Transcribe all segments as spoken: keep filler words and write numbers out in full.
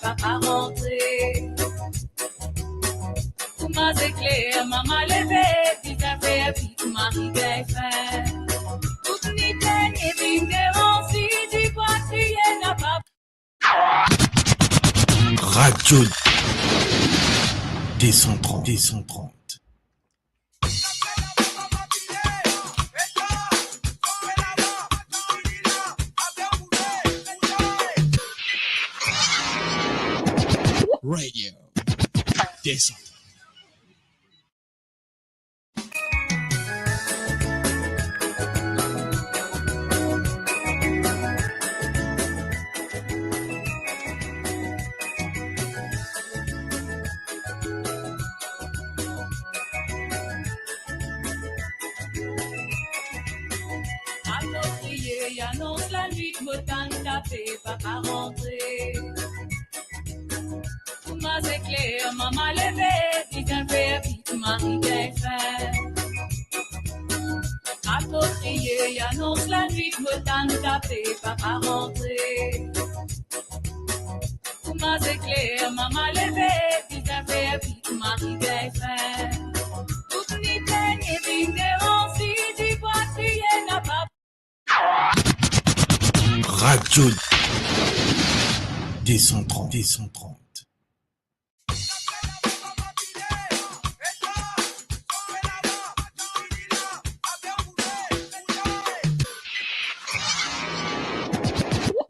Papa rantre. Kouma zekler, mama leve, bizin fer vit, mari gagn fin. Tout ni tenn e vinn devan, si dibwa kriye napa. Radio deux cent trente, deux cent trente. Radio deux cent trente. Akoz kriye, anons lanwit, mo tann kafe, papa rantre. Kouma zekler, mama leve, bizin fer vit, mari gagn fin. Akoz kriye, anons lanwit, mo tann kafe, papa rantre. Kouma zekler, mama leve, bizin fer vit, mari gagn fin. Tout ni tenn e vinn devan, si dibwa kriye napa. Radio deux cent trente, deux cent trente.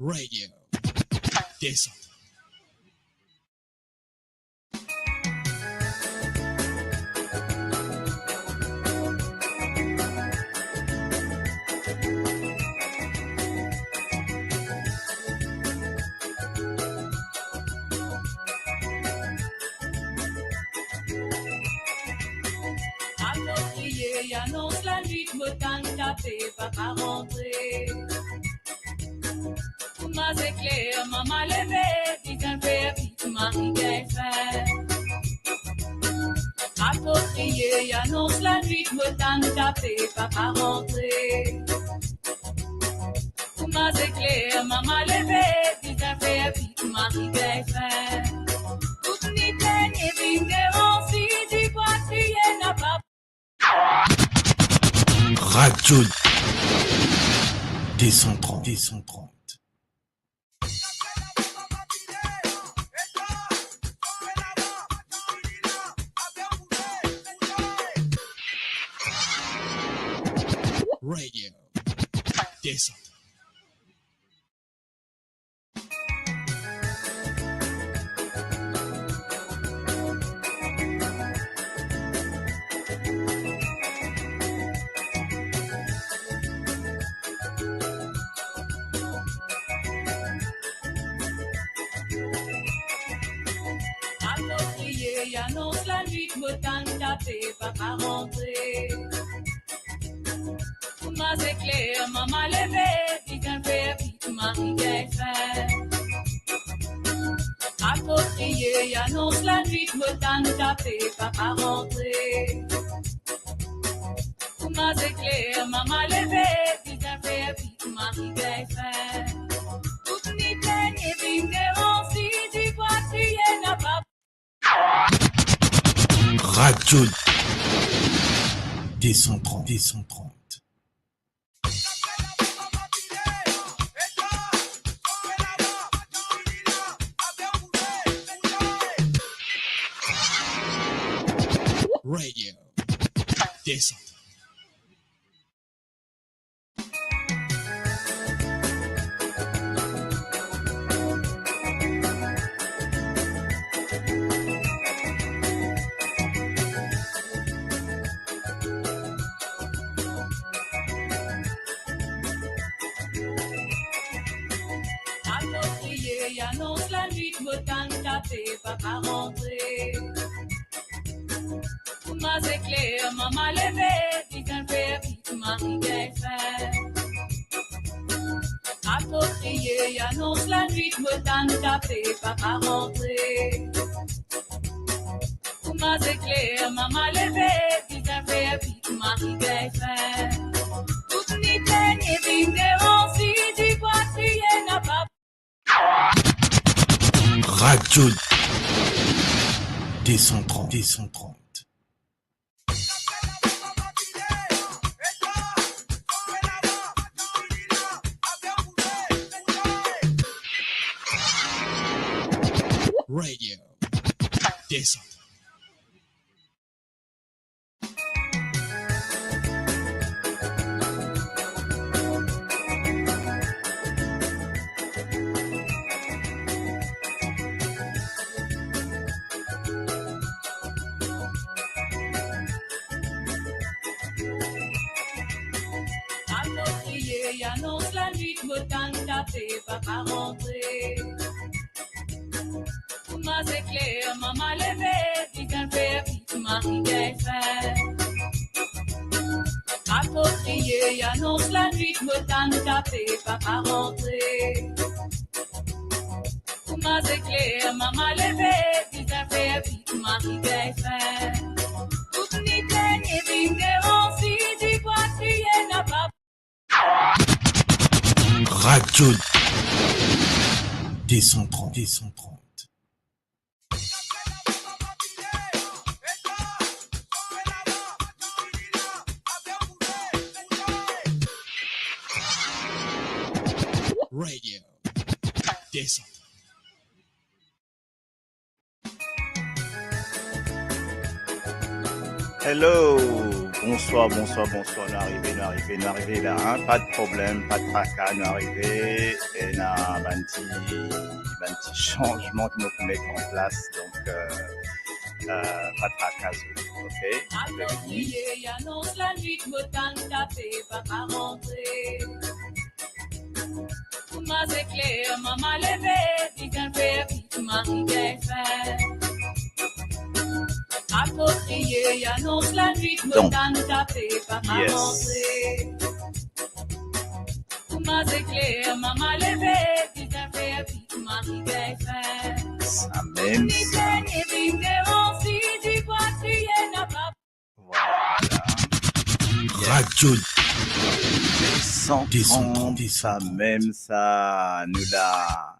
Radio deux cent trente. Akoz kriye, anons lanwit, mo tann kafe, papa rantre. Kouma zekler, mama leve, bizin fer vit, mari gagn fin. Akoz kriye, anons lanwit, mo tann kafe, papa rantre. Kouma zekler, mama leve, bizin fer vit, mari gagn fin. Tout ni tenn e vinn devan, si dibwa kriye napa. Radio deux cent trente, deux cent trente. Radio deux cent trente. Akoz kriye, anons lanwit, mo tann kafe, papa rantre. Kouma zekler, mama leve, bizin fer vit, mari gagn fin. Akoz kriye, anons lanwit, mo tann kafe, papa rantre. Kouma zekler, mama leve, bizin fer vit, mari gagn fin. Tout ni tenn e vinn devan, si dibwa kriye napa. Radio deux cent trente, deux cent trente. Radio deux cent trente. Akoz kriye, anons lanwit, mo tann kafe, papa rantre. Kouma zekler, mama leve, bizin fer vit, mari gagn fin. Akoz kriye, anons lanwit, mo tann kafe, papa rantre. Kouma zekler, mama leve, bizin fer vit, mari gagn fin. Tout ni tenn e vinn devan, si dibwa kriye napa. Radio deux cent trente, deux cent trente. Radio deux cent trente. Apropriye anons lanwit, mo tann kafe, papa rantre. Kouma zekler, mama leve, bizin fer vit, mari gagn fin. Apropriye anons lanwit, mo tann kafe, papa rantre. Kouma zekler, mama leve, bizin fer vit, mari gagn fin. Tout ni plenn e vinn devan, si dibwa kriye napa. Radio deux cent trente, deux cent trente. Radio deux cent trente. Hello, bonswar, bonswar, bonswar. Nou arive, nou arive, nou arive la, hein. Pa de problem, pa de traka, nou arive. Ena bann ti, bann ti sanzman ki nou pou met an plas, donk, euh, euh, pa de traka, ok? Bienvenue. Kouma zekler, mama leve, bizin fer vit, mari gagn fin. Apropriye anons lanwit, mo tann kafe, papa rantre. Kouma zekler, mama leve, bizin fer vit, mari gagn fin. Sa mem sa. Ni plenn e vinn devan, si dibwa kriye napa. Voilà. Radio deux cent trente, deux cent trente, sa mem sa, nou la.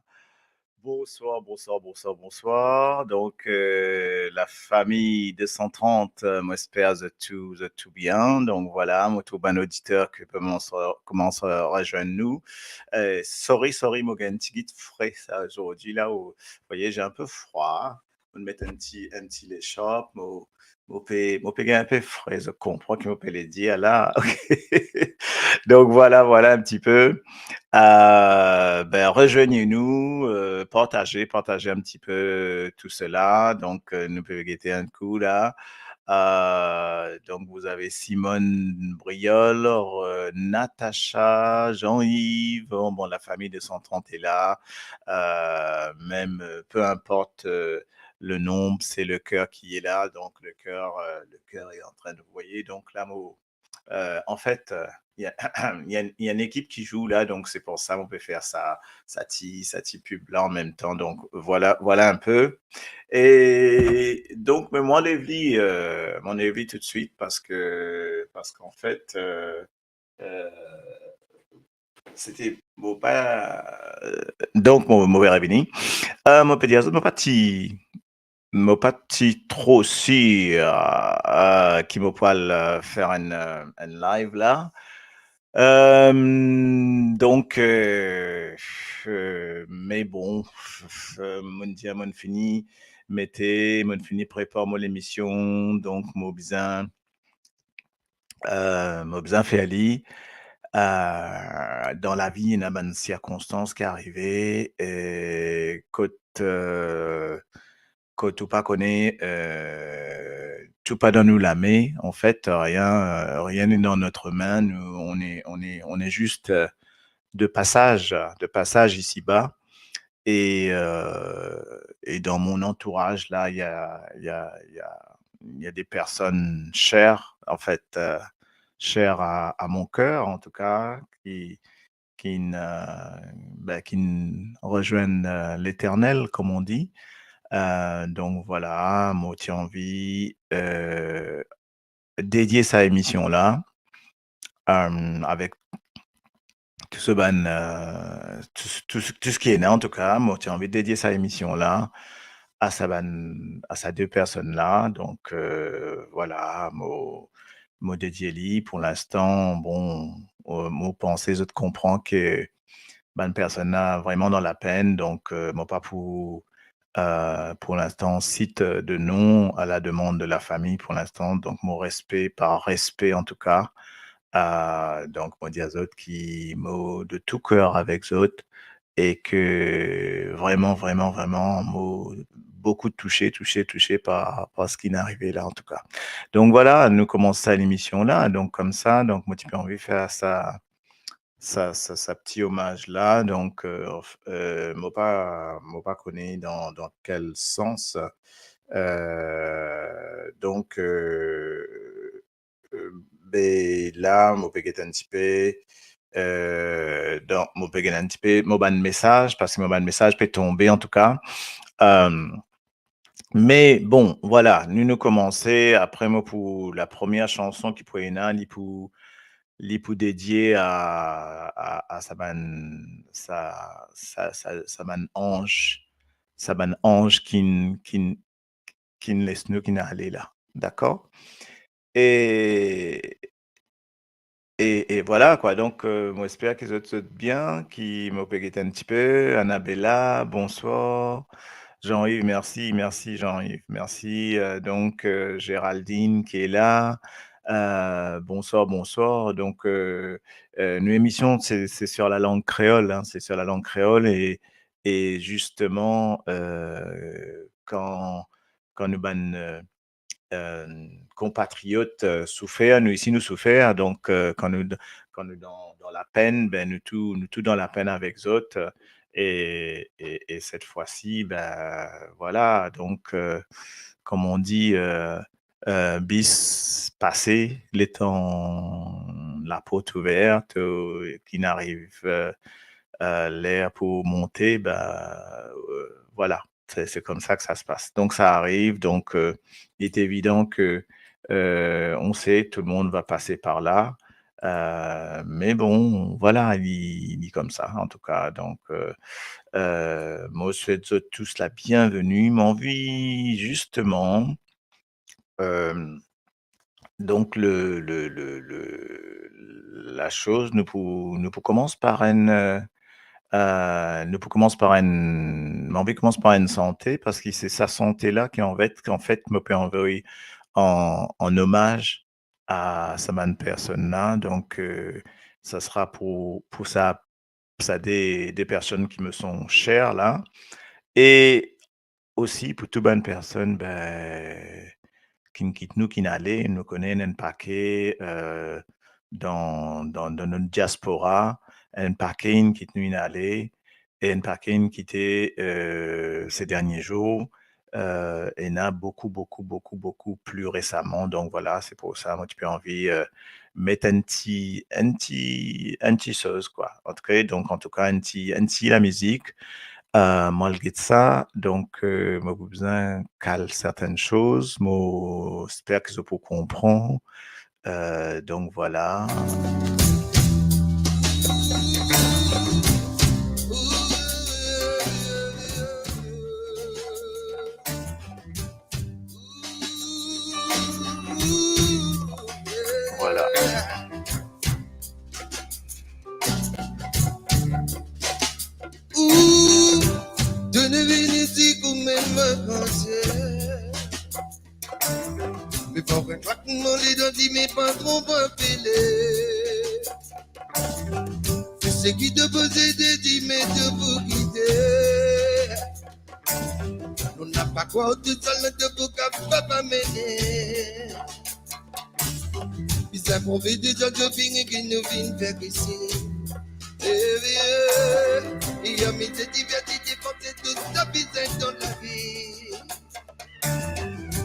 Bonswar, bonswar, bonswar, bonswar. Donk, euh, lafami deux cent trente, euh, mo esper zot tou, zot tou bien. Donk, voilà, mo trouv bann oditer ki koumans, koumans rezwenn nou. Euh, sorry, sorry, mo gagn tigit fre sa zordi la, ou, vous voyez, j'ai un peu froid. Mo met enn ti, enn ti lesarp, mo, mo pe, mo pe gagn enn pe fre, zot konpran ki mo pe le dir la, ok? Donk, voilà, voilà un petit peu. Euh, ben, rejoignez-nous, euh, partagez, partagez un petit peu tout cela. Donk, euh, nou pe gete enn kou la. Euh, donc, vous avez Simone Briol, euh, Natacha, Jean-Yves, bon, bon, la famille deux cent trente est là. Euh, même, euh, peu importe, euh, le nombre, c'est le cœur qui est là. Donc, le cœur, euh, le cœur est en train de, vous voyez, donc là, mo, euh, en fait, euh, il y a, il y a, il y a une équipe qui joue là, donc c'est pour ça qu'on peut faire ça, sa ti, sa ti pub là en même temps. Donc, voilà, voilà un peu. Et donc, mais moi, Levli, euh, mon Levli tout de suite, parce que, parce qu'en fait, euh, euh, c'était, bon, pas, euh, donc, mo, mo pe revini. Euh, mo pe dir, mo pa ti, mo pa ti tro sir, euh, ki mo pou al, euh, fer enn, euh, enn live la. Euh, donk, euh, euh, me bon, euh, mo'nn dir, mo'nn fini mete, mo'nn fini prepar mo lemision, donk mo bizin, euh, mo bizin fer li. Euh, dan lavi, ena bann sirkonstans ki arive, e kot, euh, kot ou pa kone, euh, tou pa dan nou lame, en fait, rien, euh, rien n'est dans notre main. Nous, on est, on est, on est juste, euh, de passage, de passage ici-bas. Et, euh, et dans mon entourage, là, il y a, il y a, il y a, il y a des personnes chères, en fait, euh, chères à, à mon cœur, en tout cas, qui, ki'nn, euh, ben, ki'nn rezwenn, euh, Leternel, comme on dit. Euh, donk, voilà, mo ti anvi, euh, dedie sa emision la, euh, avek tou so bann, euh, tou, tou, tou seki ena, antouka, mo ti anvi dedie sa emision la a sa bann, a sa de personn la. Donk, euh, vwala, mo, mo dedie li. Pou linstan, bon, euh, mo panse zot konpran ke bann personn la vreman dan lapenn, donk, euh, mo pa pou, euh, pou linstan sit, euh, de non a la demann de la fami pou linstan. Donk, mo respe, par respe antouka, euh, donk, mo dir zot ki mo de tou ker avek zot e ke vreman, vreman, vreman, mo boukou touse, touse, touse par, par seki inn arive la, antouka. Donk, vwala, nou koumans sa lemision la. Donk, koumsa, donk, mo ti pe anvi fer sa, sa, sa, sa pti omaz la. Donk, euh, anf-, euh, mo pa, mo pa kone dan, dan kel sans. Euh, donk, euh, euh, be la, mo pe get enn tipe, euh, donk, mo pe get enn tipe, mo bann mesaz, parski mo bann mesaz pe tonbe, antouka. Euh, Me bon, vwala, nou, nou koumanse. Apre, mo pou la premie sanson ki pou ena, li pou, li pou dedie a, a, a sa bann, sa, sa, sa, sa bann anz, sa bann anz ki'nn, ki'nn, ki'nn les nou, ki'nn ale la. Dakor? E E, e vwala kwa, donk, euh, mo esper ki zot, zot bien, ki mo pe get enn tipe. Anabella, bonswar. Jean-Yves, mersi, mersi Jean-Yves, mersi. Euh, donk, euh, Géraldine ki la, euh, bonswar, bonswar. Donk, euh, euh, nou emision, se, se sur la langue créole, hein, se sur la langue créole e, e zisteman, euh, kan, kan nou bann, euh, euh, konpatriot, euh, soufer, nou isi nou soufer, donk, euh, kan nou, kan nou dan, dan lapenn, be, nou tou, nou tou dan lapenn avek zot, euh, e, e, e set fwa si, be, vwala, donk, euh, comme on dit, euh, euh, bis pase, letan laport ouver, euh, ki'nn ariv, euh, euh, ler pou monte, be, euh, vwala. Se, se koumsa ki sa se pas. Donk, sa ariv, donk, euh, il est évident que, euh, on sait, tout le monde va passer par là. Euh, me bon, vwala, li, li koumsa, antouka. Donk, euh, euh, mo swet zot tous la bienvenue. Mo anvi zisteman, euh, Donk, le, le, le, le, la soz, nou pou, nou pou koumans par enn, euh, euh, nou pou koumans par enn, mo anvi koumans par enn sante, parski se sa sante la ki, anfet, anfet, mo pe anvoy an, an omaz a sa bann personn la. Donk, euh, sa sera pou, pou sa sa de, de personn ki me sont chères la. E osi pou tou bann personn, be, ki'nn kit nou, ki'nn ale, nou kone enn pake, euh, dan, dan, dan nou diaspora, enn pake inn kit nou, inn ale, e enn pake inn kite, euh, se dernie zour. Euh, ena boukou, boukou, boukou, boukou pli resaman. Donk vwala, se pou sa mo ti pe anvi, euh, met enn ti, enn ti, enn ti soz, kwa. Antouka, donk, antouka, enn ti, enn ti lamizik. Euh, mo al get sa, donk, euh, mo pou bizin kal sertenn soz. Mo esper ki zot pou konpran. Euh, donk, vwala. Vwala. Ou, to inn vini isi kouma enn vakansie. Me pa enn klakman ledan, di me patron pa apele. Tou seki to posede, di me to pou kite. Nou napa krwar tou sel, me to pou kapav amene. Bizin prouve deza to fini ki nou vinn fer isi. Eh, eh, eh, amite, diversite, panse tou sa bizin dan lavi.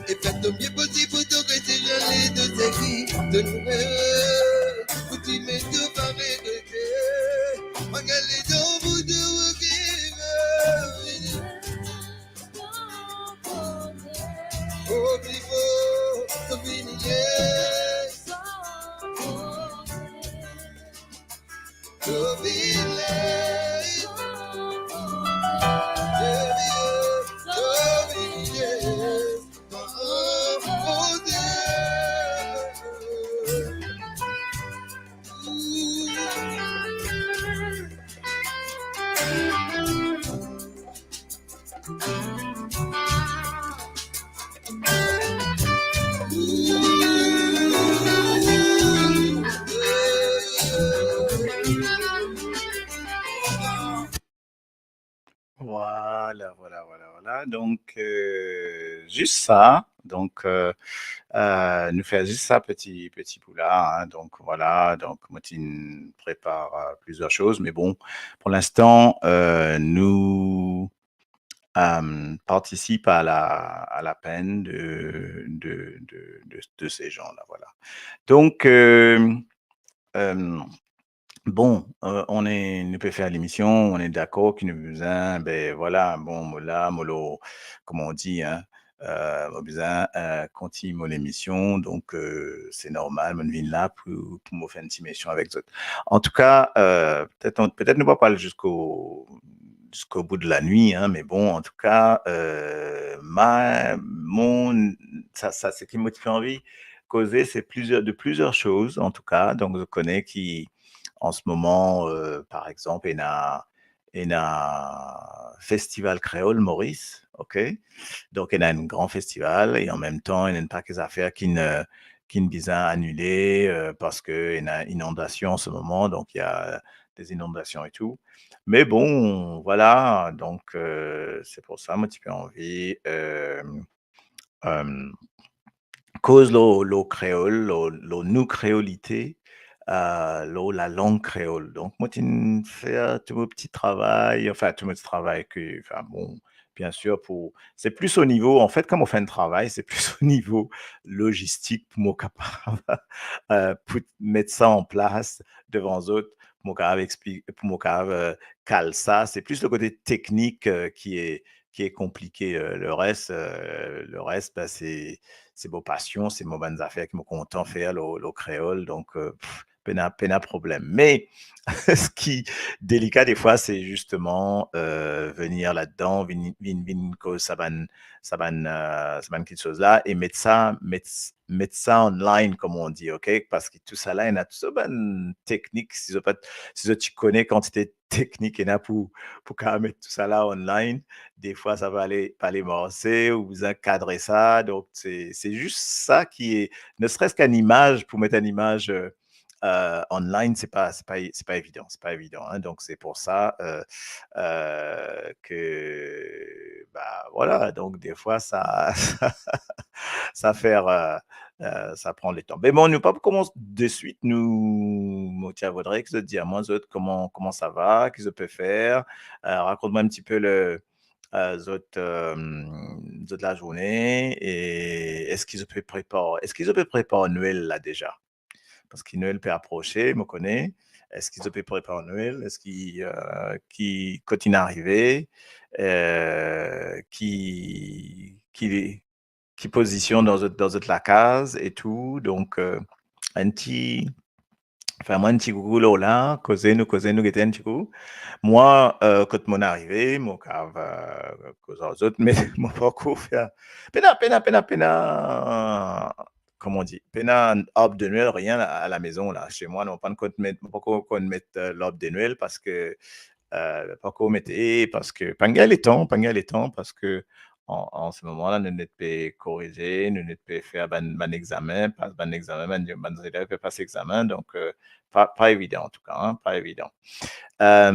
E fer to mie posib pou to reste zoli, to seki, to nou, eh, pou ti me to pa regrete. Malgre letan pou to okipe. Oh, pli for, to vini, yeah. To vini, yeah. Vwala, vwala, vwala, vwala. Donk, euh, zis sa. Donk, euh, euh, nou fer zis sa peti, peti pou la, hein. Donk, vwala. Donk, mo ti prepar, euh, plizier soz, me bon, pou linstan, euh, nou, euh, partisip a la, a la penn de, de, de, de, de se zan la, vwala. Donk, euh, euh, bon, euh, on est, nou pe fer lemision, on est dakor ki nou bizin, ben, vwala, bon, mo la, mo lo, kouma on di, hein, euh, mo bizin, euh, kontign mo lemision, donk, euh, se normal, mo vinn la pou, pou mo fer enn ti emision avek zot. Antouka, euh, petet on, petet nou pa pral ziska, ziska bout lanwit, hein, me bon, antouka, euh, ma, mon, sa, sa, seki mo ti pe anvi koze, se plizier, de plizier soz, antouka. Donk, zot kone ki, an se moman, euh, par exanp, ena, ena Festival Kreol Moris, ok? Donk, ena enn gran festival e an mem tan, ena enn pake zafer ki'nn, euh, ki'nn bizin anile, euh, parski ena inondasion an se moman, donk il y a des inondations et tout. Me bon, vwala, donk, euh, se pou sa, mo ti pe anvi, euh, euh, koz lor, lor kreol, lor, lor nou kreolite, euh, lor lalang kreol. Donk, mo ti'nn fer tou mo peti travay, anfin, tou mo peti travay ki, anfin, bon, biensir, pou, se plis o nivo, anfet, kan mo fer enn travay, se plis o nivo lozistik pou mo kapav, euh, pou met sa an plas devan zot, pou mo kapav expli-, pou mo kapav, euh, kal sa. Se plis le kote teknik, euh, ki e, ki e konplike. Euh, le res, euh, le res, ben, se, se mo pasion, se mo bann zafer ki mo kontan fer lor, lor kreol. Donk, euh, pff, pena, pena problem. Me, seki delika defwa, se zisteman, euh, vini ladan, vinn, vinn, vinn koz sa bann, sa bann, euh, sa bann kiksoz la, e met sa, met, met sa online, kouma on di, ok? Parski tou sa la, ena tou sa bann teknik, si zot pa, si zot ti kone kantite teknik ena pou, pou kapav met tou sa la online, defwa sa pa ale, pa ale marse, ou bizin kadre sa, donk se, se zis sa ki e, ne seres ki enn imaz, pou met enn imaz, euh, euh, online, se pa, se pa, se pa evidan, se pa evidan, hein. Donk, se pou sa, euh, euh, ke, ba, vwala, donk, defwa, sa, sa fer, euh, euh, sa pran letan. Me bon, nou pa pou koumans deswit, nou, mo ti a voudre ki zot dir mwa, zot, kouma, kouma sa va, ki zot pe fer, euh, rakont mwa enn tipe le, euh, zot, euh, zot lazourne, e eski zot pe prepar, eski zot pe prepar Nwel la deza? Parski Nwel pe aprose, mo kone. Eski zot pe prepar Nwel? Eski, euh, ki, kot inn arive? Euh, ki, ki, ki pozision dan zot, dan zot lakaz e tou? Donk, euh, enn ti, anfin, mwa enn ti koukou lor la, koze nou, koze nou, gete enn ti kou. Mwa, euh, kot mo'nn arive, mo kapav, euh, koz ar zot, me mo pankor fer. Pena, pena, pena, pena, kouma on di, pena arbre de Noël, rien à, à la maison la. Chez moi, non, pankor met, pankor konn met, euh, l'arbre de Noël parski, euh, pankor mete, parski pa'nn gagn letan, pa'nn gagn letan, parski an, an se moman la, nou net pe korize, nou net pe fer bann, bann examen, pas bann examen, bann, bann zelev pe pas examen, donk, euh, pa, pa evidan, antouka, hein, pa evidan. Euh,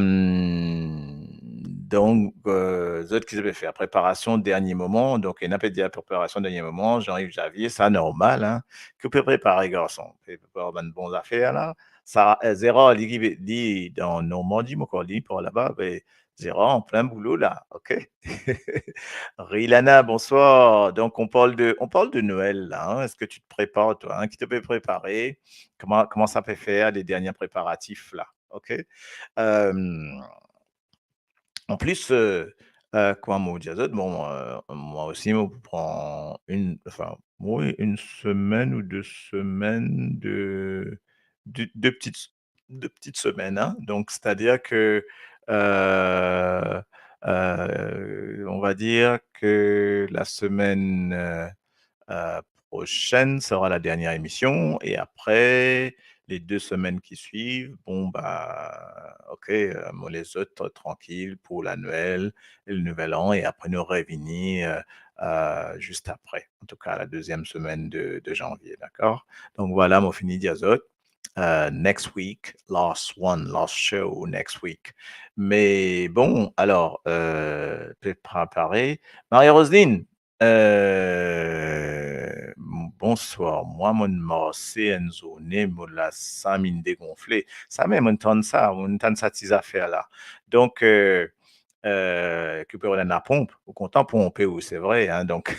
donk, euh, zot ki zot pe fer preparasion dernie moman, donk, ena pe dir preparasion dernie moman, Jean-Yves Javier, sa normal, hein. Ki ou pe prepare, garson? Pe prepare bann bon zafer la. Sa, euh, Zera, li, li, li dan Normandi, mo krwar li par laba, me Zera an plin boulo la, ok? Rilana, bonsoir. Donc, on parle de, on parle de Noël, là, hein. Est-ce que tu te prépares, toi, hein? Ki to pe prepare? Kouma, kouma sa pe fer, les derniers préparatifs, là, ok? Euh, an plis, euh, euh, kouma mo dir zot, bon, euh, mwa osi, mo pou pran enn, anfin, wi, enn semenn ou de semenn de, de, de peti de peti semenn, hein. Donc, c'est-à-dire que, euh, euh, on va dire que la semaine, euh, euh, prochaine sera la dernière émission et après, les deux semaines qui suivent, bon, bah, ok, euh, mo les zot trankil pou la Noël et le Nouvel An et après nou revini, euh, euh, juste après, en tout cas la deuxième semaine de, de janvier, d'accord? Donc voilà, mo fini dir zot. euh, next week, last one, last show next week. Me bon, alor, euh, pe prepare. Maria Roseline, euh, bonswar. Mwa, mo'nn marse enn zourne, mo lasam inn degonfle. Samem mo'nn tann sa, mo'nn tann sa ti zafer la. Donk, euh, euh, ki ou pe rod enn laponp, ou kontan ponpe ou, se vre, hein, donk,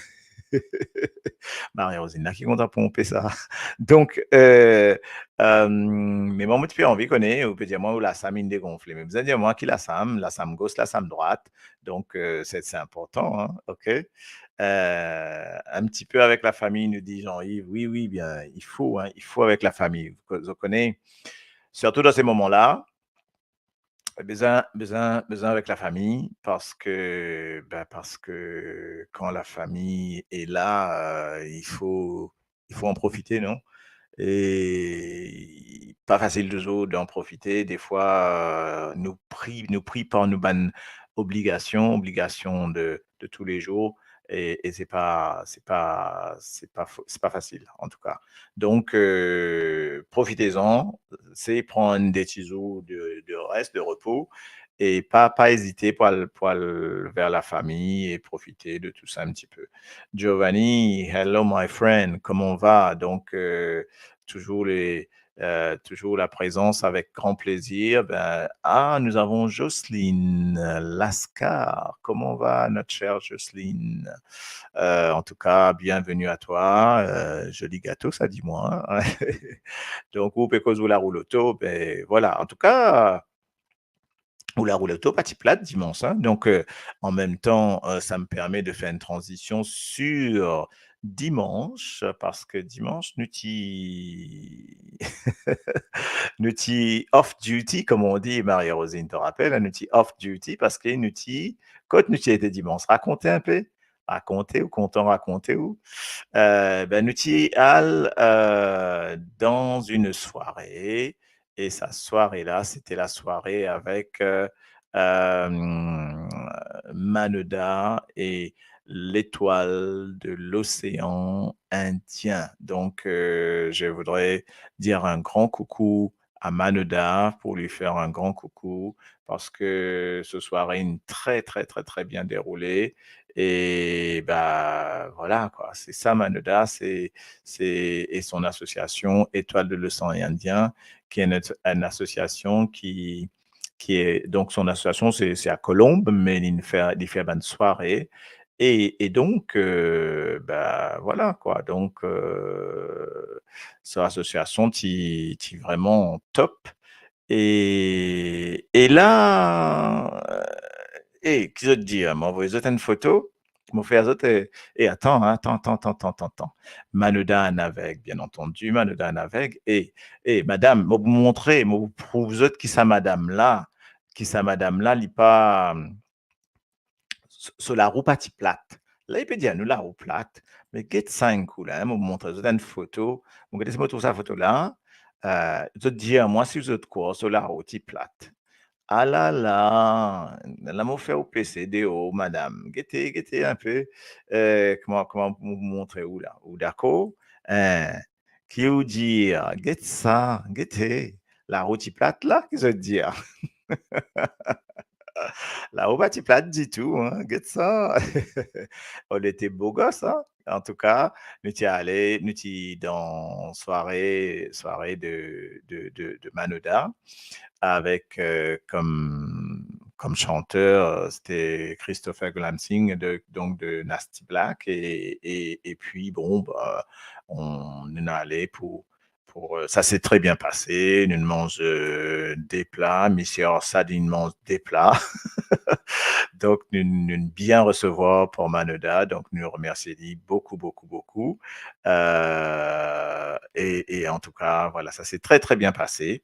Maria Roseline la ki kontan ponpe sa. Donk, euh, euh, me mwa, mo ti pe anvi kone, ou pe dir mwa ou lasam inn degonfle. Me bizin dir mwa ki lasam, lasam gos, lasam drwat. Donk, euh, se, se inportan, hein, ok? Euh, un petit peu avec la famille, nous dit Jean-Yves. Oui, oui, bien, il faut, hein, il faut avec la famille. Vous co-, vous connaissez, surtout dans ces moments-là, bizin, bizin, bizin avek lafami, parski, ben, parski kan lafami est là, euh, il faut, il faut en profiter, non? E pa fasil touzour d'en profiter. Defwa, euh, nou pri, nou pri par nou bann obligasion, obligasion de, de tous les jours, e, e se pa, se pa, se pa, se pa fasil, an tou ka. Donk, euh, profitez-en, se pran de ti zour de, de res, de repo, e pa, pa ezite pou al, pou al ver lafami e profite de tou sa un petit peu. Giovanni, hello my friend, comment va? Donk, euh, toujours les, euh, toujours la présence avec grand plaisir. Ben, ah, nous avons Jocelyne Lascar. Comment va, notre chère Jocelyne? Euh, en tout cas, bienvenue à toi. Euh, joli gato, sa, dis-moi, hein. Donk, ou pe koz ou laroul oto, ben, voilà. En tout cas, ou laroul oto pa ti plat dimans, hein. Donk, euh, en même temps, euh, ça me permet de faire une transition sur dimanche, parski dimanche, nou ti, nou ti off duty, comme on dit, Maria Roseline, te rapel, hein, nou ti off duty parski nou ti, kot nou ti ete dimanche? Rakonte un peu. Rakonte ou, kontan rakonte ou. Euh, ben, nou ti al, euh, dans une soirée, et sa soirée-là, c'était la soirée avec, euh, euh, Manoda et l'étoile de l'océan Indien. Donc, euh, je voudrais dire un grand coucou à Manoda, pour lui faire un grand coucou, parce que ce soir est très, très, très, très bien déroulé. Et bah, voilà, quoi. C'est ça, Manoda, c'est, c'est, et son association Étoile de l'océan Indien, qui est une, une association qui, qui est, donc son association, c'est, c'est à Colombes, mais il fait, il fait une soirée. Et, et donc, euh, bah, voilà, quoi. Donc, euh, son association, ti, ti vraiment top. E, e la, euh, e, ki zot dir, mo avoy zot enn foto, mo fer zot, euh, e, atan, atan, atan, atan, atan, atan. Manoda enn aveg, bien antandi, Manoda enn aveg. E, e, madam, mo pou montre, mo pou prouv zot ki sa madam la, ki sa madam la, li pa, so, so larou pa ti plat. La, li pe dir nou larou plat. Me get sa enn kou la, hein, mo montre zot enn foto. Mo gete si mo trouv sa foto la. Euh, zot dir mwa si zot krwar so larou ti plat. Alala, la mo fer ou pese deor, madam. Gete, gete un peu, euh, kouma, kouma mo montre ou la. Ou dakor? Hein, ki ou dir? Get sa, gete. Larou ti plat la, ki zot dir? Larou pa ti plat ditou, hein, get sa. Ou ete bo gos, hein. Antouka, nou ti ale, nou ti dan sware, sware de, de, de, de Manoda, avek, euh, kom, kom santer, euh, c'était Christopher Glansing, de, donc de Nasty Black, et, et, et puis, bon, bah, on, nou ale pou, pou, euh, ça s'est très bien passé. Nou manz, euh, de pla, misie Arsad, li manz de pla. Donc, nou, nou bien resevwar par Manoda. Donc, nou remersie li beaucoup, beaucoup, beaucoup. Euh, et, et en tout cas, voilà, ça s'est très, très bien passé.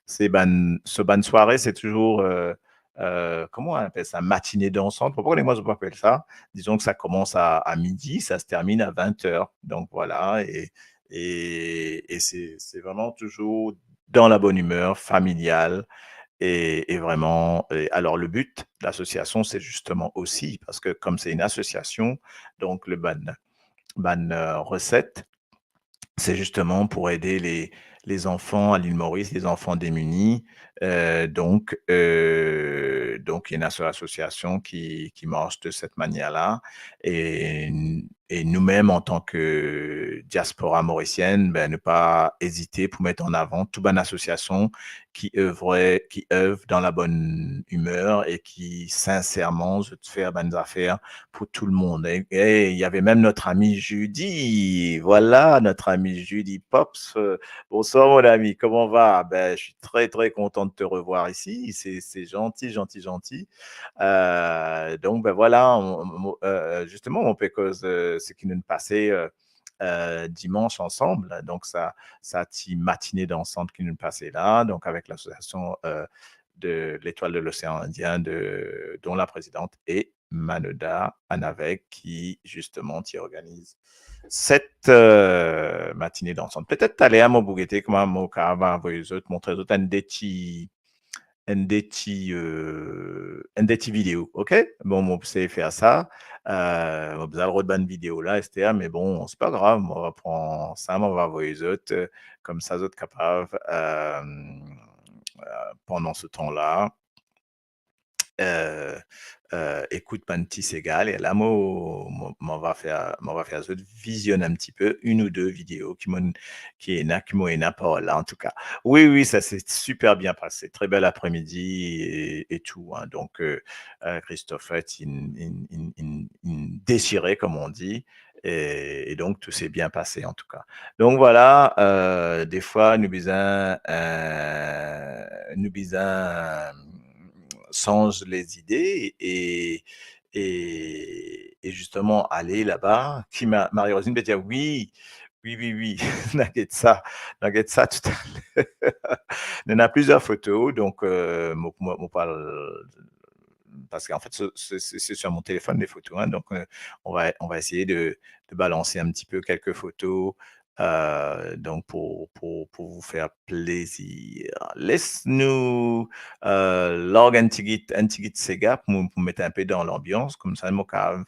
Se bann, so bann sware, c'est toujours, euh, euh, comment on appelle ça, matinée dansante. Pourquoi les gens apellent ça? Disons que ça commence à, à midi, ça se termine à vingt heures. Donc voilà, et, et, et c'est, c'est vraiment toujours dans la bonne humeur, familiale, et, et vraiment, et alors le but de l'association, c'est justement aussi, parce que comme c'est une association, donc le bann, bann, euh, recette, c'est justement pour aider les, les enfants à l'île Maurice, les enfants démunis. Euh, donc, euh, donc, il y a une asso-, association qui, qui marche de cette manière-là. Et, et nous-mêmes, en tant que diaspora mauricienne, ben, ne pas hésiter pour mettre en avant tout bann association ki evre, ki ev dan labonn imer e ki, sinserman, zot fer bann zafer pour tout le monde. Et, et il y avait même notre ami Judy. Voilà, notre ami Judy Pops. Euh, bonsoir, mon ami. Comment va? Ben, je suis très, très content de te revoir ici. C'est, c'est gentil, gentil, gentil. Euh, donc, ben voilà, on, on, euh, justement, on peut cause, euh, ce qui nous passait, euh, euh, dimanche ensemble. Donc, sa, sa ti matine dansan ki nou pase la, donc avec l'association, euh, de l'Étoile de l'Océan Indien, de, dont la présidente est Manoda Anavek, qui, justement, ti organiz cette, euh, matinée dansante. Peut-être taler, mo pou gete kouma mo kapav avoy zot, montre zot enn de ti, enn de ti, euh, enn de ti video, ok? Bon, mo pou esey fer sa. Euh, mo bizin rod bann video la, et cetera, me bon, se pa grav, mo va pran sa, mo va avoy zot, euh, koumsa zot kapav, euh, euh, pandan se tan la, euh, euh, ekout bann ti sega, e la mo, mo, mo va fer, mo va fer zot vizionn enn tipe, enn ou de video ki mo, ki ena, ki mo ena par la, en tout cas. Oui, oui, ça s'est super bien passé. Très bel après-midi et, et tout, hein. Donc, euh, euh, Christopher, il, il, il, il, il déchirait, comme on dit. Et, et donc, tout s'est bien passé, en tout cas. Donc, voilà, euh, des fois, nou bizin, euh, nou bizin change les idées et, et, et justement aller là-bas. Ki Ma-, Marie-Rosine pe dir, oui, oui, oui, oui, nou a get sa, nou a get sa tal'er. Il y en a plusieurs photos, donc, euh, mo, mo, mo parl, parce qu'en fait, c'est, c'est, c'est sur mon téléphone, les photos, hein, donc, euh, on va, on va essayer de, de balancer un petit peu quelques photos, euh, donc pour, pour, pour vous faire plaisir. Les nou, euh, larg enn tigit, enn tigit sega pou, pou met inpe dan lanbians, koumsa mo kapav,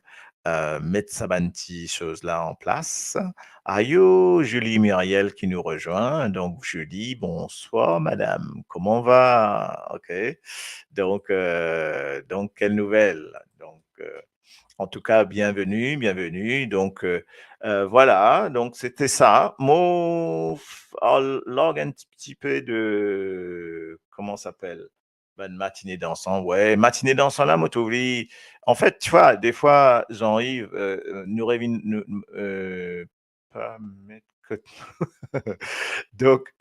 euh, met sa bann ti soz la an plas. Ayo, Julie Muriel qui nous rejoint. Donc, Julie, bonsoir, madame. Comment va? Ok. Donc, euh, donc, quelle nouvelle? Donc, euh, en tout cas, bienvenue, bienvenue. Donc, euh, euh, voilà, donc c'était ça. Mo, al larg enn ti, ti pe de, comment ça s'appelle? Bann matine dansan, ouais, matine dansan la, mo trouv li, en fait, tu vois, des fois, Jean-Yves, euh, euh, nou revinn, nou, euh, pa met kot. Donc,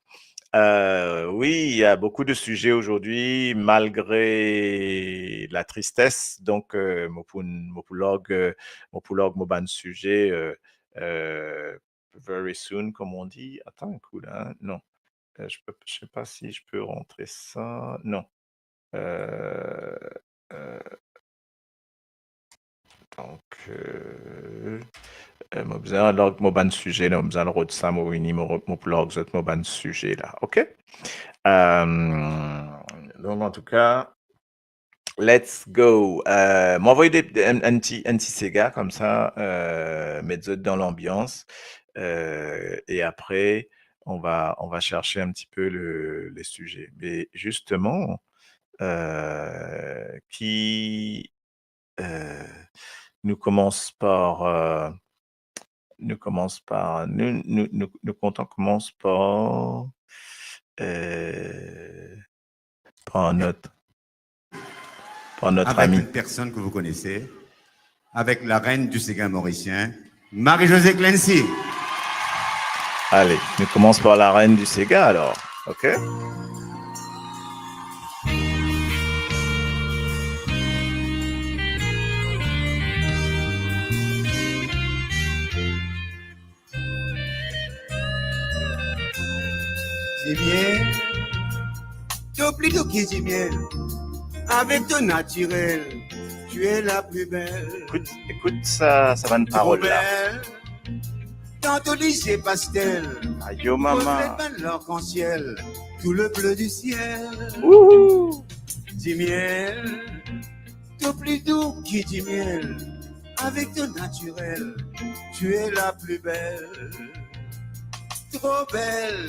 euh, oui, il y a beaucoup de sujets aujourd'hui, malgré la tristesse. Donc, euh, mo pou, mo pou larg, euh, mo pou larg mo bann sujet, euh, euh, very soon, comme on dit. Attends un coup, là, hein. Non. Euh, je peux, je sais pas si je peux rentrer ça. Non. Euh, euh, donc, euh, euh, mo bizin larg mo bann sujet la, mo bizin rod sa, mo vini, mo, mo pou larg zot mo bann sujet la, ok? Euh, donc, en tout cas, let's go. Euh, mo avoy de, de, enn, enn ti, enn ti sega koumsa, euh, met zot dan lanbians. Euh, et après, on va, on va chercher un petit peu le, le sujet. Mais justement, euh, ki, euh, nou koumans par, euh, nou koumans par, nou, nou, nou, nou kontan koumans par, euh, par notre, par notre ami. Avec une personne que vous connaissez, avec la reine du séga mauricien, Marie-Josée Clancy. Allez, nou koumans par la reine du séga alors, ok? Dimiel, to pli dou ki dimiel, avec ton naturel, tu es la plus belle. Écoute, écoute ça, ça va une parole là. Trop belle, dans ton lycée pastel, ayo mama, reflète l'arc-en-ciel, tout le bleu du ciel. Wouhou. Dimiel, to pli dou ki dimiel, avec ton naturel, tu es la plus belle. Trop belle,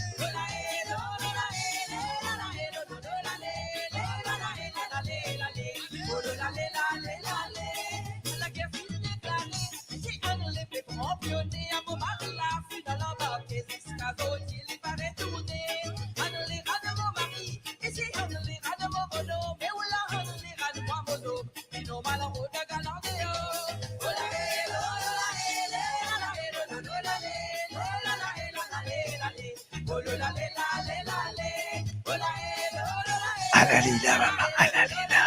Alalila, mama, alalila.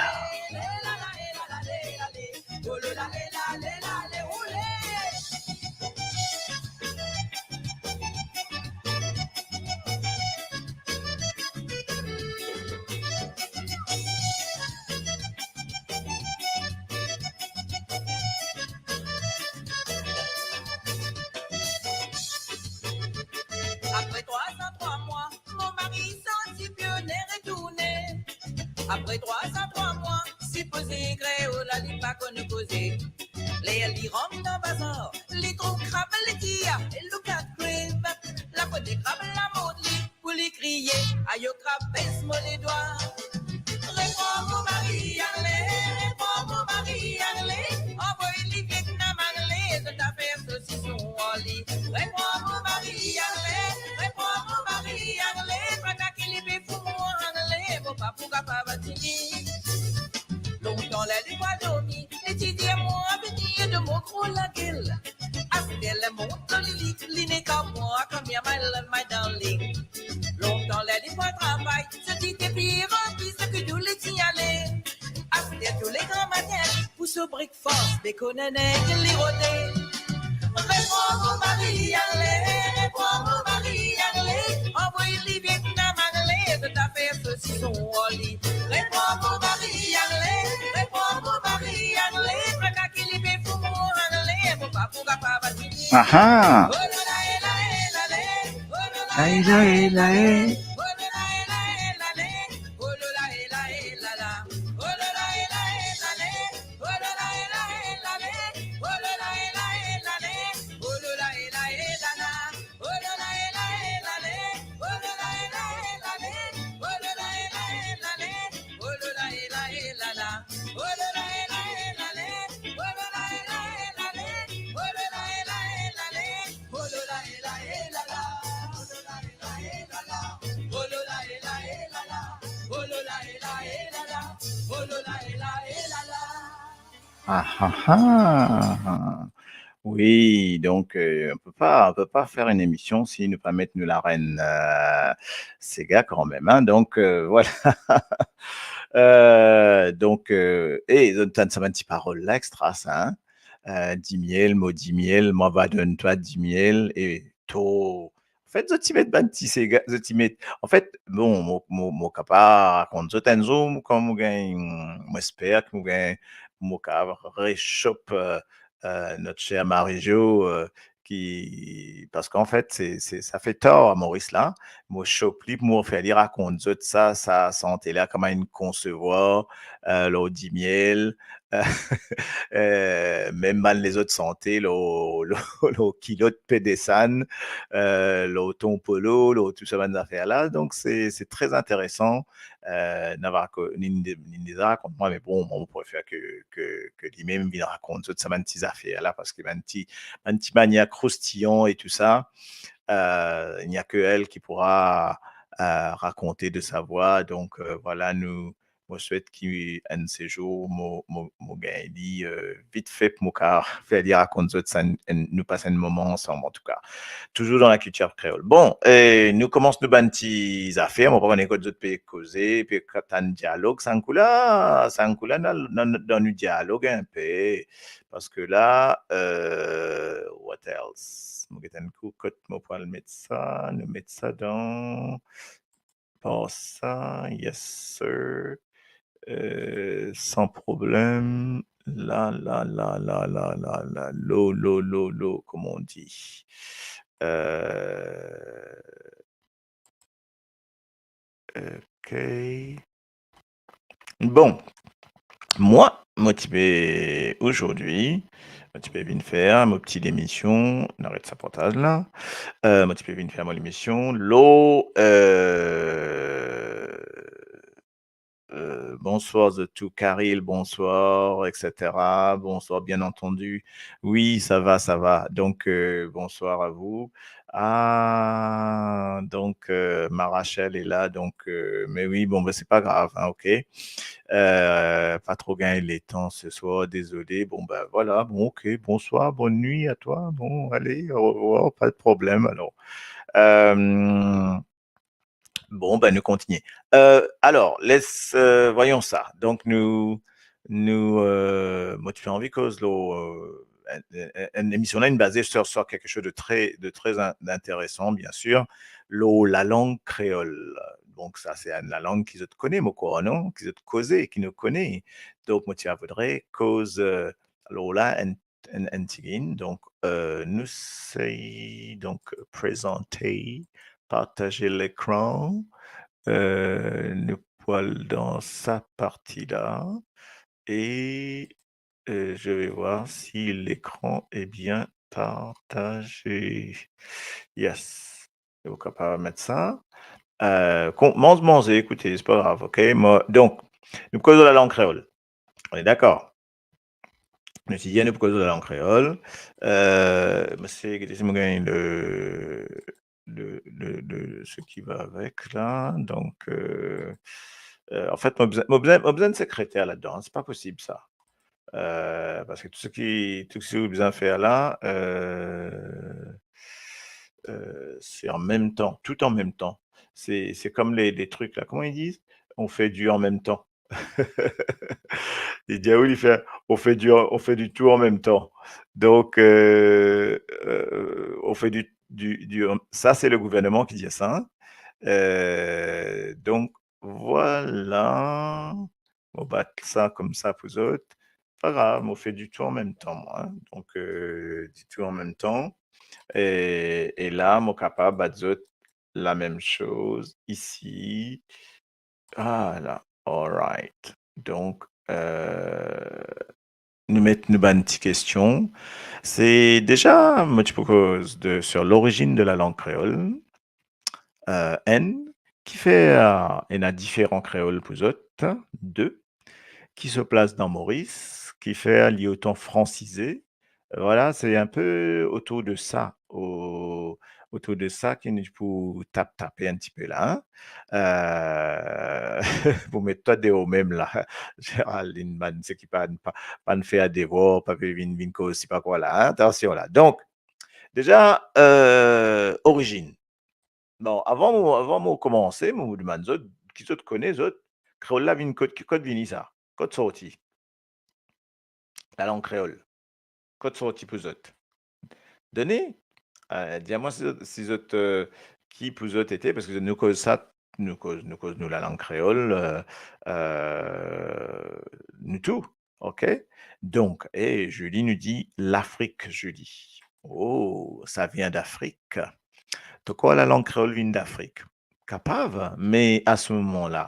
Apre trwa san trwa mwa, mo mari sorti, Pione retourne. Apre trwa san trwa mwa, sipoze kreol la li pa konn koze. Ler li rant dan bazar, li trouv krab, li dir, "Look at crab." La fot de krab la mont li, pou li kriye, "Ayo krab, bes mo ledwa." Repran mo Tellement joli, li, li nek a mwa, come here, my love, my darling. Lontan ler li pa travay, sa ti te pli ranpli, sa ki tou li ti ale. Aster tou le gramatin, pou so breakfast, bekon enn eg li rote. Repran mo mari ale, repran mo mari ale, anvoy li Vietnam ale, zot a fer sosison ar li. Repran mo mari ale, repran mo mari ale, traka ki li pe fou mwa ale, mo pa pou kapav vini. Aha. Oh la la, eh la, eh la, eh. Oh la la, eh la, eh la, eh. Oh la la, eh la, eh la, eh. Oh la la, eh la, eh la, la. Oh la la, eh la, eh la, eh. Oh la la, eh la, eh la, eh. Oh la la, eh la, eh la, eh. Oh la la, eh la, eh la, eh la, la. Oh la la, eh la, eh la, eh la, la. Oh la la, eh la, eh la, eh. Oh la la, eh la, eh la, eh. Oh la la, eh la, eh la, la. Ah, ah, ah. Oui, donk, euh, on peut pas, on peut pas faire une émission si nou pa met nou larenn, euh, sega kanmem, hein. Donk, euh, voilà. Euh, donk, euh, e zot tann sa bann ti parol la, extra sa, hein. Euh, dimiel, mo dimiel, mwa va donn twa dimiel, e to. Anfet, zot ti met bann ti sega, zot ti met, anfet, bon, mo, mo, mo kapav rakont zot enn zour, kan mo gagn, mo esper ki mo gagn, mo kapav reshop, euh, euh, not cher Marie-Jo, euh, ki, parski anfet, se, se, sa fer tar a Moris la. Mo shop li pou mo fer li rakont zot sa, sa sante la, kouma inn konsevwar, euh, lor dimiel, euh, mem bann lezot sante, lor, lor, lor kilot pe desann, euh, lor ton polo, lor tou sa bann zafer la. Donk, se, se tre interesan. Euh, nou ava ko-, li, li, li deza rakont mwa, me bon, mo prefer ke, ke, ke limem vinn rakont zot sa bann ti zafer la, parski bann ti, bann ti manier kroustiyan e tou sa, euh, il n'y a que elle qui pourra, euh, raconter de sa voix. Donk, euh, voilà, nou, mo swet ki enn se zour, mo, mo, mo gagn li, euh, vit fe pou mo kapav fer li rakont zot sa, enn, enn, nou pas enn moman ansam, antouka. Toujours dans la culture créole. Bon, e nou koumans nou bann ti zafer, mo pa kone kot zot pe koze, pe tann dialog, sa kou la, sa kou la, dan, dan, dan nou dialog inpe, parski la, euh, what else? Mo get enn kou kot mo pou al met sa, nou met sa dan, par sa, yes sir. Euh, san problem. La, la, la, lo, lo, lo, lo, kouma on di. Euh, ok. Bon, mwa, mo ti pe, ozordi, mo ti pe vinn fer mo ti lemision, nou aret sa partaz la. Euh, mo ti pe vinn fer mo lemision, lor, euh, euh, bonsoir zot tou, Karil, bonsoir, et cetera. Bonsoir, bien entendu. Oui, ça va, ça va. Donc, euh, bonsoir à vous. Ah, donc, euh, ma Rachel est là, donc, euh, mais oui, bon, ben, c'est pas grave, hein, ok. Euh, pas trop gagné le temps ce soir, désolé. Bon, ben, voilà, bon, ok, bonsoir, bonne nuit à toi. Bon, allez, au revoir, pas de problème, alors. Euh, bon, ben, nou kontinie. Euh, alors, laisse, euh, voyons ça. Donc, nou, nou, euh, mo ti pe anvi koz lor, euh, enn, enn, enn emision la, inn baze sur, sur quelque chose de très, de très in-, intéressant, bien sûr, lor lalang kreol. Donc, sa, se enn lalang ki zot kone, mo krwar, non? Ki zot koze, ki nou kone. Donc, mo ti a voudre koz, euh, lor la, enn, enn, enn tigit. Donc, euh, nou sey, donc, prezante, partager l'écran. Euh, nou pou al dan sa parti la. Et, euh, je vais voir si l'écran est bien partagé. Yes. Ou kapav met sa. Euh, kon-, manz, manze, ekoute, se pa grav, ok? Mo, donk, nou koz lalang kreol. On est d'accord? Nou ti dir nou pou koz lalang kreol. Euh, mo sey gete si mo gagn le, le, le, le, ce qui va avec la. Donc, euh, euh, en fait, mo bizin, mo bizin, mo bizin sekreter ladan. C'est pas possible, ça. Euh, parski tou seki, tou seki ou bizin fer la, euh, euh, se an mem tan, tout an mem tan. Se, se kom le, le trik la, kouma i dir? On fait du en même temps. Li dir, wi, li fer, on fait du, on fait du tout en même temps. Donk, euh, euh, on fait du, du, du, sa se le gouverneman ki dir sa, hein. Euh, donk, vwala. Mo bat sa koumsa pou zot. Pa grav, mo fer du tout en même temps, mwa, hein. Donk, euh, du tout en même temps. E, e la, mo kapav bat zot la mem soz isi. Ala, alright. Donk, euh, nou met nou bann ti kestion. Se deza, mo ti pou koz de, sur l'origine de la langue créole. Euh, enn, kifer ena diferan kreol pou zot? De, ki so plas dan Moris? Kifer li otan fransize? Vwala, se inpe otour de sa, o-, otour de sa ki nou pou tap, tape enn tipe la, hein. Euh, pou met twa deor mem la, Géraldine, bann seki pa, pa, pa'nn fer devwar, pa pe vinn, vinn koz sipa kwa la, hein. Atansion la. Donk, deza, euh, orizinn. Bon, avan mo, avan mo koumanse, mo demann zot, ki zot kone, zot, kreol la vinn kot, kot vini sa? Kot sorti? Lalang kreol. Kot sorti pou zot? Done, euh, dir mwa si zot, si zot, euh, ki pou zot ete, parski nou koz sa, nou koz, nou koz nou lalang kreol, euh, euh, nou tou, ok? Donk, e Julie nou dir, Lafrik, Julie. Oh, sa vien d'Afrik. To krwar lalang kreol vinn d'Afrik? Kapav, me a se moman la,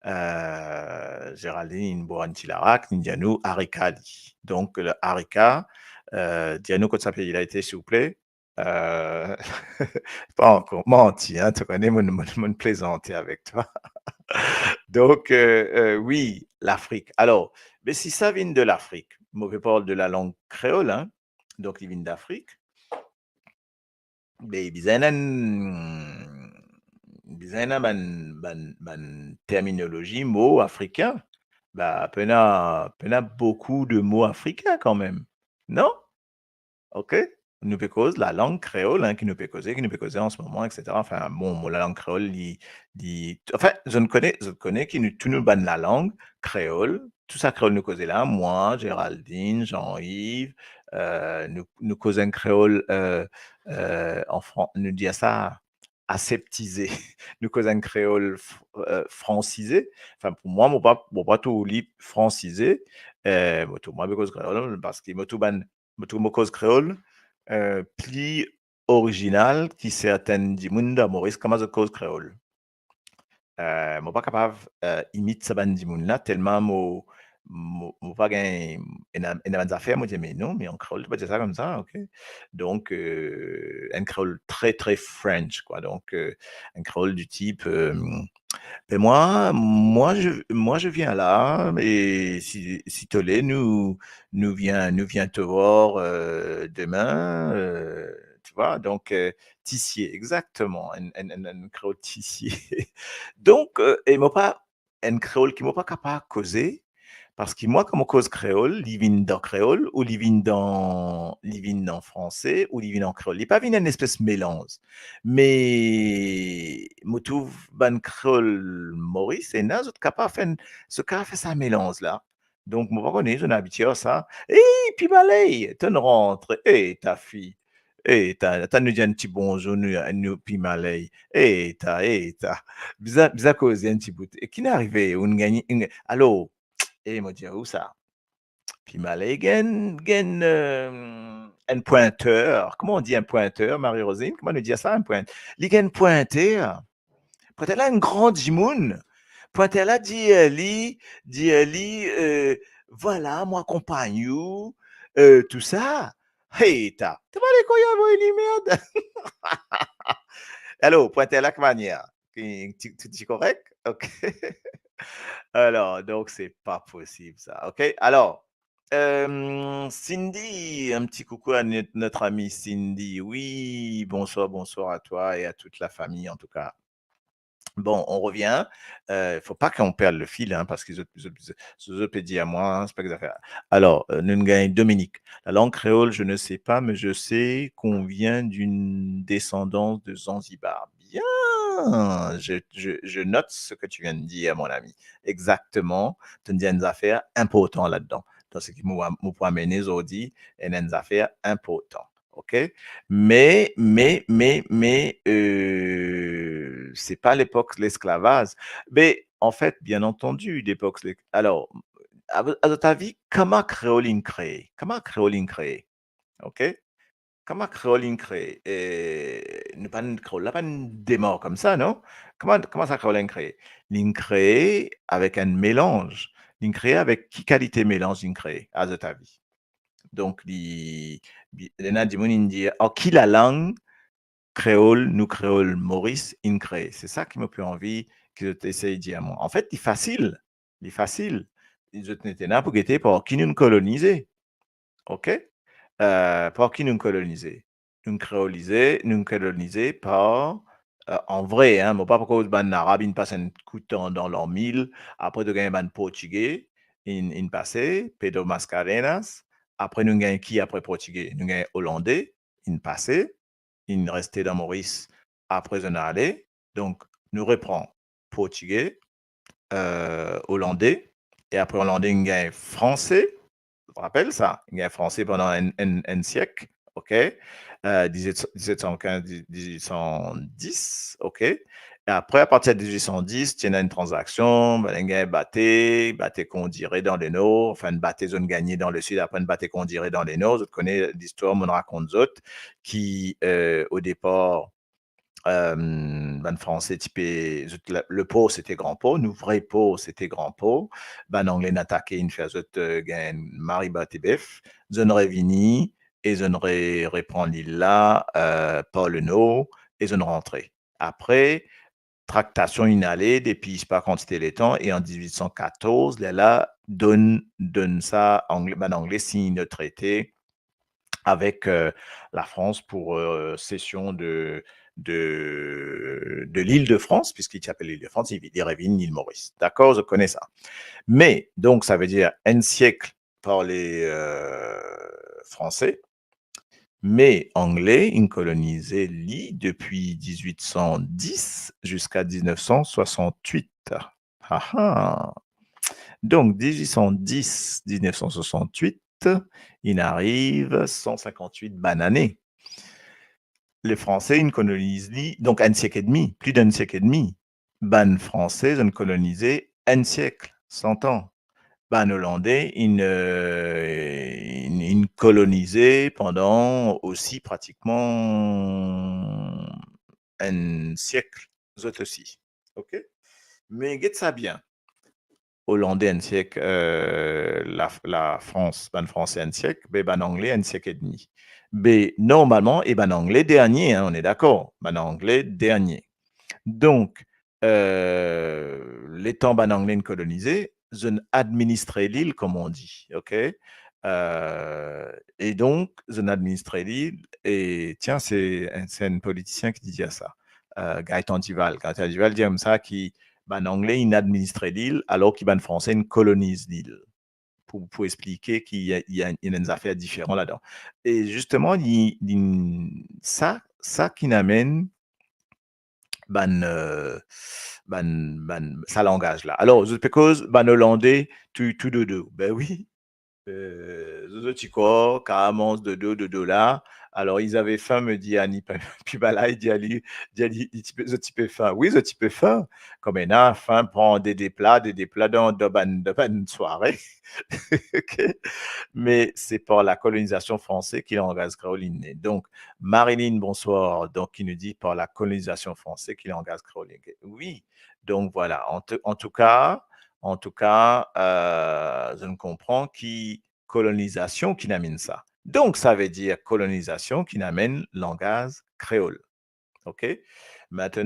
euh, Géraldine inn bwar enn ti larak, inn dir nou Arika li. Donk, le Arika, euh, dir nou kot sa pei la ete, silvouple? Euh, pa ankor, manti, hein, to kone, mo, mo, mo plezante avek twa. Donk, euh, euh, wi, Lafrik. Alor, be si sa vinn de Lafrik, mo pe parl de lalang kreol, hein, donk li vinn d'Afrik. Be bizin enn, bizin ena bann, bann, bann terminolozi, mo afrikin. Ba, pena, pena boukou de mo afrikin kanmem, non? Ok? Nou pe koz lalang kreol, hein, ki nou pe koze, ki nou pe koze an se moman, et cetera. Anfin, bon, mo lalang kreol, li, li, anfin, zot kone, zot kone ki nou, tou nou bann lalang kreol, tou sa kreol nou koze la, mwa, Géraldine, Jean-Yves, euh, nou, nou koz enn kreol, euh, euh, an fran-, nou dir sa, aseptize. Nou koz enn kreol f-, euh, fransize. Anfin, pou mwa, mo pa, mo pa trouv li fransize. Euh, mo trouv mwa pe koz kreol, parski mo trouv bann, mo trouv mo koz kreol, euh, pli orizinal ki sertin dimoun dan Moris, kouma zot koz kreol. Euh, mo pa kapav, euh, imit sa bann dimoun la, telman mo, mo, mo pa gagn, ena, ena bann zafer, mo dir, "Me non, me an kreol, to pa dir sa koumsa, ok?" Donk, euh, enn kreol tre, tre French, kwa. Donk, euh, enn kreol du tip, euh, "Ben moi, moi je, moi je viens là, et si, si to le, nou, nou vien, nou vien te voir, euh, demain, euh," tu vois, donk, euh, tisie, exakteman, enn, enn, enn, enn kreol tisie. Donk, euh, e mo pa, enn kreol ki mo pa kapav koze, parski mwa, kan mo koz kreol, li vinn dan kreol, ou li vinn dan, li vinn an franse, ou li vinn an kreol. Li pa vinn enn espes melanz. Me mo trouv bann kreol Moris, ena zot kapav fer enn, zot kapav fer sa melanz la. Donk, mo pa kone, zot ena abitie ar sa. "Ey, Pimaley, tonn rantre, ey, ta fi. Ey, ta, ta nou dir enn ti bonzour, nou, nou Pimaley. Ey, ta, ey, ta. Bizin, bizin koze enn ti bout. E ki'nn arive, ou'nn gagn, ou'nn gagn, alor," e mo dir, "Ou sa? Pimaley gagn, gagn, euh, enn pwinter." Kouma on dir enn pwinter, Marie-Rosine? Kouma nou dir sa, enn pwint-, li gagn pwinter? Pwinter la enn gran dimoun. Pwinter la dir li, dir li, euh, "Vwala, mo akonpagn ou," euh, tou sa. Hey, ta, to pa lekor, avoy li, merd. Alor, pwinter la, ki manier? Ki, ti, ti, ti korek? Ok. Alor, donk, se pa posib, sa. Ok? Alor, euh, Cindy, un petit coucou à no-, notre amie Cindy. Oui, bonsoir, bonsoir à toi et à toute la famille, en tout cas. Bon, on revient. Euh, faut pas qu'on perde le fil, hein, parce que zot, zot, zot, zot pe dir mwa, hein, c'est pas que ça fait. Alors, euh, nou gagn Dominique. La langue créole, je ne sais pas, mais je sais qu'on vient d'une descendance de Zanzibar. Bien, je, je, je note ce que tu viens de dire, mon ami. Exactement. Tu dis une affaire importante là-dedans. Dans ce qui m'a, m'a amené aujourd'hui, une affaire importante. Ok? Mais, mais, mais, mais, euh, c'est pas l'époque de l'esclavage. Mais, en fait, bien entendu, l'époque, alor, à, à votre avis, kouma kreol inn kree? Kouma kreol inn kree? Ok? Kouma kreol inn kree? E, nou pa, kreol la pa inn demar koumsa, non? Kouma, kouma sa kreol inn kree? Linn kree avek enn melanz. Linn kree avek ki kalite melanz linn kree, à votre avis? Donk, li, li, ena dimoun inn dir, ar ki lalang kreol, nou kreol Moris, inn kree? Se sa ki mo pe anvi ki zot esey dir mwa. Anfet, li fasil, li fasil. Zot inn ete la pou gete par ki nou kolonize. Ok? Euh, par ki nou kolonize? Nou kreolize, nou kolonize par, euh, an vre, hein, mo pa pou koz bann Arab inn pas enn kou tan dan lan mil, apre to gagn bann Portige, inn, inn pase, Pedro Mascarenhas, apre nou gagn ki apre Portige? Nou gagn Olande, inn pase, inn reste dan Moris, apre zot inn ale. Donk, nou repran Portige, euh, Olande, e apre Olande, nou gagn Franse. Ou rapel sa? Nou gagn Franse pandan enn, enn, enn siek, ok? Euh, dizet, dizet san kinz, di-, dizet san dis, ok? E apre, apartir de dizet san dis, ti ena enn tranzaksion, bann gagn bate, bate Condire dan le nor, anfin, bate zot inn gagne dan le sid, apre bate Condire dan le nor. Zot kone listwar, mo rakont zot, ki, euh, o depar, euh, bann Franse ti pe, zot la, le por, se te Gran Por, nou vre por, se te Gran Por. Bann Angle inn atake, inn fer zot, euh, gagn mari bate bef, zot inn revini, e zot inn re-, repran lil la, euh, par le nor, e zot inn rantre. Apre, traktasion inn ale depi sipa kantite letan, e an dizwit san katorz, lerla donn, donn sa, Angle, bann Angle sign le trete avek, euh, Lafrans pou, euh, sesion de, de, de Lil-de-Frans, piski ti apel Lil-de-Frans, li, li revinn Lil Moris. Dakor, zot kone sa. Me, donk, sa ve dir enn siek par le, euh, Franse, me Angle inn kolonize li depi dizwit san dis ziska diznef san swasant-wit. Ah ah. Donk, dizwit san dis, diznef san swasant-wit, inn ariv san sinkant-wit bann ane. Le Franse inn koloniz li, donk, enn siek edmi, plis d'enn siek edmi. Bann Franse, zot inn kolonize enn siek, san an. Bann Olande, inn, euh, inn, inn kolonize pandan osi pratikman enn siek, zot osi. Ok? Me get sa bien. Olande enn siek, euh, la, Lafrans, bann Franse enn siek, be bann Angle enn siek edmi. Be normalman, e bann Angle dernie, hein, on est d'accord, bann Angle dernie. Donk, euh, letan bann Angle inn kolonize, zot inn administre lil, comme on dit, ok? Euh, e donk, zot inn administre lil, e tiens, se enn, se enn politisien ki ti dir sa, euh, Gaëtan Duval. Gaëtan Duval dir koumsa ki bann Angle inn administre lil, alor ki bann Franse inn koloniz lil. Pou, pou explike ki i a, i a, i a enn zafer diferan ladan. E zisteman, li, li, sa, sa ki inn amenn bann, euh, bann, bann, sa langaz la. Alor, zot pe koz, bann Olande, tou, tou dodo. Be wi. Euh, zot, zot ti krwar, karamans dodo, dodo la. Alors, ils avaient faim, me dit Annie Pi-, Pibala, li dir li, dir li, li ti pe, zot ti pe fin. Wi, zot ti pe fin. Kouma ena fin, pran de, de pla, de, de pla dan, dan bann, dan bann sware. Ok? Mais c'est par la colonisation française ki langaz kreol inn ne. Donc, Marilyn, bonsoir. Donc, qui nous dit par la colonisation française ki langaz kreol inn ne. Oui. Donc, voilà. En tou-, en tout cas, en tout cas, euh, zot inn konpran ki kolonizasion ki inn amenn sa. Donk, sa ve dir kolonizasion ki inn amenn langaz kreol. Ok? Aster,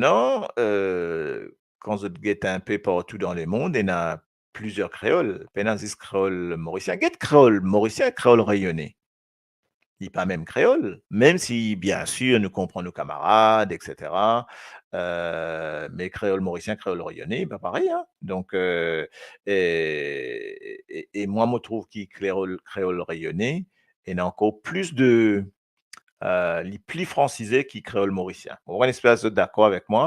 euh, kan zot get inpe partou dan lemond, ena plizier kreol, pena zis kreol morisien. Get kreol morisien, kreol reyone. li pa mem kreol, mem si, bien sir, nou konpran nou kamarad, et cetera. Eh, me kreol morisien, kreol reyone, pa parey, hein. Donk, eh, e, e, e mwa, mo trouv ki kreol, kreol reyone, ena ankor plis de, eh, li pli fransize ki kreol morisien. Mo pa kone si zot dakor avek mwa,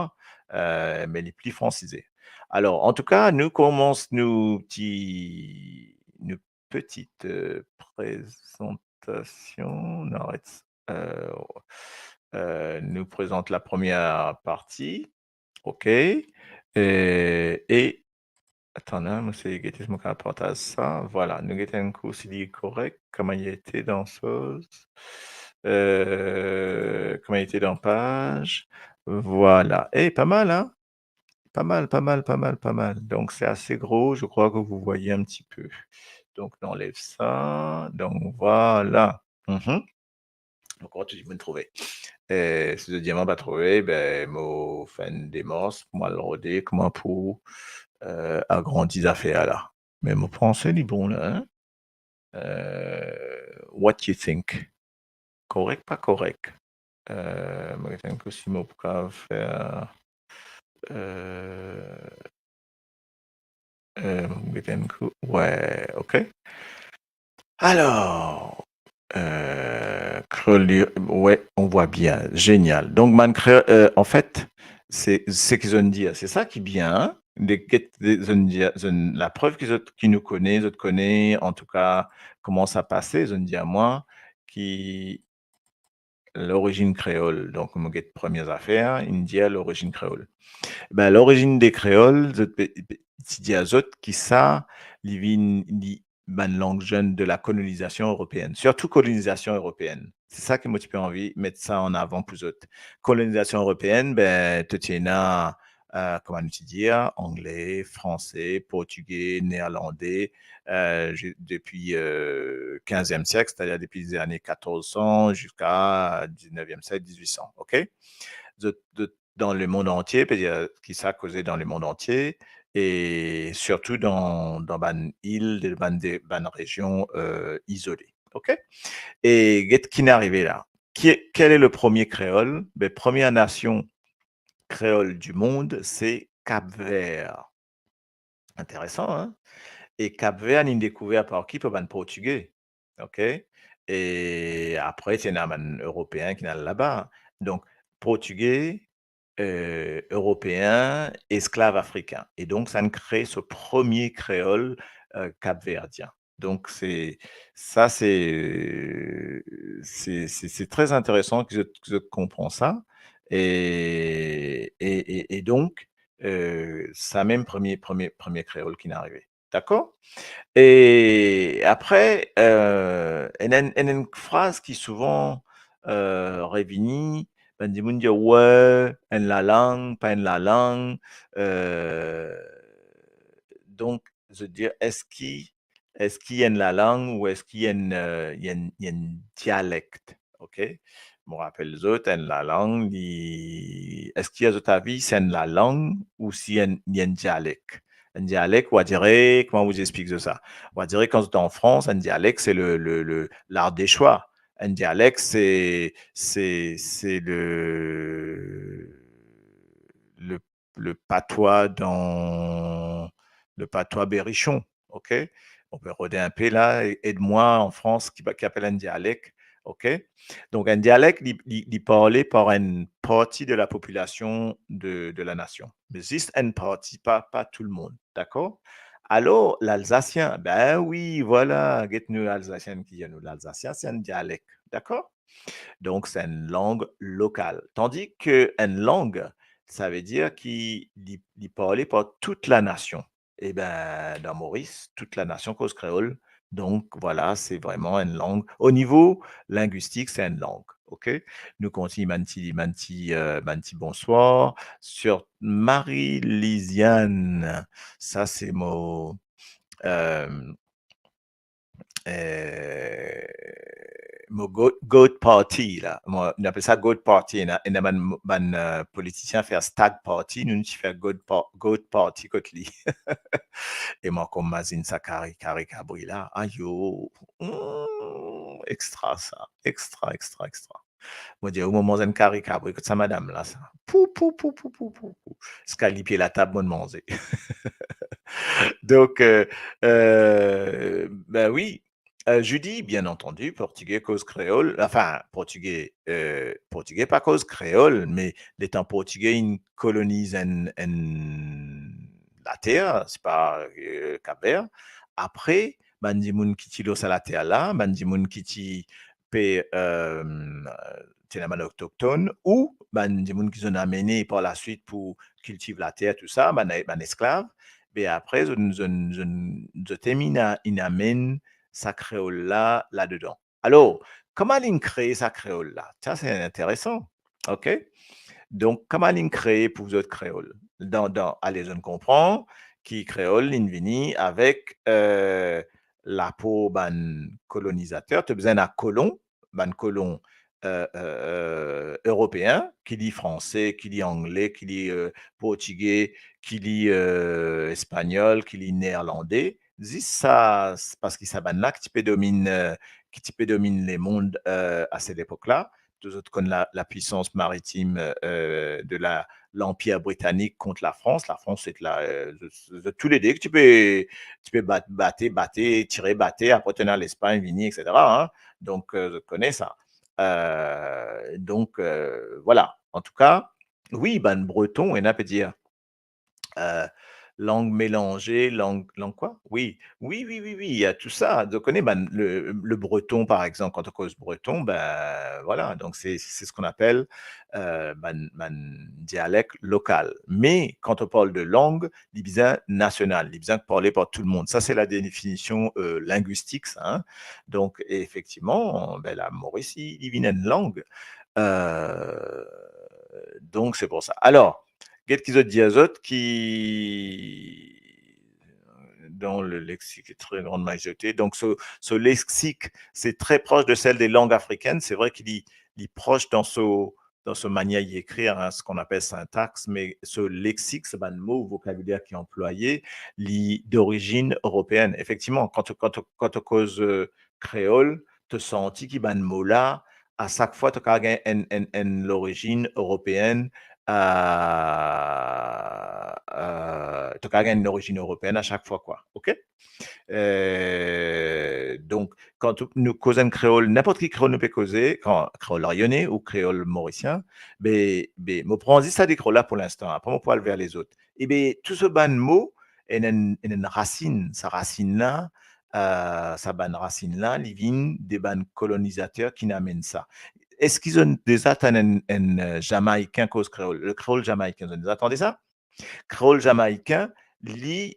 eh, me li pli fransize. Alor, antouka, nou koumans nou ti, nou petit, eh, prezantasion. Non, aret. Eh, eh, nou prezant la premie parti. Ok. Eh, e, atann, hein, mo sey gete si mo kapav partaz sa. Vwala, nou gete enn kou si li korek, kouma li ete dan soz, eh, kouma li ete dan paz. Vwala. Eh, pa mal, hein? Pas mal, pas mal, pas mal, pas mal. Donc, c'est assez gros, je crois que vous voyez un petit peu. Donc, on enlève ça. Donc, voilà. Mhm. Donk, kouma tou dimoun trouve. Eh, si zot dir mwa pa trouve, be, mo fer enn demars pou mo al rode kouma pou, eh, agrandi zafer la. Me mo panse li bon la, hein? Eh, what you think? Korek, pa korek? Eh, mo gete enn kou si mo pou kapav fer, eh, eh, mo gete enn kou. Ouais, ok. Alors, euh, créole, ouais, on voit bien, génial. Donc, bann kre-, euh, en fait, c'est, seki zot inn dir, c'est ça qui est bien, hein? De get, de, zot inn dir, zot inn, la preuve ki zot, ki nou kone, zot kone, antouka, kouma sa pase, zot inn dir mwa ki lorizinn kreol. Donk, mo get premie zafer, inn dir lorizinn kreol. Be, lorizinn de kreol, zot pe, pe, ti dir zot ki sa, li vinn, li, bann lang zis de la kolonizasion eropeenn, sirtou kolonizasion eropeenn. Se sa ki mo ti pe anvi met sa an avan pou zot. Kolonizasion eropeenn, be, to ti ena, eh, kouma nou ti dir, angle, franse, portige, neerlande, eh, ju-, depi, eh, kinziem siek, setadir depi zane katorz san ziska dizneviem siek, diz-wit san, ok? Zot, zot dan lemond antie, pe dir ki sa koze dan lemond antie, e sirtou dan, dan bann il, de, bann de, bann rezion, eh, izole. Ok? E get ki inn arive la. Ki, quel est le premier créole? Be, premie nasion kreol du monde, c'est Cap-Vert. Interesan, hein? E Cap-Vert, inn dekouver par ki? Par bann Portige. Ok? E apre, ti ena bann Eropeen ki inn al laba. Donk, Portige, eh, Eropeen, esklav afrikin. E donk, sa inn kre so premie kreol, eh, kapverdien. Donk, se, sa, se, se, se, se tre interesan ki zot, ki zot konpran sa. E, e, e, e donk, eh, sa mem premie, premie, premie kreol ki inn arive. Dakor? E apre, eh, ena enn, ena enn fraz ki souvan, eh, revini, bann dimoun dir, "We, enn lalang, pa enn lalang." Eh, donk, zot dir, eski, eski enn lalang ou eski enn, eh, enn, enn dialek? Ok? Mo rapel zot, enn lalang, li, eski a zot avi, se enn lalang ou si enn, li enn dialek? Enn dialek, ou va dire, kouma mo explik zot sa? Ou va dire, kan zot an Frans, enn dialek, se le, le, le, l'Ardéchois. Enn dialek, se, se, se le, le, le patois dan, le patois berrichon, ok? Ou pe rode enpe la, e-, ed mwa an Frans, ki, ki apel enn dialek, ok? Donk, enn dialek, li, li, li parle par enn parti de la popilasion de, de la nasion. Me zis enn parti, pa, pa tou lemonn, dakor? Alor, lalzasien, be wi, vwala, get nou Alzasien ki dir nou, lalzasien, se enn dialek, dakor? Donk, se enn lang lokal. Tandi ke enn lang, savedir ki li, li parle par tout la nasion. E be, dan Moris, tout la nasion koz kreol. Donk, vwala, se vreman enn lang. O nivo lingwistik, se enn lang. Ok? Nou kontign bann ti, bann ti, eh, bann ti bonswar. Sur Marie-Lisiane, sa se mo, eh, eh, mo goat, goat party la. Mo, nou apel sa goat party. Ena, ena bann, bann, eh, politisien fer stag party, nou, nou ti fer goat par-, goat party kot li. E mo ankor mazinn sa kari, kari kabri la. Ayo, hmm, extra sa, extra, extra, extra. Mo dir, ou mo manz enn kari kabri kot sa madam la sa. Pou, pou, pou. Ziska lipie latab, mo manze. Donk, eh, eh, ben wi, eh, Judy, bien antandi, Portige koz kreol, anfin, Portige, eh, Portige pa koz kreol, me letan Portige inn koloniz enn, enn later, se pa, eh, Cap-Vert, apre, bann dimoun ki ti lor sa later la, bann dimoun ki ti pe, eh, ti ena bann otokton, ou bann dimoun ki zot amenn par laswit pou kiltiv later, tou sa, bann, bann esklav, be apre, zot, zot, zot, zot amenn, inn amenn sa kreol la ladedan. Alor, kouma linn kree sa kreol la? Sa, se interesan, ok? Donk, kouma linn kree pou zot kreol? Dan, dan, ale, zot konpran ki kreol, linn vini avek, eh, lapor bann kolonizater, to bizin ena kolon, bann kolon, eh, eh, eh, eropeen, ki li franse, ki li angle, ki li, eh, portige, ki li, eh, espagnol, ki li neerlande, zis sa, parski sa bann la ki ti pe dominn, eh, ki ti pe dominn lemond, eh, a set epok la. Tou zot konn la, lapwisans maritim, eh, de la, Lanpir Britanik kont Lafrans. Lafrans, se la, eh, zot, zot toulede ki ti pe, ti pe bat-, bate, bate, tire, bate, apre to ena Lespagn vini, et cetera, hein. Donk, eh, zot kone sa. Eh, donk, eh, vwala. Antouka, wi, bann Breton, ena pe dir, eh, lang melanze, lang, lang kwa? Wi, wi, wi, wi, wi, ena tou sa. Zot kone, bann, le, le breton, par exanp, kan to koz breton, ben, vwala, donk se, se, se seki apel, eh, bann, bann dialek lokal. Me kan to parl de lang, li bizin nasional, li bizin parle par tou lemonn. Sa, se la definision, eh, lingwistik, sa, hein. Donk, efektivman, ben, la, Moris, li, li vinn enn lang. Eh, donk, se pou sa. Alor, get ki zot dir, zot ki, dont le lexique est très grande majorité. Donc, ce, ce lexique, c'est très proche de celle des langues africaines. C'est vrai qu'il est, il est proche dans ce, dans ce manière d'y écrire, hein, ce qu'on appelle syntaxe, mais ce lexique, ce bann mo, vocabulaire qui est employé, li d'origine européenne. Effectivement, quand, quand, quand on cause, euh, créole, to santi ki bann mo la, a sak fwa to kapav gagn enn, enn, enn lorizinn eropeen, eh, eh, to kapav gagn enn lorizinn eropeen a sak fwa, kwa. Ok? Eh, donk, kan nou koz enn kreol, ninport ki kreol nou pe koze, kan kreol larenyone ou kreol morisien, be, be, mo pran zis sa de kreol la pou linstan, apre mo pou al ver lezot. E be, tou sa bann mo, ena enn, ena enn rasinn, sa rasinn la, eh, sa bann rasinn la, li vinn de bann kolonizater ki inn amenn sa. Eski zot deza tann enn, enn, eh, Zamaikin koz kreol, le kreol zamaikin, zot deza tande sa? Kreol zamaikin, li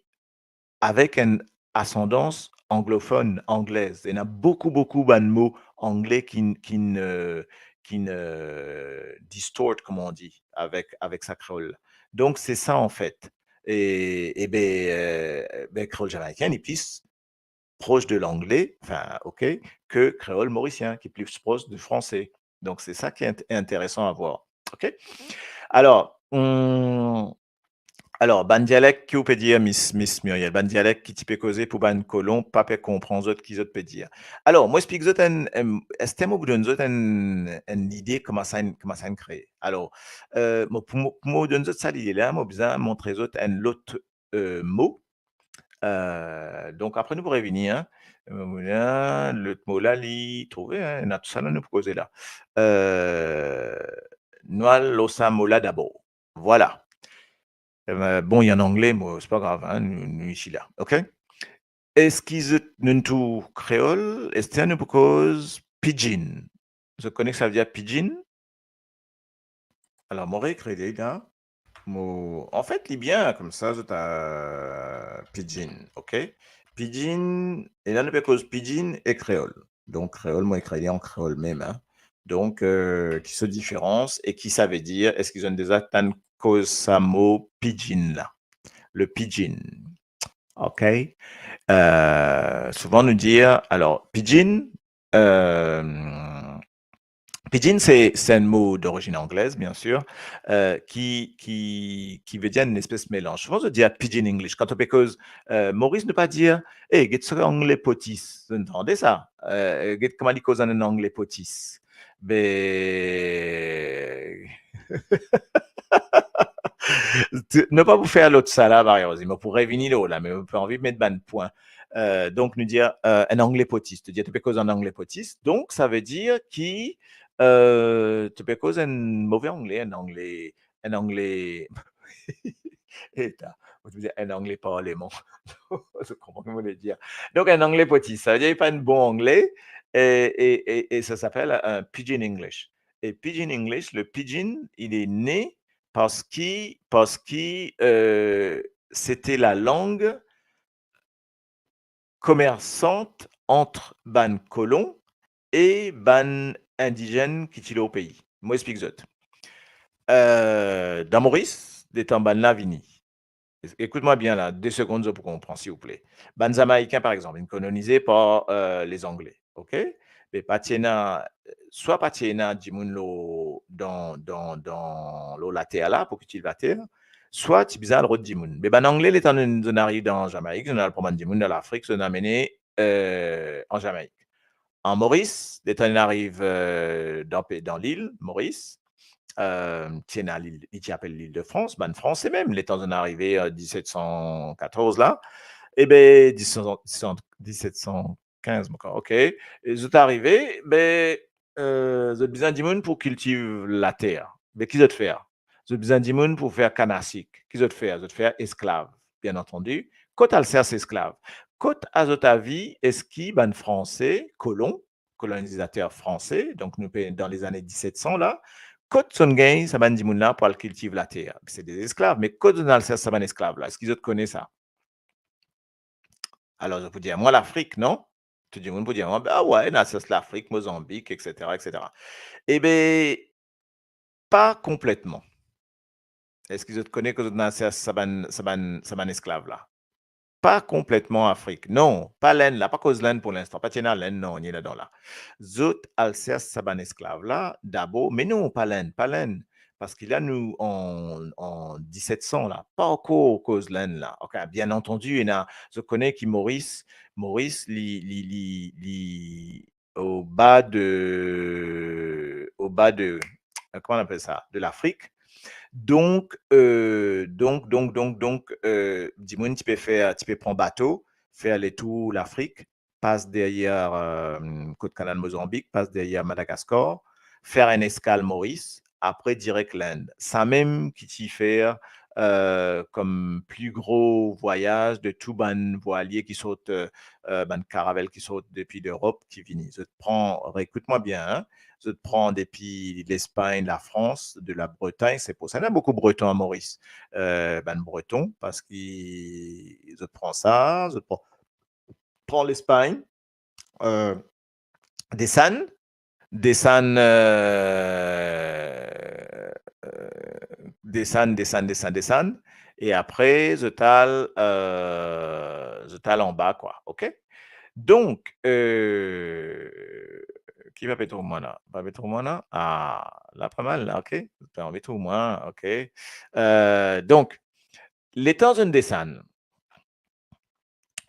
avek enn asandans anglofonn, anglez. Ena boukou, boukou bann mo angle ki, ki, eh, ki, eh, distort, kouma on di, avek, avek sa kreol la. Donk, se sa, anfet. E, e be, eh, be, kreol zamaikin, li plis pros de langle, anfin, ok, ke kreol morisien, ki plis pros de franse. Donk, se sa ki int-, interesan a vwar. Ok? Alor, hmm, alor, bann dialek ki ou pe dir, Miss, Miss Muriel, bann dialek ki ti pe koze pou bann kolon, pa pe konpran zot ki zot pe dir. Alor, mo explik zot enn, enn, eski mo pou donn zot enn, enn lide kouma sa inn, kouma sa inn kree. Alor, eh, mo, pou mo, pou mo donn zot sa lide la, mo bizin montre zot enn lot, eh, mo. Eh, donk, apre nou pou revini, hein. Eh, lot mo la, li trouve, hein, ena tou sa la nou pou koze la. Eh, nou al lor sa mo la dabor. Vwala. Eh ben, bon, li an angle, mo, se pa grav, hein, nou, nou isi la, ok? Eski zot, nou tou kreol, eski nou pou koz pidgin? Zot kone ki sa ve dir pidgin? Alor, mo reekrir li la. Mo, anfet, li bien, koumsa, zot a pidgin, ok? Pidgin, e la nou pe koz pidgin e kreol. Donk, kreol, mo ekrir li an kreol mem, hein. Donk, eh, ki so diferans e ki sa ve dir? Eski zot inn deza tann koz sa mo pidgin la? Le pidgin. Ok? Eh, souvan nou dir, alor, pidgin, Euh, pidgin, c'est, c'est un mot d'origine anglaise, bien sûr, euh, qui, qui, qui veut dire une espèce de mélange. Souvent, on dit pidgin English. Quand on peut cause, euh, Maurice ne pas dire, "Eh, get sa angle potis." Vous entendez ça? Euh, get kouma li koz an angle potis. Be, non pa pou fer lot sa la, Marie-Rose, me pou revini lor la, me mo pe anvi met bann pwin. Euh, donk, nou dir, euh, an angle potis, to dir, to pe koz an angle potis, donk, sa ve dir ki, euh, to pe koz enn move angle, enn angle, enn angle, eta, mo ti pou dir enn angle parleman. Zot konpran ki mo le dir. Donk, an angle potis, sa ve dir li pa enn bon angle, e, e, e, e sa s'appelle un pidgin English. Et pidgin English, le pidgin, il est né parce que, parce que, euh, c'était la langue commerçante entre bann kolon e bann indizenn ki ti lor pei. Mo explik zot. Euh, dan Moris, letan bann la vini, Écoute-moi bien là, deux secondes, zot pou konpran, silvouple. Bann Zamaikin, par exanp, inn kolonize par, euh, Lezangle, ok? Me pa ti ena, swa pa ti ena dimoun lor, dan, dan, dan, lor later la, pou kiltiv later, swa ti bizin al rod dimoun. Me bann Angle, letan zot inn ariv dan Zamaik, zot inn al pran bann dimoun dan Lafrik, zot inn amene, euh, an Zamaik. An Moris, letan inn ariv, euh, dan pe-, dan lil Moris, euh, ti ena lil, li ti apel Lil de Frans, bann Franse mem, letan zot inn arive, euh, diset san katorz la, e be, diset san, diset san kinz, ok, e zot arive, be, euh, zot bizin dimoun pou kiltiv later. Be ki zot fer? Zot bizin dimoun pou fer kann a sik. Ki zot fer? Zot fer esklav, bien antandi. Kot al sers esklav? Kot, a zot avi, eski bann Franse, kolon, kolonizater franse, donk nou pe dan lezane diset san la, kot zot inn gagn sa bann dimoun la pou al kiltiv later? Se de esklav, me kot zot inn al sers sa bann esklav la? Eski zot kone sa? Alor, zot pou dir mwa Lafrik, non? Tou dimoun pou dir mwa, "Ah we, inn al sers Lafrik, Mozanbik, et cetera, et cetera." E be, pa konpletman. Eski zot kone kot zot inn al sers sa bann, sa bann, sa bann esklav la? Pa konpletman Afrik. Non, pa Lenn la, pa koz Lenn pou linstan, pa ti ena Lenn, non, ni ladan la. Zot al sers sa bann esklav la, dabor, me non, pa Lenn, pa Lenn, parski la nou an, an diset san la, pa ankor koz Lenn la. Ok, bien antandi, ena, zot kone ki Moris, Moris, li, li, li, li, au bas de, au bas de, euh, comment on appelle ça, de l'Afrique. Donk, euh, donk, donk, donk, donk, euh, dimoun ti pe fer, ti pe pran bato, fer letour Lafrik, pas deryer, euh, kot Kanal Mozanbik, pas deryer Madagaskar, fer enn eskal Moris, apre direk Lenn. Sa mem ki ti fer, euh, kom pli gro vwayaz de tou bann vwalie ki sort, euh, euh, bann karavel ki sort depi Lerop, ki vini. Zot pran, ekout mwa bien, hein, zot pran depi Lespagn, Lafrans, de la Bretagne, se pou sa ena boukou Breton a Moris. Euh, bann Breton, parski zot pran sa, zot pran, pran Lespagn, euh, desann, desann, euh, euh, desann, desann, desann, desann, e apre, zot al, euh, zot al anba, kwa, ok? Donk, euh, ki pa pe trouv mwa la? Pa pe trouv mwa la? Ah, la pa mal la, ok? Pa anvi trouv mwa, ok? Euh, donk, letan zot inn desann,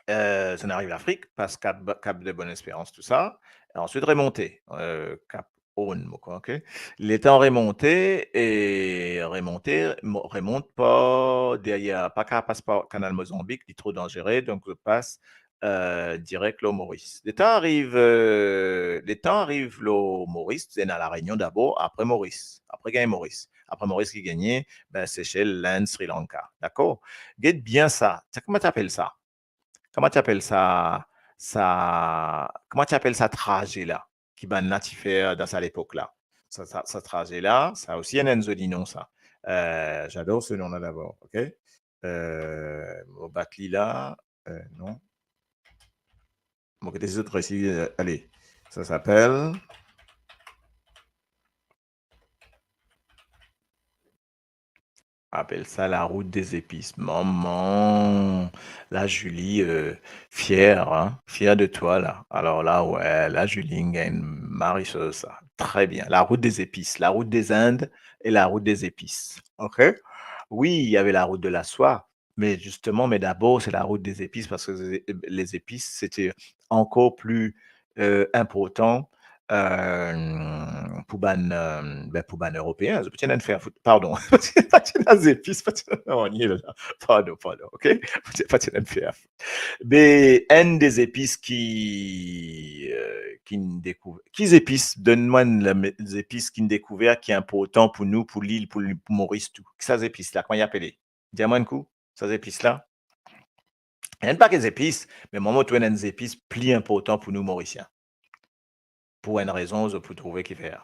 euh, zot inn ariv Lafrik, pas Cap, Cap de Bonne-Espérance, tou sa, e answit remonte, euh, Cap Horn, mo krwar, ok? Letan remonte, e remonte, mo-, remont par deryer, pa kapav pas par Kanal Mozanbik, li tro danzere, donk zot pas, euh, direk lor Moris. Letan ariv, euh, letan ariv lor Moris, ena La Réunion dabor, apre Moris, apre gagn Moris. Apre Moris ki gagne, be, Sesel, Lenn, Sri Lanka. Dakor? Get bien sa. Sa, kouma ti apel sa? Kouma ti apel sa, sa, kouma ti apel sa traze la ki bann la ti fer dan sa lepok la? Sa, sa, sa traze la, sa osi enn, enn zoli non, sa. Euh, j'adore ce nom-là d'abord, ok? Euh, mo bat li la, euh, non. Mo kite zot resi, euh, ale, sa s'appelle Apel sa la route des épices. Manman, la Julie, euh, fière, hein, fière de toi, la. Alors là, ouais, la Julie, inn gagn mari sa, sa. Très bien. La route des épices, la route des Indes et la route des épices. OK ? Oui, il y avait la route de la soie, mais justement, mais d'abord, c'est la route des épices parce que les, les épices, c'était encore plus, euh, important, euh, pou bann, euh, ben, pou bann Eropeen, zot pa ti ena fer fout, pardon, pa ti ena zepis, pa ti ena nanye la, pardon, pardon, OK ? Pa ti, pa ti ena fer fout. Be, enn de zepis ki, euh, ki'nn dekouver, ki zepis, donn mwa enn la me-, zepis ki'nn dekouver ki inportan pou nou, pou lil, pou, pou Moris tou. Ki sa zepis la, kouma li apele ? Dir mwa enn kou, sa zepis la. Enn pake zepis, me mwa, mo trouv enn zepis pli inportan pou nou Morisien. Pou enn rezon, zot pou trouve kifer.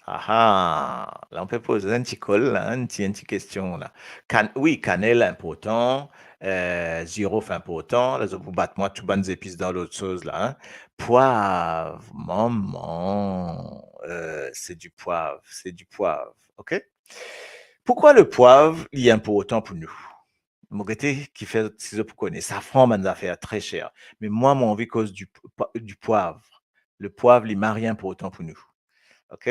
Aha, la, on pe poz enn ti kol la, enn ti, enn ti kestion la. Kan-, wi, kanel inportan, euh, zirof inportan, la, zot pou bat mwa tou bann zepis dan lot soz la, hein. Pwav, manman, euh, c'est du poivre, c'est du poivre, OK ? Pourquoi le poivre, li inportan pou nou ? Mo gete kifer, si zot pou kone, safran, bann zafer tre ser. Me mwa, mo anvi koz du p-, pa-, du poivre. Le poivre, li mari inportan pou nou. OK ?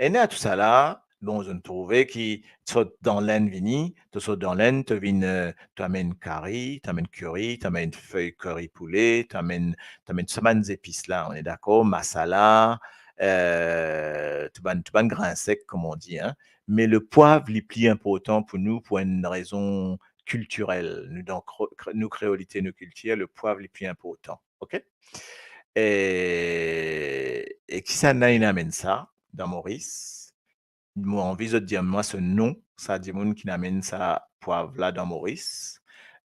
Ena tousala, bon, zot trouve ki sort dan Lenn vini, to sort dan Lenn, to vinn, euh, to amenn kari, to amenn kari, to amenn fey kari poule, to amenn, to amenn tou sa bann zepis la, on est d'accord, masala, euh, tou bann, tou bann grin sek, comme on dit, hein. Me le pwav, li pli inportan pou nou pou enn rezon kiltirel. Nou dan kre-, kre-, nou kreolite, nou kiltir, le pwav, li pli inportan. OK ? E, e kisannla inn amenn sa dan Moris ? Mo anvi zot dir mwa so non, sa dimoun ki'nn amenn sa pwav la dan Moris.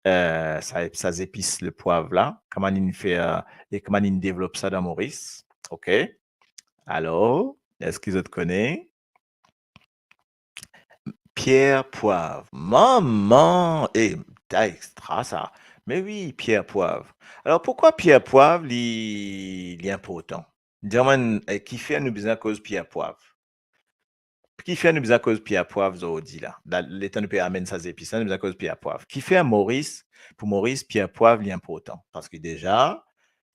Euh, sa, sa zepis, le pwav la, kouma li'nn fer, e kouma li'nn devlop sa dan Moris. OK ? Alor, eski zot kone ? Pierre Poivre. Manman! E, ta extra sa. Me wi, Pierre Poivre. Alor, pourkwa Pierre Poivre, li, li inportan ? Dir mwa, e, kifer nou bizin koz Pierre Poivre ? Kifer nou bizin koz Pierre Poivre zordi la ? Da-, letan nou pe amenn sa zepis la, nou bizin koz Pierre Poivre. Kifer Moris, pou Moris, Pierre Poivre, li inportan ? Parski deza,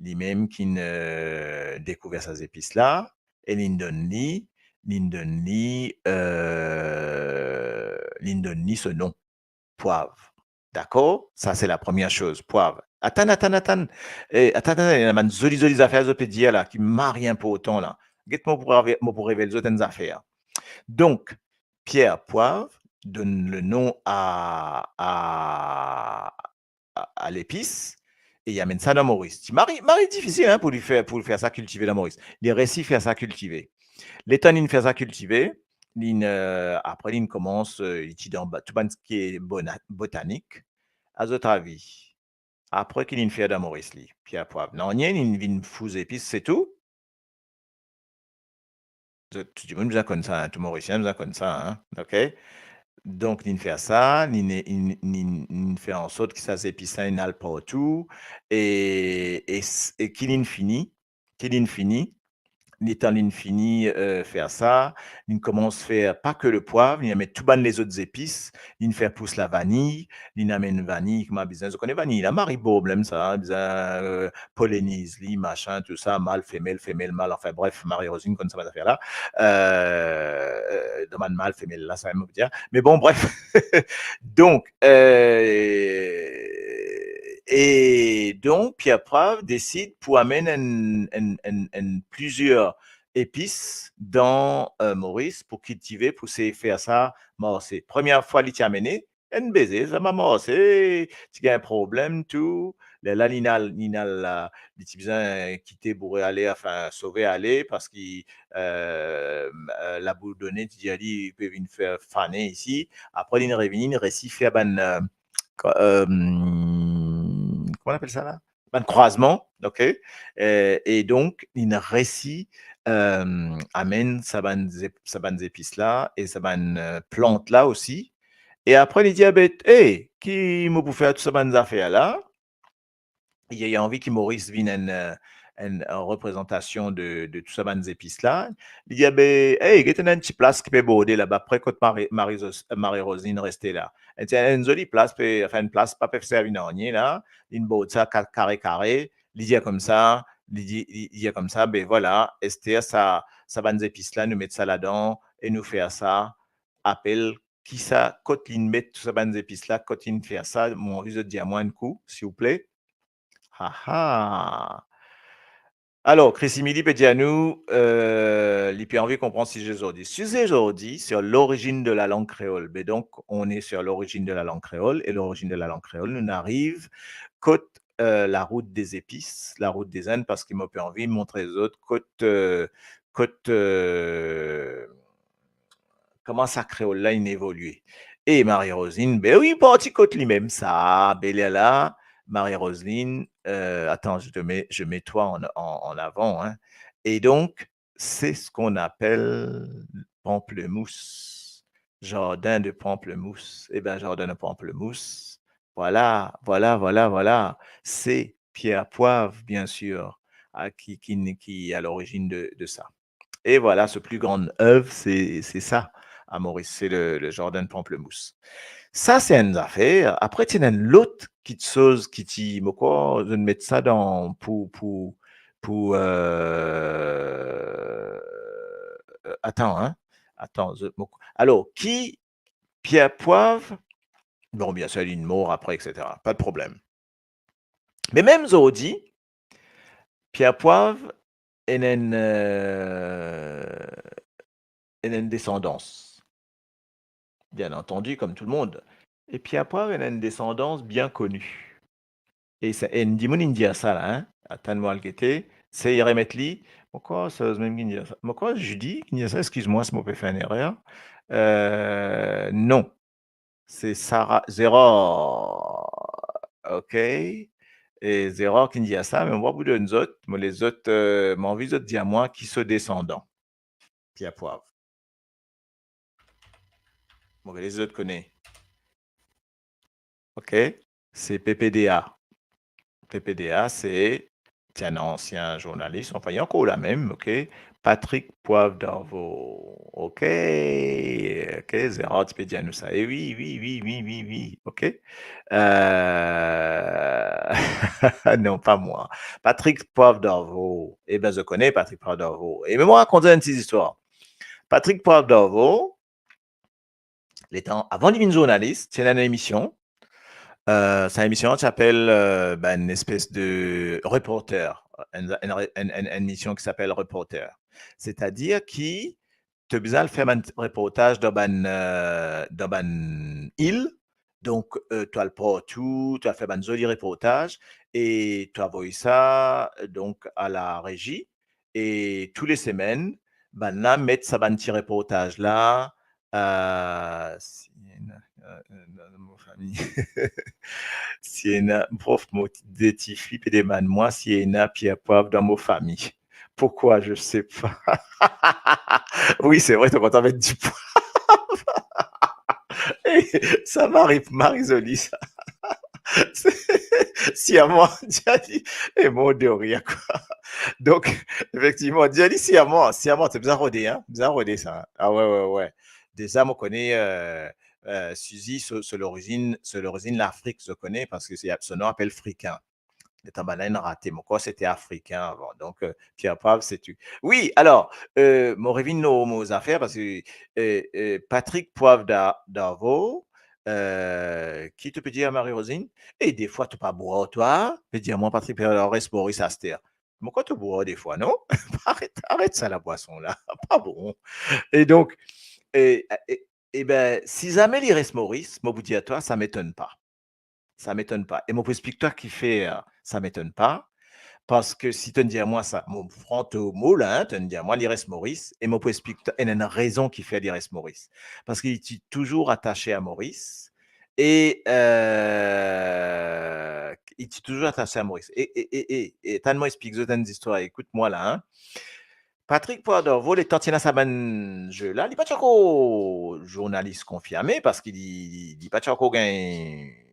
limem ki'nn, euh, dekouver sa zepis la, e li'nn donn li, li'nn donn li, euh, li'nn donn li so non, pwav. Dakor ? Sa, se la premie soz, pwav. Atann, atann, atann. E, atann, atann, ena bann zoli, zoli zafer zot pe dir la, ki mari inportan la. Get, mo pou reve-, mo pou revel zot enn zafer. Donk, Pierre Poivre donn le non a, a, a, a lepis, e li amenn sa dan Moris. Ti mari, mari difisil, hein, pou li fer, pou li fer sa kiltive dan Moris. Li resi fer sa kiltive. Letan li'nn fer sa kiltive, li'nn, euh, apre li'nn koumans, euh, li ti dan ba-, tou bann ki bona-, botanik. A zot avi, apre ki li'nn fer dan Moris li, Pierre Poivre ? Nanye, li'nn vinn fou zepis, se tou. Zot, tou dimoun bizin konn sa, hein, tou Morisien bizin konn sa, hein, OK ? Donk, li'nn fer sa, li'nn, li'nn, li'nn, li'nn fer ansort ki sa zepis la, li'nn al partou, e, e s-, e ki li'nn fini, ki li'nn fini, letan li'nn fini, euh, fer sa, li'nn koumans fer pa ke le pwav, li'nn met tou bann lezot zepis, li'nn fer pous lavaniy, li'nn amenn vaniy, kouma bizin, zot kone vaniy la, mari problem sa, bizin, euh, poliniz li, masin, tou sa, mal, femel, femel, mal, anfin bref, Marie-Rosine konn sa bann zafer la. Euh, euh, dan bann mal, femel la, sa mem mo pe dir. Me bon, bref. Donk, euh, e donk, Pierre Poivre desid pou amenn enn, enn, enn, enn plizier epis dan, euh, Moris pou kiltive, pou sey fer sa marse. Premie fwa li ti amene, enn beze, sa pa marse, ti gagn problem tou. Lerla li'nn al, li'nn al, euh, li ti bizin kite boure ale, anfin, sove ale, parski, euh, euh, labourdone ti dir li, li pe vinn fer fane isi. Apre, li'nn revini, li'nn resi fer bann, euh, ko-, euh, kouma on apel sa la ? Bann krwazman, OK ? Euh, e donk, li'nn resi, euh, amenn sa bann zep-, sa bann zepis la e sa bann, euh, plant la osi. E apre, li dir, "Be, e, ki mo pou fer tou sa bann zafer la?" Li, li anvi ki Moris vinn enn, euh, enn, enn reprezantasion de, de tou sa bann zepis la. Li dir, "Be, hey, get ena enn ti plas ki pe borde laba, pre kot Marie, Marie Zos-, Marie Rosine reste la. Enn ti, enn zoli plas, pe, anfin, enn plas pa pe servi nanye la, linn bord sa ka-, kare kare." Li dir koumsa, li di, li, li dir koumsa, "Be vwala, ester sa, sa bann zepis la, nou met sa ladan e nou fer sa." Apel ki sa, kot linn met tou sa bann zepis la, kot linn fer sa, mo anvi zot dir mwa enn kou, silvouple. Ha, ha. Alor, Chris Emily pe dir nou, euh, li pe anvi konpran size zordi. Size zordi, c'est l'origine de la langue créole. Ben donc, on est sur l'origine de la langue créole, et l'origine de la langue créole, nou ariv kot, euh, la route des épices, la route des Indes, parski mo pe anvi montre zot kot, euh, kot, euh, kouma sa kreol la inn evolie. E Marie Rosine, be wi, parti kot limem sa, be lerla, Marie Rosine, euh, attends, je te mets, je mets toi en, en, en avant, hein. Et donc, c'est ce qu'on appelle pamplemousse, jardin de pamplemousse. Eh ben, jardin de pamplemousse, voilà, voilà, voilà, voilà. C'est Pierre Poivre, bien sûr, à, qui, qui, qui est à l'origine de, de ça. Et voilà, ce plus grande œuvre, c'est, c'est ça, à Maurice, c'est le, le jardin de pamplemousse. Sa, se enn zafer. Apre, ti ena enn lot kiksoz ki ti, mo krwar, zot met sa dan, pou, pou, pou, euh, attends, hein. Attends, zot, mo, alor, ki Pierre Poivre, bon, bien sûr, li mor apre, et cetera. Pas de problème. Me mem zordi, Pierre Poivre ena enn, euh, ena enn desandans. Bien antandi, kom tou lemonn. E Pierre Poivre ena enn desandans bien koni. E sa, enn dimoun inn dir sa la, hein? Atann mo al gete. Se li remet li. Mo krwar, serieusement, ki'nn dir sa? Mo krwar Judy ki'nn dir sa, exkiz mwa si mo pe fer enn erer. Euh, non. Se Sarah, Gérard. Ok. E Gérard ki'nn dir sa, me mo pa pou donn zot, mo les zot, euh, mo anvi zot dir mwa ki so desandan. Pierre Poivre. Mo les zot kone. Ok. Se P P D A. P P D A, se, se enn ansien zournalis, anfin, li ankor la mem, ok? Patrick Poivre Darvaux, ok? Ok, Gérard, ti pe dir nou sa. E wi, wi, wi, ok? Euh, non, pa mwa. Patrick Poivre Darvaux. E ben, zot kone Patrick Poivre Darvaux. E me mo rakont zot enn ti zistwar. Patrick Poivre Darvaux, letan, avan li vinn zournalis, ti ena enn emision. Euh, sa emision ti apel, euh, ben, enn espes de reporter, enn, enn, enn, enn, enn emision ki apel Reporter. Setadir ki to bizin al fer bann reportaz dan bann, euh, dan bann il. Donk, euh, to al partou, to al fer bann zoli reportaz e to avoy sa, donk, a la rezi. E tou le semenn, bannla met sa bann ti reportaz la, euh, si ena, euh, euh, dan mo fami. Si ena, prof, mo de tifi pe demann mwa si ena Pierre Poivre dan mo fami. Pourquoi? Je sais pas. Wi, se vre, to kontan met dipwav. Sa Marie, Marie Zoli, sa. Sirman, Diali, e mo de rir, kwa. Donk, efektivman, Diali, sirman, sirman, to bizin rode, hein, bizin rode sa. Ah ouais, ouais, ouais. Deza, mo kone, euh, euh, Suzy, so, so lorizinn, so lorizinn Lafrik, zot kone, parski se, so nom apel Frikin. Letan bannla inn rate, mo krwar sete Afrikin avan. Donk, euh, Pierre Poivre, se tou. Wi, alor, euh, mo revinn lor mo zafer, parski, euh, euh, Patrick Poivre Da-, Darvaux, euh, ki to pe dir a Marie Rosine, e defwa to pa bwar twa, pe dir mwa, Patrick Poivre Darvaux res Moris aster. Mo krwar to bwar defwa, non? Aret, aret sa labwason la, pa bon. E donk, e, e, e ben, si zame li res Moris, mo pou dir twa, sa metonn pa. Sa metonn pa. E mo pou explik twa kifer sa metonn pa. Parski si to'nn dir mwa sa, mo pran to mo la, hein, to'nn dir mwa li res Moris, e mo pou explik twa, ena enn rezon kifer li res Moris. Parski li ti touzour atase a Moris, e, euh, li ti touzour atase a Moris. E, e, e, e, e, tann mo explik zot enn zistwar, ekout mwa la, hein. Patrick Poivre Darvaux, letan ti ena sa bann ze la, li pa ti ankor zournalis konfirme, parski li, li, li pa ti ankor gagn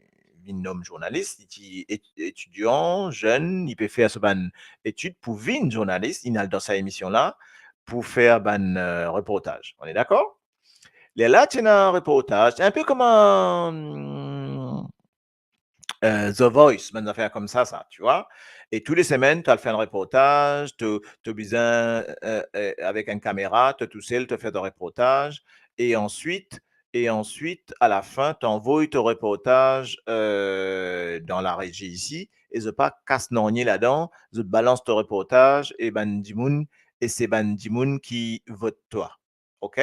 vinn nom zournalis, li ti et-, etidian, zenn, li pe fer so bann etid pou vinn zournalis, li al dan sa emision la pou fer bann, eh, reportaz. On est d'accord? Lerla ti ena reportaz, inpe kouma, eh, The Voice, bann zafer koumsa, sa, tu vois. E tou le semenn, to al fer enn reportaz, to, to bizin, eh, eh, avek enn kamera, to tousel, to fer to reportaz, e answit, e answit, alafin, to anvoy to reportaz, eh, dan larezi isi, e zot pa kas nanye ladan, zot balans to reportaz, e bann dimoun, e se bann dimoun ki vot twa. Ok?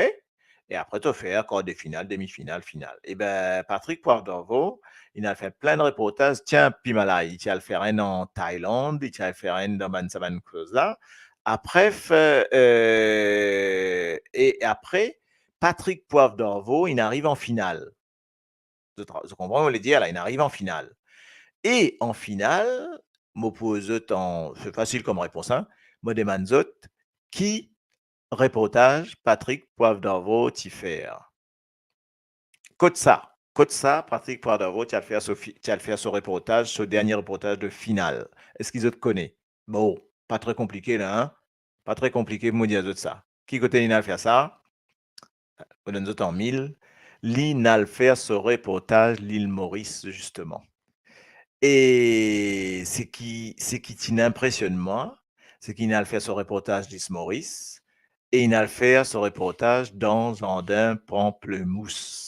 E apre, to fer kar de final, demi final, final. Eben, Patrick Poivre d'Arvor, li al fer plin reportaz, tiens, pi mal, li ti al fer enn an Thailand, li ti al fer enn dan bann, sa bann koz la. Apre, f-, eh, e apre, Patrick Poivre d'Arvor, li ariv an final. Zot, zot konpran mo le dir la, li ariv an final. E an final, mo poz zot an, se fasil kom repons, hein, mo demann zot, ki reportaz Patrick Poivre d'Arvor ti fer? Kot sa? Kot sa, Patrick Poivre d'Arvor ti al fer so fi-, ti al fer so reportaz, so dernie reportaz de final? Eski zot kone? Bon, pa tre konplike la, hein? Pa tre konplike pou mo dir zot sa. Ki kote li al fer sa? Mo donn zot an mil. Li al fer so reportaz Lil Moris, zisteman. E seki, seki ti inpresionn mwa, seki li al fer so reportaz Lil Moris, e li al fer so reportaz dan zardin panplemous.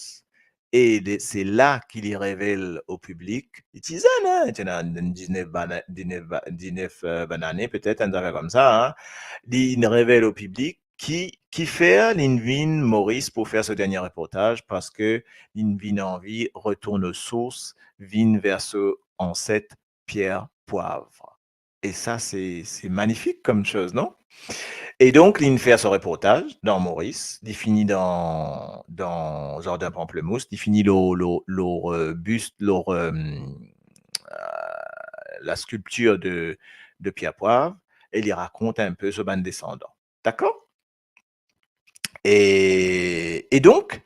E de, se la ki li revel o piblik, li ti zenn, hein, li ti ena diznef bana-, diznef ba-, diznef, eh, banane, petet, enn zafer koumsa, hein. Li revel o piblik ki, kifer li vinn Moris pou fer so dernie reportaz, parski li vinn anvi retourn o sours, vinn ver so anset Pierre Poivre. E sa, se, se manifik kom soz, non? E donk, li fer so reportaz dan Moris, li fini dan, dan zardin panplemous, li fini lor, lor, lor, eh, bist, lor, eh, eh, laskiltir de, de Pierre Poivre, e li rakont inpe so bann desandan. Dakor? E, e donk,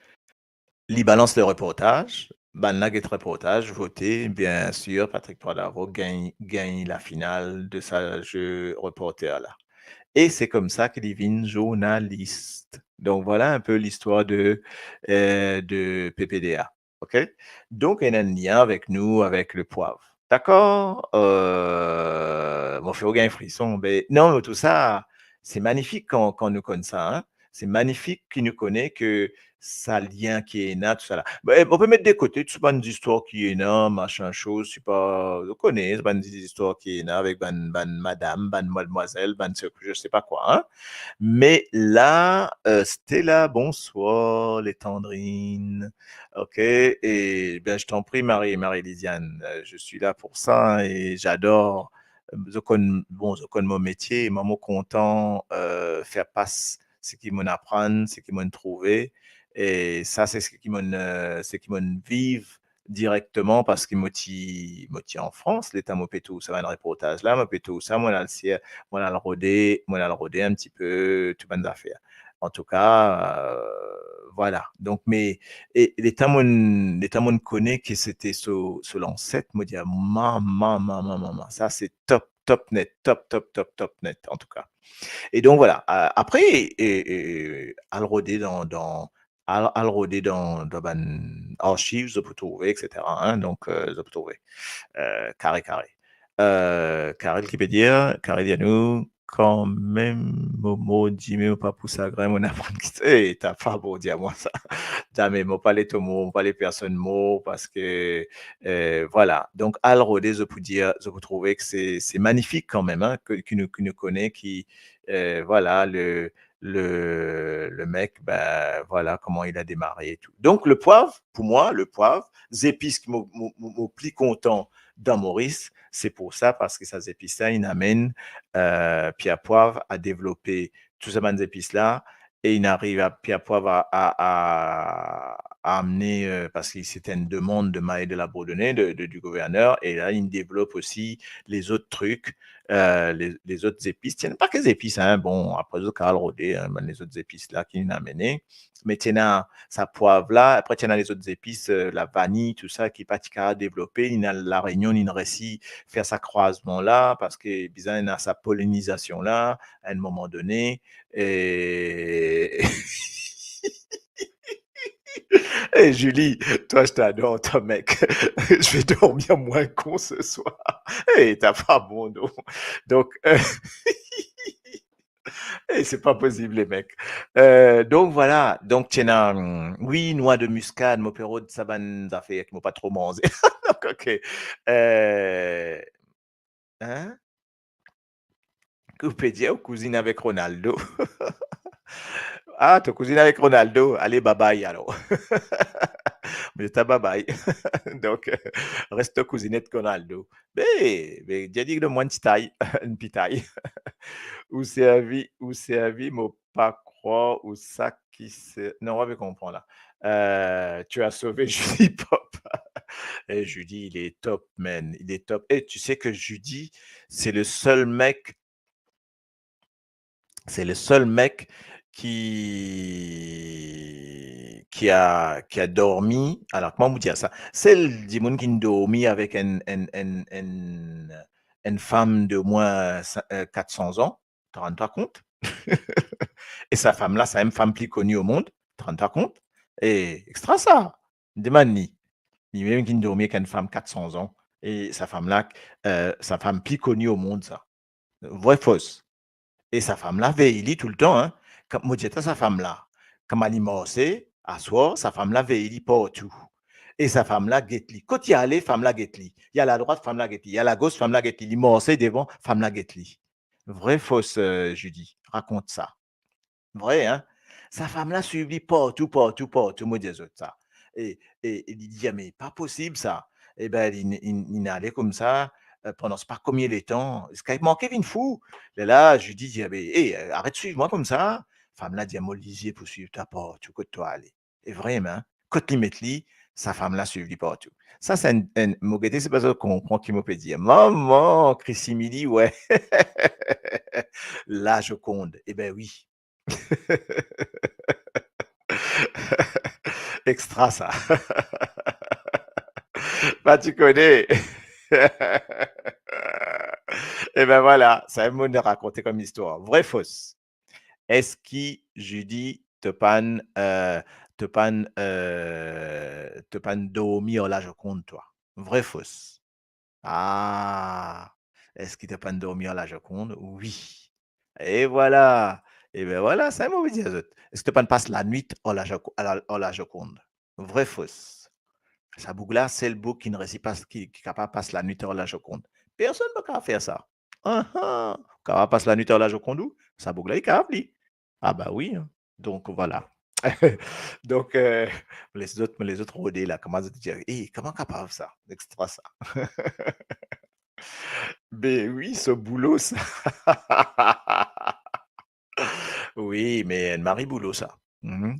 li balans le reportaz, bann la get reportaz, vote, bien sir, Patrick Poivre d'Arvor gagn, gagn lafinal de sa ze reporter la. E se koumsa ki li vinn zournalis. Donk, vwala inpe listwar de, eh, de P P D A. Ok? Donk, ena enn lien avek nou, avek le Poivre. Dakor? Eh, mo fer ou gagn frison, me non, me tou sa, se manifik kan, kan nou konn sa, hein? Se manifik ki nou kone ke sa lien ki ena, tou sa la. Be, mo pe met de kote tou bann zistwar ki ena, machin, soz, sipa, ou kone, bann zistwar ki ena avek bann, bann madam, bann madmwazel, bann se, je sais pas quoi, hein. Me la, eh, Stella, bonsoir, les tendrines. Ok, et bien, je t'en prie, Marie, Marie-Lisiane, euh, je suis là pour ça, hein, et j'adore, euh, zot konn, bon, zot konn mo metie, mwa mo kontan, euh, fer pas seki mo'nn aprann, seki mo'nn trouve, e sa, se seki mo'nn, euh, seki mo'nn viv direkteman, parski mo ti, mo ti an Frans, leta mo pe trouv sa bann reportaz la, mo pe trouv sa, mo'nn al sir, mo'nn al rode, mo'nn al rode enn tipe tou bann zafer. Antouka, euh, vwala. Donk, me, e leta mo'nn, leta mo'nn kone ki sete so, so lanset, mo dir, mama, mama, mama, sa se top, top net, top, top, top, top net, antouka. E donk, vwala. A-, apre, e, e, al rode dan, dan, al, al rode dan, dan bann archiv, zot pou trouve, et cetera, hein, donk, euh, zot pou trouve. Euh, kare, kare. Euh, Karel ki pe dir, Karel dir nou, kanmem, mo, mo dime mo pa pou sagrin, mo'nn aprann ki, eh, ta pa pou dir mwa sa. Zame, mo pa le to mo, mo pa le personn mo, parski, euh, vwala. Donk, al rode, zot pou dir, zot pou trouve ki se, se manifik kanmem, hein, ki, ki nou, ki nou kone ki, euh, vwala, le, le, le mec, ben, voilà comment il a démarré et tout. Donc, le Poivre, pour moi, le Poivre, zepis ki mo, mo, mo, mo pli kontan dan Moris, se pou sa, parski sa zepis la, inn amenn, euh, Pierre Poivre a devlope tou sa bann zepis la, e inn ariv a Pierre Poivre a, a, a, amne, euh, parski se enn demann de Maï de la Bourdonnais, de, de, du gouverneur, e la, li devlop osi lezot trik, euh, le, lezot zepis. Ti ena pa ke zepis, hein, bon, apre zot kapav al rode, hein, bann lezot zepis la ki inn amene. Me ti ena sa pwav la, apre ti ena lezot zepis, euh, lavani, tou sa ki pa ti kapav devlope, li ena La Réunion, li inn resi fer sa krwazman la, parski bizin ena sa polinizasion la, a enn moman done, e Eh, Julie, toi, je t'adore, ton mec. Je vais dormir moins con ce soir. Eh, t'as pas bon, non. Donc, euh, eh, c'est pas possible, les mecs. Euh, donc, voilà. Donc, ti ena, hum, wi, nwa de miskad, mo pe rod sa bann zafer ki mo pa tro manze. Donc, ok. Euh, hein? Ki ou pe dir, ou kouzinn avek Ronaldo? Ah, to kouzinn avek Ronaldo? Ale, babay, alor. Me ta babay. Donc, euh, res to kouzinn ek Ronaldo. Be, be, dir li donn mwa enn ti tay, enn pitay. Ou servi, ou servi, mo pa krwar ou sa ki se, non, on va bien comprendre là. Euh, tu as sauvé Judy Pop. Et Judy, il est top, man. Il est top. Et tu sais que Judy, c'est le seul mec, c'est le seul mec qui, qui a, qui a dormi. Alors, comment vous dire ça? Sel dimoun ki dormi avek enn, enn, enn, enn, enn fam de moins, euh, quatre cents ans. To rann twa kont? E sa fam la, sa mem fam pli koni o mond, to rann twa kont? E extra sa. Demann li. Li mem ki dormi ek enn fam quatre cents ans. E sa fam la, euh, sa fam pli koni o mond sa. Vre fos? E sa fam la vey li toultan, hein. Kan, mo dir twa sa fam la, kouma li marse, aswar, sa fam la vey li partou. E sa fam la get li. Kot li ale, fam la get li. Li al adrwat, fam la get li. Li al agos, fam la get li. Li marse devan, fam la get li. Vre fos, euh, Judy? Rakont sa. Vre, hein? Sa fam la swiv li partou, partou, partou, mo dir zot sa. E, e, e li dir, "Me pa posib sa." E ben, li, li, li ale koumsa, euh, pandan se pa konbien letan, ziska li manke vinn fou. Lerla, Judy dir, "Be, e, euh, aret swiv mwa koumsa." Fam la dir, "Mo lizie pou swiv twa partou kot to ale." E vreman, kot li met li, sa fam la swiv li partou. Sa, se enn, enn, mo gete, se pa zot konpran ki mo pe dir. Mama, Chrissy Milly, wi. La Joconde. E ben wi. Extra, sa. Ba, ti kone. E ben vwala, sa mo rakonte kom istwar. Vre, fos? Eski Judy, to pa'nn, euh, to pa'nn, euh, to pa'nn dormi ar La Joconde, twa? Vre, fos? Ah, eski to pa'nn dormi ar La Joconde? Wi. E vwala. E ben vwala, sa mo pe dir zot. Eski to pa'nn pas lanwit ar La Jo-, ar La, ar La Joconde? Vre, fos? Sa boug la, sel boug ki resi pas, ki, ki kapav pas lanwit ar La Joconde. Personn pa kapav fer sa. Ah, ah. Kapav pas lanwit ar La Joconde, ou? Sa boug la, li kapav li. Ah ba wi, hein. Donk, vwala. Donk, euh, lezot, lezot rode la, kouma zot dir, "E, kouma kapav sa?" Extra sa. Be wi, so boulo sa. Wi, me enn mari boulo sa. Mhm.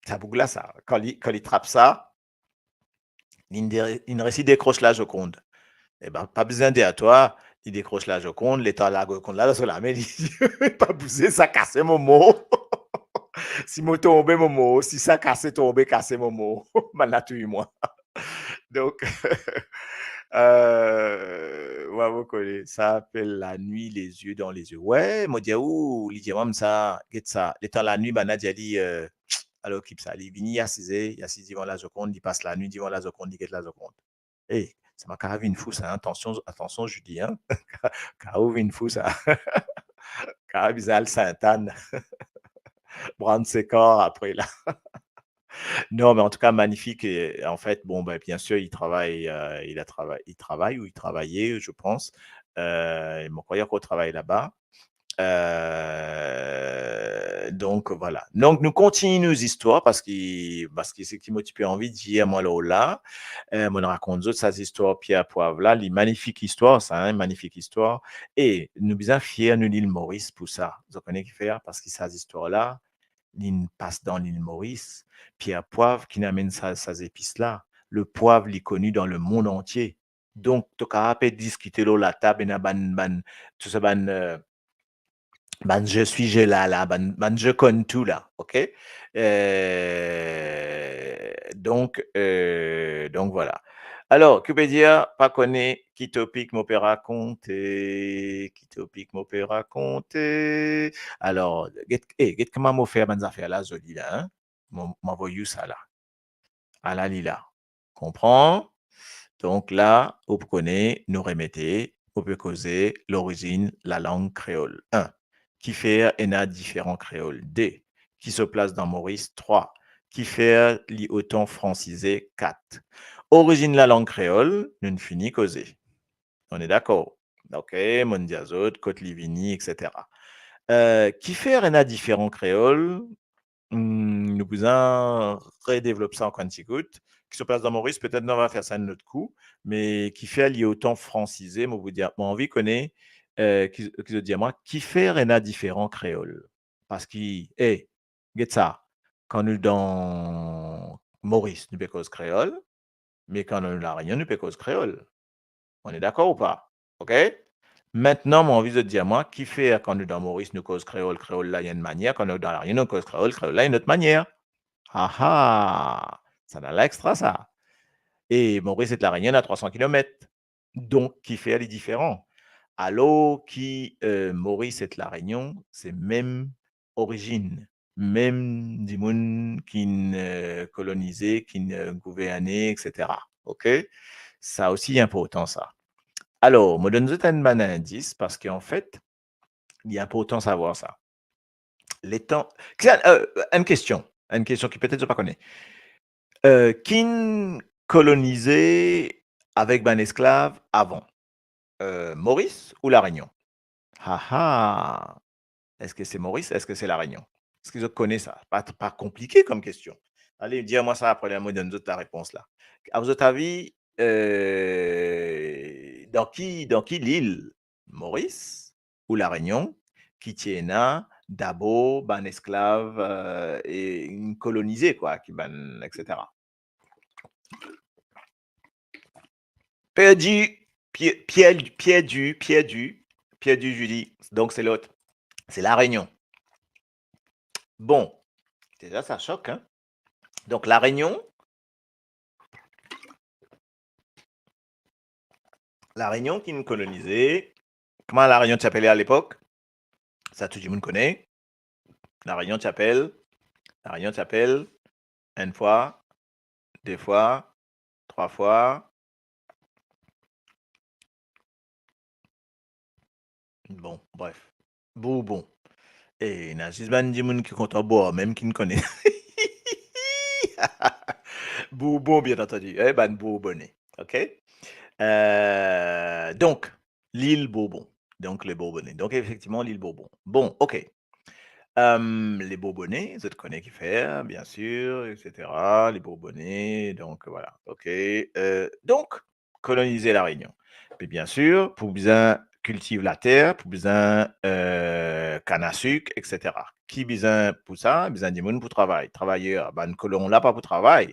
Sa boug la sa, kan li, kan li trap sa, li de-, li resi dekros La Joconde. E ben, pa bizin dir twa, li dekros La Joconde, letan La Joconde la dan so lame, li pa bouze, sa kase mo mor. Si mo tonbe, mo mor. Si sa kase, tonbe, kase, mo mor. Bann la touy mwa. Donk, euh, wa, mo kone, sa apel La nuit, les yeux dans les yeux. Wi, mo dir ou, li dir mwa sa, get sa. Letan lanwit, bann la dir li, euh, al okip sa. Li vini, li asize, li asiz divan La Joconde, li pas lanwit divan La Joconde, li get La Joconde. E, sa ma kapav vinn fou sa, atansion, atansion, Judy, hein. Kapav vinn fou sa. Kapav bizin al Sint-Ann. Brann se kar apre la. Non, mais en tout cas, magnifique. Et en fait, bon, ben, bien sûr, il travaille, euh, il a travaillé, il travaille ou il travaillait, je pense. Euh, mo krwar li ankor travay laba. Euh, donk, vwala. Donk, nou kontini nou zistwar parski, parski seki mo ti pe anvi dir, mwa, lor la, euh, mo rakont zot sa zistwar Pier Pwav la, li magnifik istwar sa, hein, magnifik istwar. E nou bizin fier, nou, Lil Moris pou sa. Zot kone kifer? Parski sa zistwar la, li'nn pas dan lil Moris. Pierre Poivre ki'nn amenn sa, sa zepis la. Le poivre, li koni dan lemond antie. Donk, to kapav pe diskite lor latab, ena bann, bann, tou sa bann, eh, bann je suis, je là la, bann, bann je konn tou la, ok? Eh, donk, eh, donk, vwala. Alor, ki pe dir, pa kone ki topik mo pe rakonte, ki topik mo pe rakonte. Alor, get, eh, get kouma mo fer bann zafer la zoli la, hein? Mo, mo avoy ou sa la. Ala li la. Konpran? Donk la, ou pou kone, nou remete, ou pe koze lorizinn lalang kreol. Un, kifer ena diferan kreol? De, ki so plas dan Moris? Trwa, kifer li otan fransize? Kat, orizinn lalang kreol, nou'nn fini koze. On est d'accord? Ok, mo'nn dir zot kot li vini, et cetera. Eh, kifer ena diferan kreol? Hmm, nou bizin redevlop sa ankor enn ti kout. Ki so plas dan Moris, petet nou va fer sa enn lot kou, me kifer li otan fransize, mo pou dir, mo anvi kone, eh, ki, ki zot dir mwa, kifer ena diferan kreol? Parski, eh, get sa, kan nou dan Moris, nou pe koz kreol, me kan nou La Rényon, nou pe koz kreol. On est d'accord ou pas? Ok? Aster, mo anvi zot dir mwa, kifer kan nou dan Moris, nou koz kreol, kreol la enn manier, kan nou dan La Rényon, nou koz kreol, kreol la enn lot manier? Aha! Sa ena extra sa. E Moris ek La Rényon ena trwa san kilomet. Donk, kifer li diferan? Alor ki, eh, Moris ek La Rényon, se mem orizinn, mem dimoun ki'nn, eh, kolonize, ki'nn, eh, gouverne, et cetera. Ok? Sa osi inportan sa. Alor, mo donn zot enn bann indis, parski anfet, li inportan savwar sa. Letan, ki sa, eh, enn kestion, enn kestion ki petet zot pa kone. Eh, ki'nn kolonize avek bann esklav avan? Eh, Moris ou La Rényon? Haha! Eski se Moris? Eski se La Rényon? Eski zot kone sa? Pa, pa konplike kom kestion. Ale, dir mwa sa apre, la mo donn zot larepons la. A zot avi, eh, dan ki, dan ki lil, Moris ou La Rényon, ki ti ena dabor bann esklav, eh, e inn kolonize, kwa, ki bann, et cetera. Perdi, pie-, pie-, perdi, perdi, perdi, Julie. Donk, se lot. Se La Rényon. Bon, deza, sa sok, hein? Donk, La Rényon, La Rényon ki'nn kolonize. Kouma La Rényon ti apele alepok? Sa tou dimoun kone. La Rényon ti apel, La Rényon ti apel enn fwa, de fwa, trwa fwa. Bon, bref. Bourbon. E ena zis bann dimoun ki kontan bwar, mem ki'nn kone. Bourbon, bien antandi. Eh, bann Bourbonais. Ok? Eh, donk, lil Bourbon. Donk, le Bourbonais. Donk, efektivman, lil Bourbon. Bon, ok. Em, le Bourbonais, zot kone kifer, bien sir, et cetera. Le Bourbonais, donk, vwala. Ok. Eh, donk, kolonize La Rényon. Epi, bien sir, pou bizin kiltiv later, pou bizin, eh, kann a sik, et cetera. Ki bizin pou sa? Bizin dimoun pou travay. Travayer, bann kolon la pa pou travay.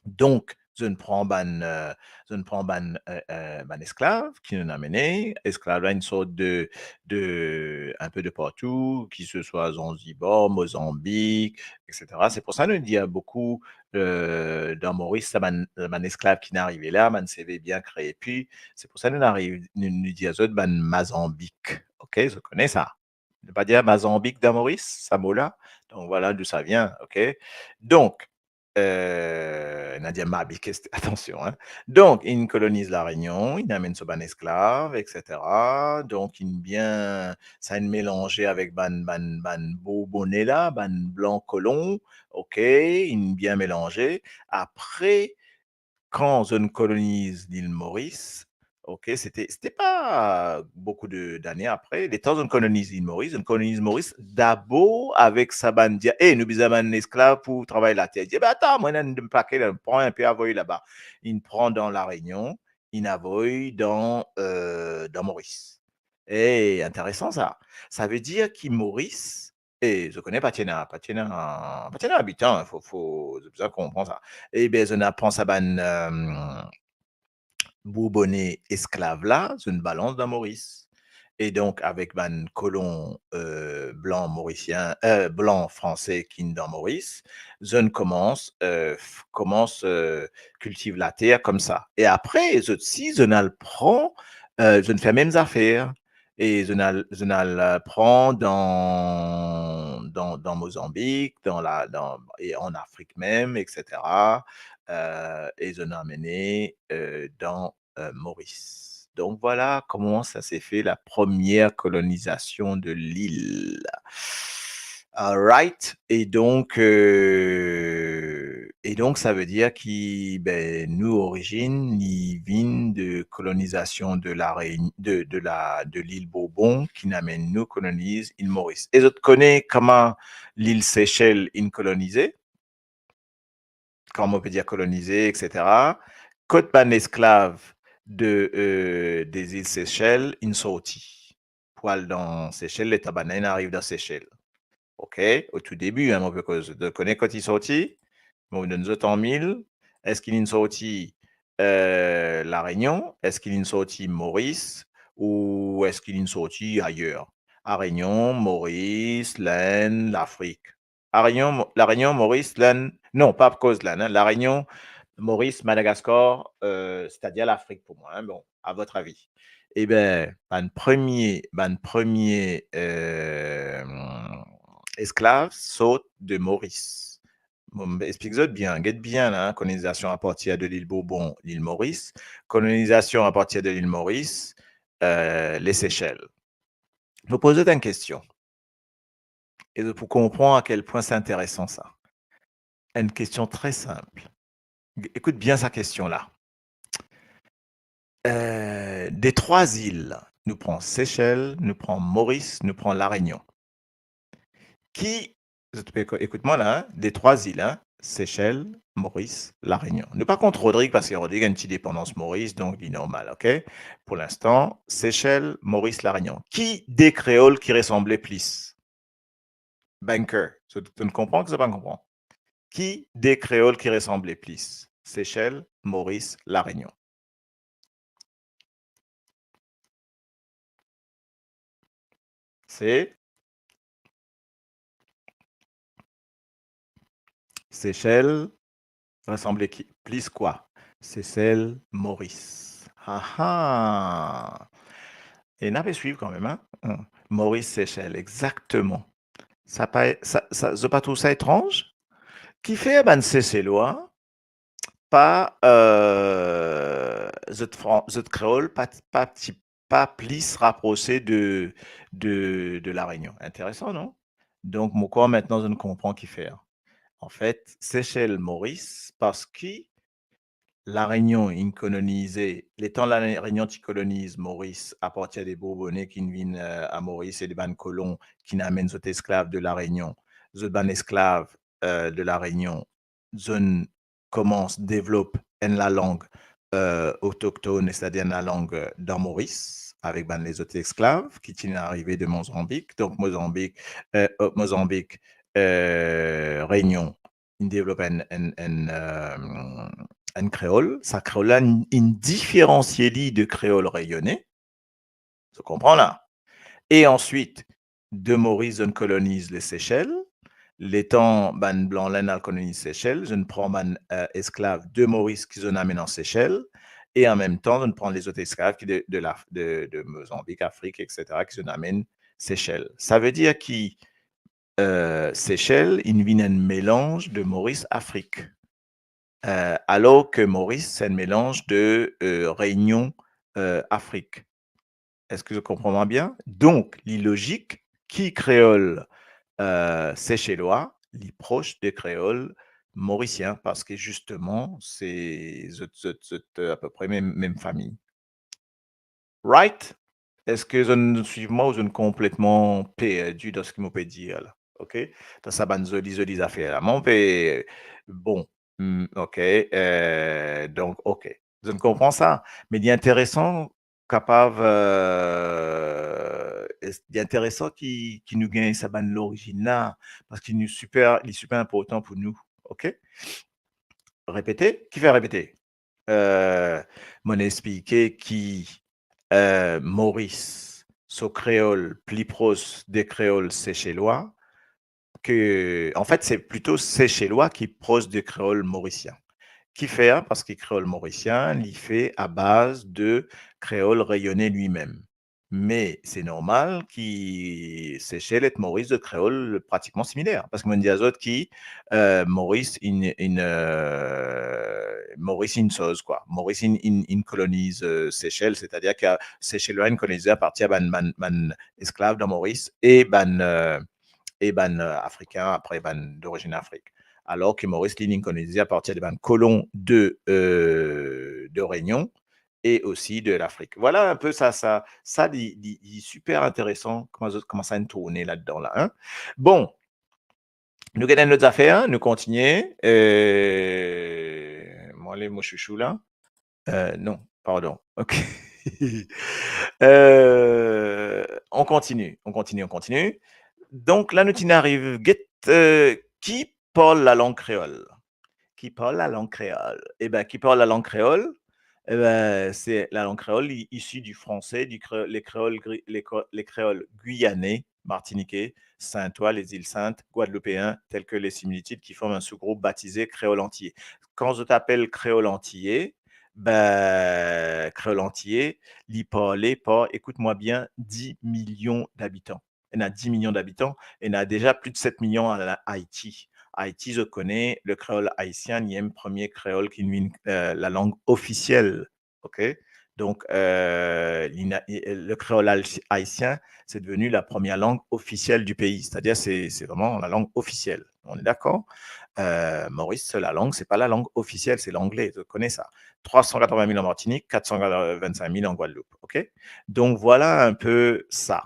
Donk, zot inn pran bann, eh, zot inn pran bann, eh, eh, bann esklav ki nou'nn amene. Esklav la, enn sort de, de, inpe de partou, ki se swa Zanzibar, Mozanbik, et cetera. Se pou sa nou dir boukou, eh, dan Moris, sa bann, bann esklav ki'nn arive la, bann seve bien krepi. Se pou sa nou ariv, nou, nou dir zot bann Mazanbik. Ok, zot kone sa. Nou pa dir Mazanbik dan Moris, sa mo la. Donk, vwala d'où ça vient, ok? Donk, eh, ena dir Mabik, est-, atansion, hein. Donk, inn koloniz La Rényon, inn amenn so bann esklav, et cetera. Donk, inn bien, sa inn melanze avek bann, bann, bann Bourbonais la, bann blan kolon, ok, inn bien melanze. Apre, kan zot inn koloniz lil Moris, ok, se te, se te pa boukou de, dane apre, letan zot inn koloniz lil Moris, zot inn koloniz Moris dabor avek sa bann dir, "Eh, nou bizin bann esklav pou travay later." Dir, "Be, atann, mwa, ena enn pake la, pran inpe, avoy laba." Inn pran dan La Rényon, inn avoy dan, eh, dan Moris. Eh, interesan sa. Sa ve dir ki Moris, E zot kone pa ti ena, pa ti ena, pa ti ena abitan, fo, fo, zot bizin konpran sa. Ebe, zot ena pran sa bann, eh, Bourbone esklav la, zot inn balans dan Moris. E donk, avek bann kolon, eh, blan morisien, eh, blan franse ki'nn dan Moris, zot inn koumans, eh, f-, koumans, eh, kiltiv later koumsa. E apre, zot si, zot inn al pran, eh, zot inn fer mem zafer. E zot inn al, zot inn al, eh, pran dan, dan, dan Mozanbik, dan la, dan, e an Afrik mem, et cetera. Eh, e zot inn amene, eh, dan, eh, Moris. Donk, vwala kouma sa se fe la première colonisation de l'île. Alright. E donk, eh, e donk, sa ve dir ki, be, nou orizinn, li vinn de kolonizasion de la Réuni-, de, de la, de lil Bourbon, ki'nn amenn nou koloniz lil Moris. E zot kone kouma lil Sesel inn kolonize? Kouma mo pe dir kolonize, et cetera. Kot bann esklav de, eh, de zil Sesel inn sorti pou al dan Sesel, letan bann-la inn ariv dan Sesel. Ok, o tou debi, hein, mo pe koz, zot kone kot inn sorti? Mo donn zot an mil. Eski linn sorti, eh, La Réunion? Eski linn sorti Moris? Ou eski linn sorti ayer? La Réunion, Moris, Lenn, Lafrik. La Réunion, Mo-, La Réunion, Moris, Lenn, non, pa koz Lenn, hein, La Réunion, Moris, Madagaskar, eh, setadir Lafrik pou mwa, hein, bon, à votre avis. Ebe, bann premie, bann premie, eh, esklav sort de Moris. Mo explik zot bien, get bien la, hein, kolonizasion apartir de lil Bourbon, lil Moris, kolonizasion apartir de lil Moris, eh, le Sesel. Mo poz zot enn kestion. E zot pou konpran a kel pwin se interesan sa. Enn kestion tre sinp. Ekout bien sa kestion-la. Eh, de trwa zil, nou pran Sesel, nou pran Moris, nou pran La Réunion. Ki, zot pe eko-, ekout mwa la, hein, de trwa zil, hein, Sesel, Moris, La Réunion. Nou pa kont Rodrig, parski Rodrig ena enn ti depandans Moris, donk li normal, ok? Pou linstan, Sesel, Moris, La Réunion. Ki de kreol ki resanble plis? Banker, zot, zot konpran ki zot pa konpran? Ki de kreol ki resanble plis? Sesel, Moris, La Réunion. Se Sesel, resanble ki, plis kwa? Sesel, Moris. Aha! E nou pe swiv kanmem, hein? Hmm. Moris, Sesel, exakteman. Sa pa, sa, sa, zot pa trouv sa etranz? Kifer bann Seselwa pa, eh, zot fran-, zot kreol pa, pa ti, pa plis raprose de, de, de La Réunion? Interesan, non? Donk, mo krwar aster zot inn konpran kifer. Anfet, Sesel, Moris, parski La Réunion inn kolonize, letan La Réunion ti koloniz Moris, apartir de Bourbone ki'nn vinn, eh, a Moris e de bann kolon ki'nn amenn zot esklav de La Réunion, zot bann esklav, eh, de La Réunion, zot inn koumans devlop enn lalang, eh, otoktonn, setadir enn lalang, eh, dan Moris, avek bann lezot esklav ki ti arive de Mozanbik. Donk, Mozanbik, eh, eh, Mozanbik, eh, Réunion, inn devlop enn, enn, enn, eh, enn kreol. Sa kreol-la inn, inn diferansie li de kreol reyone. Zot konpran la? E answit, de Moris, zot inn koloniz le Sesel. Letan bann blan Lenn al koloniz Sesel, zot inn pran bann, eh, esklav de Moris ki zot inn amenn an Sesel. E anmemtan, zot inn pran lezot esklav ki de, de la, de, de Mozanbik, Afrik, et cetera, ki zot inn amenn Sesel. Sa ve dir ki, eh, Sesel inn vinn enn melanz de Moris, Afrik. Eh, alor ki Moris, se enn melanz de, eh, Réunion, eh, Afrik. Eski zot konpran mwa bien? Donk, li lozik ki kreol, eh, Seselwa, li pros de kreol morisien, parski zisteman, se zot, zot, zot, eh, apepre mem, mem fami. Right? Eski zot inn swiv mwa ou zot inn konpletman perdi dan seki mo pe dir la? Ok? Dan sa bann zoli, zoli zafer la. Mo pe, bon, hmm, ok, eh, donk, ok. Zot inn konpran sa? Me li interesan kapav, eh, eh, li interesan ki, ki nou gagn sa bann lorizinn la, parski nou siper, li siper inportan pou nou, ok? Repete, ki fer repete? Eh, mo'nn explike ki, eh, Moris, so kreol pli pros de kreol seselwa, ke, anfet, se plito seselwa ki pros de kreol morisien. Kifer? Parski kreol morisien, li fe a baz de kreol reyone limem. Me se normal ki Sesel ek Moris, zot kreol pratikman similer. Parski mo'nn dir zot ki, eh, Moris inn, inn, eh, Moris inn soz, kwa. Moris inn, inn, inn koloniz, eh, Sesel, setadir ki Seselwa inn kolonize apartir bann, bann, bann esklav dan Moris e bann, eh, e bann, eh, Afrikin, apre bann dorizinn Afrik. Alor ki Moris, li, li inn kolonize apartir de bann kolon de, eh, de Reunion e osi de Lafrik. Vwala inpe sa, sa, sa li, li, li siper interesan, kouma zot, kouma sa inn tourne ladan la, hein. Bon, nou gagn enn lot zafer, hein, nou kontigne. Eh, mo ale mo chouchou la. Eh, non, pardon. Ok. Eh, on continue, on continue, on continue. Donk la, nou ti ariv, get, eh, ki parl lalang kreol? Ki parl lalang kreol? Eben, ki parl lalang kreol? Eben, se lalang kreol, li isi di franse, di kre-, le kreol gri-, le kre-, le kreol guyane, martiniquais, saintois, les îles Saintes, guadeloupéen, tel ke le similitid ki form enn sougroup batize kreol antiye. Kan zot apel kreol antiye, be, kreol antiye, li parle par, ekout mwa bien, dis milion dabitan. Ena dis milion dabitan, ena deza plis de set milion al Aiti. Aiti, zot kone, le kreol aisien, li enn premie kreol ki vinn, eh, lalang ofisiel, ok? Donk, eh, li ena, eh, le kreol al-, aisien, c'est devenu la première langue officielle du pays. C'est-à-dire, c'est, c'est vraiment la langue officielle. On est d'accord? Eh, Moris, lalang, se pa lalang ofisiel, se langle, zot kone sa. Trwa san katrovin mil an Martinik, kat san vinn-sink mil an Gwadloup, ok? Donk, vwala inpe sa.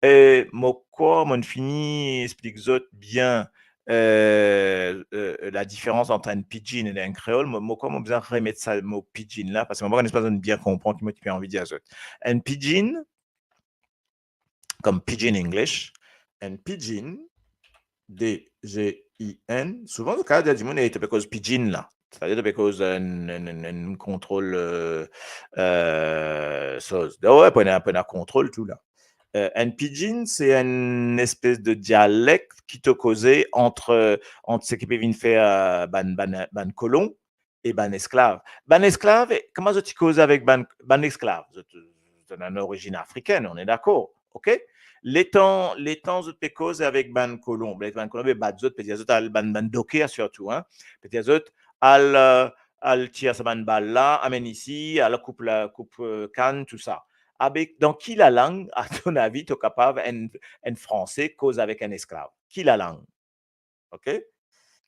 Eh, mo krwar mo'nn fini explik zot bien, eh, eh, ladiferans ant enn pidgin e enn kreol. Mo, mo krwar mo bizin remet sa mo pidgin la, parski mo pa kone si zot inn bien konpran ki mo ti pe anvi dir zot. Enn pidgin, kom pidgin English, enn pidgin, D G I N, souvan, zot kapav dir dimoun, "Ey, to pe koz pidgin la." Setadir, to pe koz enn, enn, enn, enn kontrol, eh, eh, soz. Wi, pou ena, pou ena kontrol tou la. Eh, enn pidgin, se enn espes de dialek ki to koze ant, ant seki pe vinn fer, eh, bann, bann, bann kolon e bann esklav. Bann esklav, eh, kouma zot ti koz avek bann, bann esklav? Zot, zot ena enn orizinn afrikenn, on est d'accord, ok? Letan, letan zot pe koz avek bann kolon, bann kolon pe bat zot, pe dir zot al, bann, bann doker sirtou, hein, pe dir zot al, eh, al tir sa bann bal la, amenn isi, al koup la, koup, eh, kann, tou sa. Abe, dan ki lalang, a ton avi, to kapav enn, enn Franse koz avek enn esklav? Ki lalang? Ok?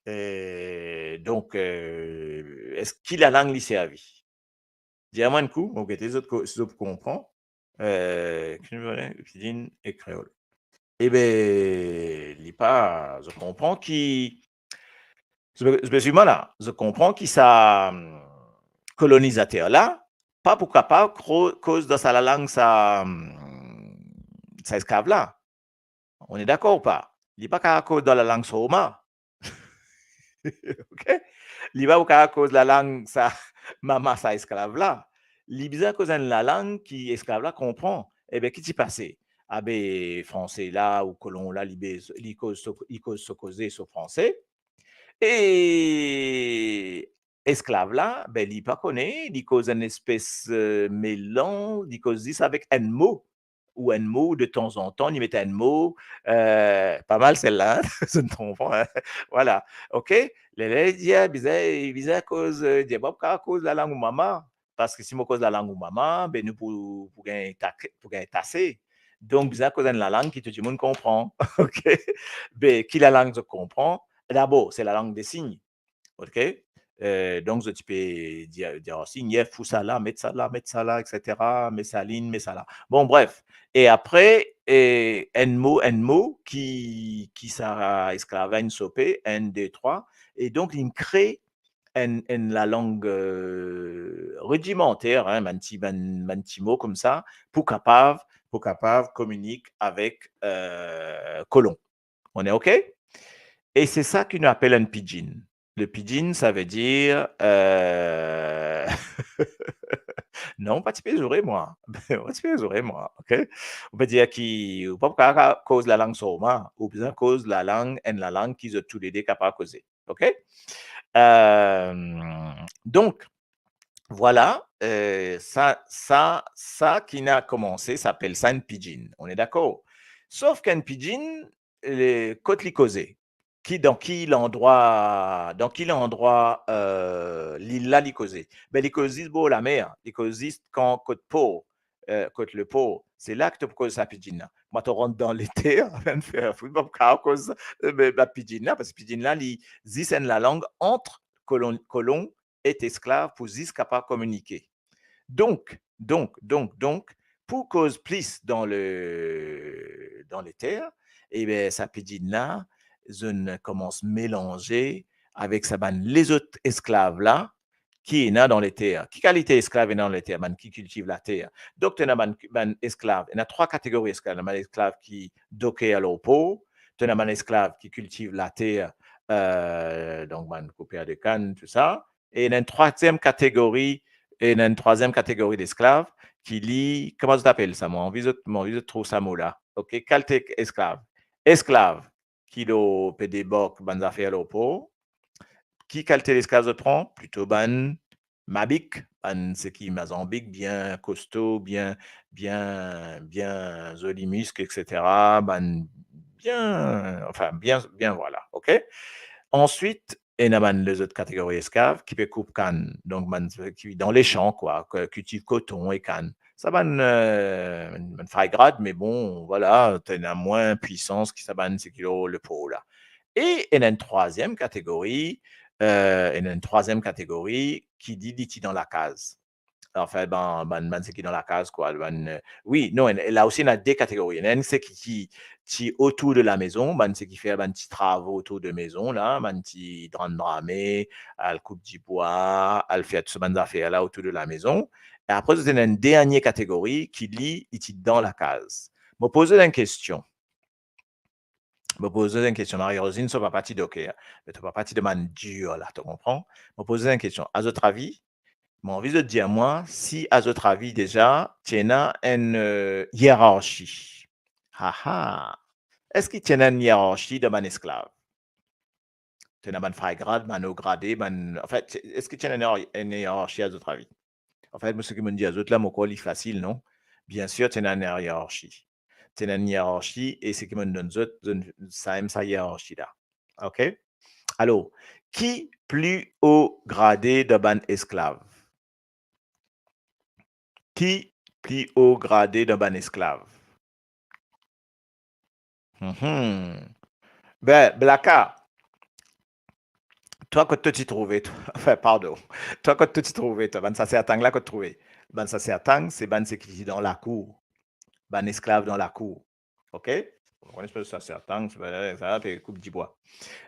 Eh, donk, eh, eski, ki lalang li servi? Dir mwa enn kou, mo gete zot ko-, si zot pou konpran. Eh, pidgin e kreol. Ebe, li pa, zot konpran ki, zot, zot pe swiv mwa la, zot konpran ki sa, hmm, kolonizater la pa pou kapav kro-, koz dan sa lalang sa, hmm, sa esklav la. On est d'accord ou pas? Li pa kapav koz dan lalang so mama. Ok? Li pa pou kapav koz lalang sa mama sa esklav la. Li bizin koz enn lalang ki esklav la konpran. Ebe, ki ti pase? Abe, Franse la ou kolon la, li bez-, li koz so, li koz so koze so franse. E esklav la, be, li pa kone, li koz enn espes, eh, melanz, li koz zis avek enn mo, ou enn mo, de tanzantan, li met enn mo, eh, pa mal sel la, hein? Zot inn konpran, hein? Vwala, ok? Lerla li dir, bizin, bizin koz, eh, dir, mo pa pou kapav koz lalang ou mama, parski si mo koz lalang ou mama, be, nou pou, pou gagn ta-, pou gagn tase. Donk, bizin koz enn lalang ki tou dimoun konpran, ok? Be, ki lalang zot konpran? Dabor, se lalang de sign. Ok? Eh, donk, zot ti pe dir, dir, "Oh, sign, fou sa la, met sa la, met sa la, et cetera, met sa linn, met sa la." Bon, bref. E apre, eh, enn mo, enn mo ki, ki sa esklav la inn sope, enn, de, trwa. E donk, li inn kre enn, enn lalang, eh, ridimanter, hein, bann ti, bann, bann ti mo koumsa, pou kapav pou kapav kominik avek, eh, kolon. On est OK? E se sa ki nou apel enn pidgin. Le pidgin, sa ve dir, eh, non, pa ti pe zoure mwa. Pa ti pe zoure mwa, OK? Ou pe dir ki, ou pa pou kapav koz lalang Soma, ou bizin koz lalang, enn lalang ki zot toulede kapav koze, OK? Eh, donk, vwala, eh, sa, sa, sa ki ena koumanse, sa apel sa enn pidgin. On est d'accord? Sof ki enn pidgin, eh, kot li koze? Ki, dan ki landrwa, dan ki landrwa, eh, lil la li koze? Be, li koz zis bor lamer, li koz zis kan kot por, eh, kot lepor. Se la ki to pou koz sa pidgin la. Mwa to rant dan leter, fer fout, pa pou kapav koz, eh, be, ba pidgin la, parski pidgin la, li zis enn lalang ant kolon, kolon et esklav pou zis kapav kominike. Donk, donk, donk, donk, pou koz plis dan le, dan leter, e be, sa pidgin la, zot inn koumans melanze avek sa bann lezot esklav la ki ena dan leter. Ki kalite esklav ena dan leter? Bann ki kiltiv later. Donk, to ena bann, bann esklav, ena trwa kategori esklav. Ena bann esklav ki doker lor por, to ena bann esklav ki kiltiv later, eh, donk bann kouper de kann, tou sa. E ena enn trwaziem kategori, e ena enn trwaziem kategori lesklav ki li, kouma zot apel sa? Mo anvi zot, mo anvi zot trouv sa mo la. OK, kalite esklav. Esklav ki lor, pe debark bann zafer lor por. Ki kalite lesklav zot pran? Plito bann mabik, bann seki mazanbik, bien kosto, bien, bien, bien zoli misk, et cetera. Bann bien, anfin, bien, bien, vwala, OK? Answit, ena bann lezot kategori esklav ki pe koup kann, donk bann ki dan lesan, kwa, ki kiltiv koton e kann. Sa bann, eh, bann fray grad, me bon, vwala, to ena mwin pwisans ki sa bann seki lor lepor la. E ena enn trwaziem kategori, eh, ena enn trwaziem kategori ki li, li ti dan lakaz. Anfin, bann, bann, bann seki dan lakaz, kwa, bann, eh, wi, non, ena, la osi, ena de kategori. Ena enn seki ti, ti otour de lamezon, bann seki fer bann ti travo otour de mezon la, bann ti drann drame, al koup dibwa, al fer tou sa bann zafer la otour de lamezon. E apre, zot ena enn dernie kategori ki li, li ti dan lakaz. Mo poz enn kestion. Mo poz enn kestion, Marie-Rosine, so papa ti doker, me to papa ti dan bann dir la, to konpran? Mo poz enn kestion. A zot avi, mo anvi zot dir mwa si, a zot avi, deza, ti ena enn, eh, ierarsi. Ha, ha. Eski ti ena enn ierarsi dan bann esklav? Ti ena bann fray grad, bann o grade, bann, anfin, ti, eski ti ena enn, enn ierarsi, a zot avi? Anfet, mo, seki mo'nn dir a zot la, mo krwar li fasil, non? Bien sir, ti ena enn ierarsi. Ti ena enn ierarsi, e seki mo'nn donn zot, zot, sa mem sa ierarsi la. OK? Alor, ki pli o grade dan bann esklav? Ki pli o grade dan bann esklav? Mhm. Be, Blaka, twa kot to ti trouve, twa? Anfin, pardon. Twa kot to ti trouve, twa? Bann sasertang la kot trouve? Bann sasertang, se bann seki ti dan lakour. Bann esklav dan lakour. OK? Ou konn sa, sasertang, se pa sa, pe koup dibwa.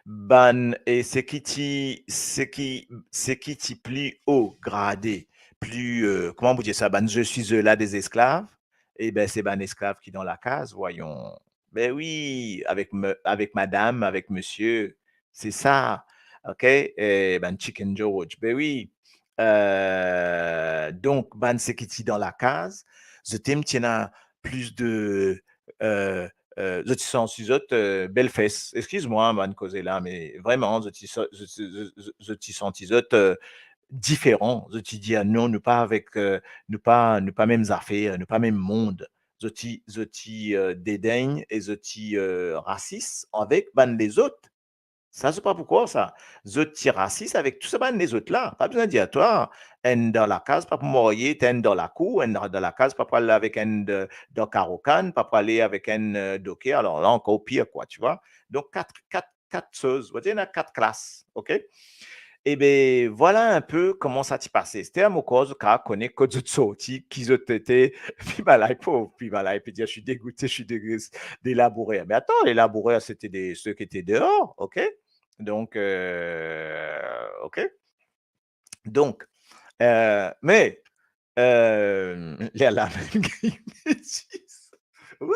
Bann, e seki ti, seki, seki ti pli o grade, pli, eh, kouma pou dir sa, bann je suis, je là des esclaves, e be, se bann esklav ki dan lakaz, voyons. Be wi, avek me-, avek madam, avek misie, se sa. OK? Eh, bann Chicken George, be wi. Eh, donk, bann seki ti dan lakaz, zot mem ti ena plis de, eh, eh, zot ti santi zot, eh, bel fes. Eskiz mwa, bann koze la, me vreman, zot ti sa-, zot, zot, zot, zot ti santi zot, eh, diferan. Zot ti dir, "Ah non, nou pa avek, eh, nou pa, nou pa mem zafer, nou pa mem mond." Zot ti, zot ti, eh, dedegn e zot ti, eh, rasis avek bann lezot. Sa, zot pa pou krwar sa. Zot ti rasis avek tou sa bann lezot la. Pa bizin dir twa, enn dan lakaz pa pou marye, enn dan lakour, enn dan, dan lakaz pa pou al avek enn de, dan karo kann, pa pou ale avek enn, eh, doker. Alor la ankor pir, kwa, tu vois. Donk, kat, kat, kat soz. Ou dir, ena kat klas, OK? E be, vwala enn pe kouma sa ti pase. Ster, mo krwar zot kapav kone kot zot sorti, ki zot ete, pi malay, pov, pi malay, pe dir, "Je suis dégoûté, je suis dégoûté des laboureurs." Mais attends, les laboureurs, c'était des, ceux qui étaient dehors, OK? Donk, eh, OK? Donk, eh, me, eh, lerla mem ki metis. Wi,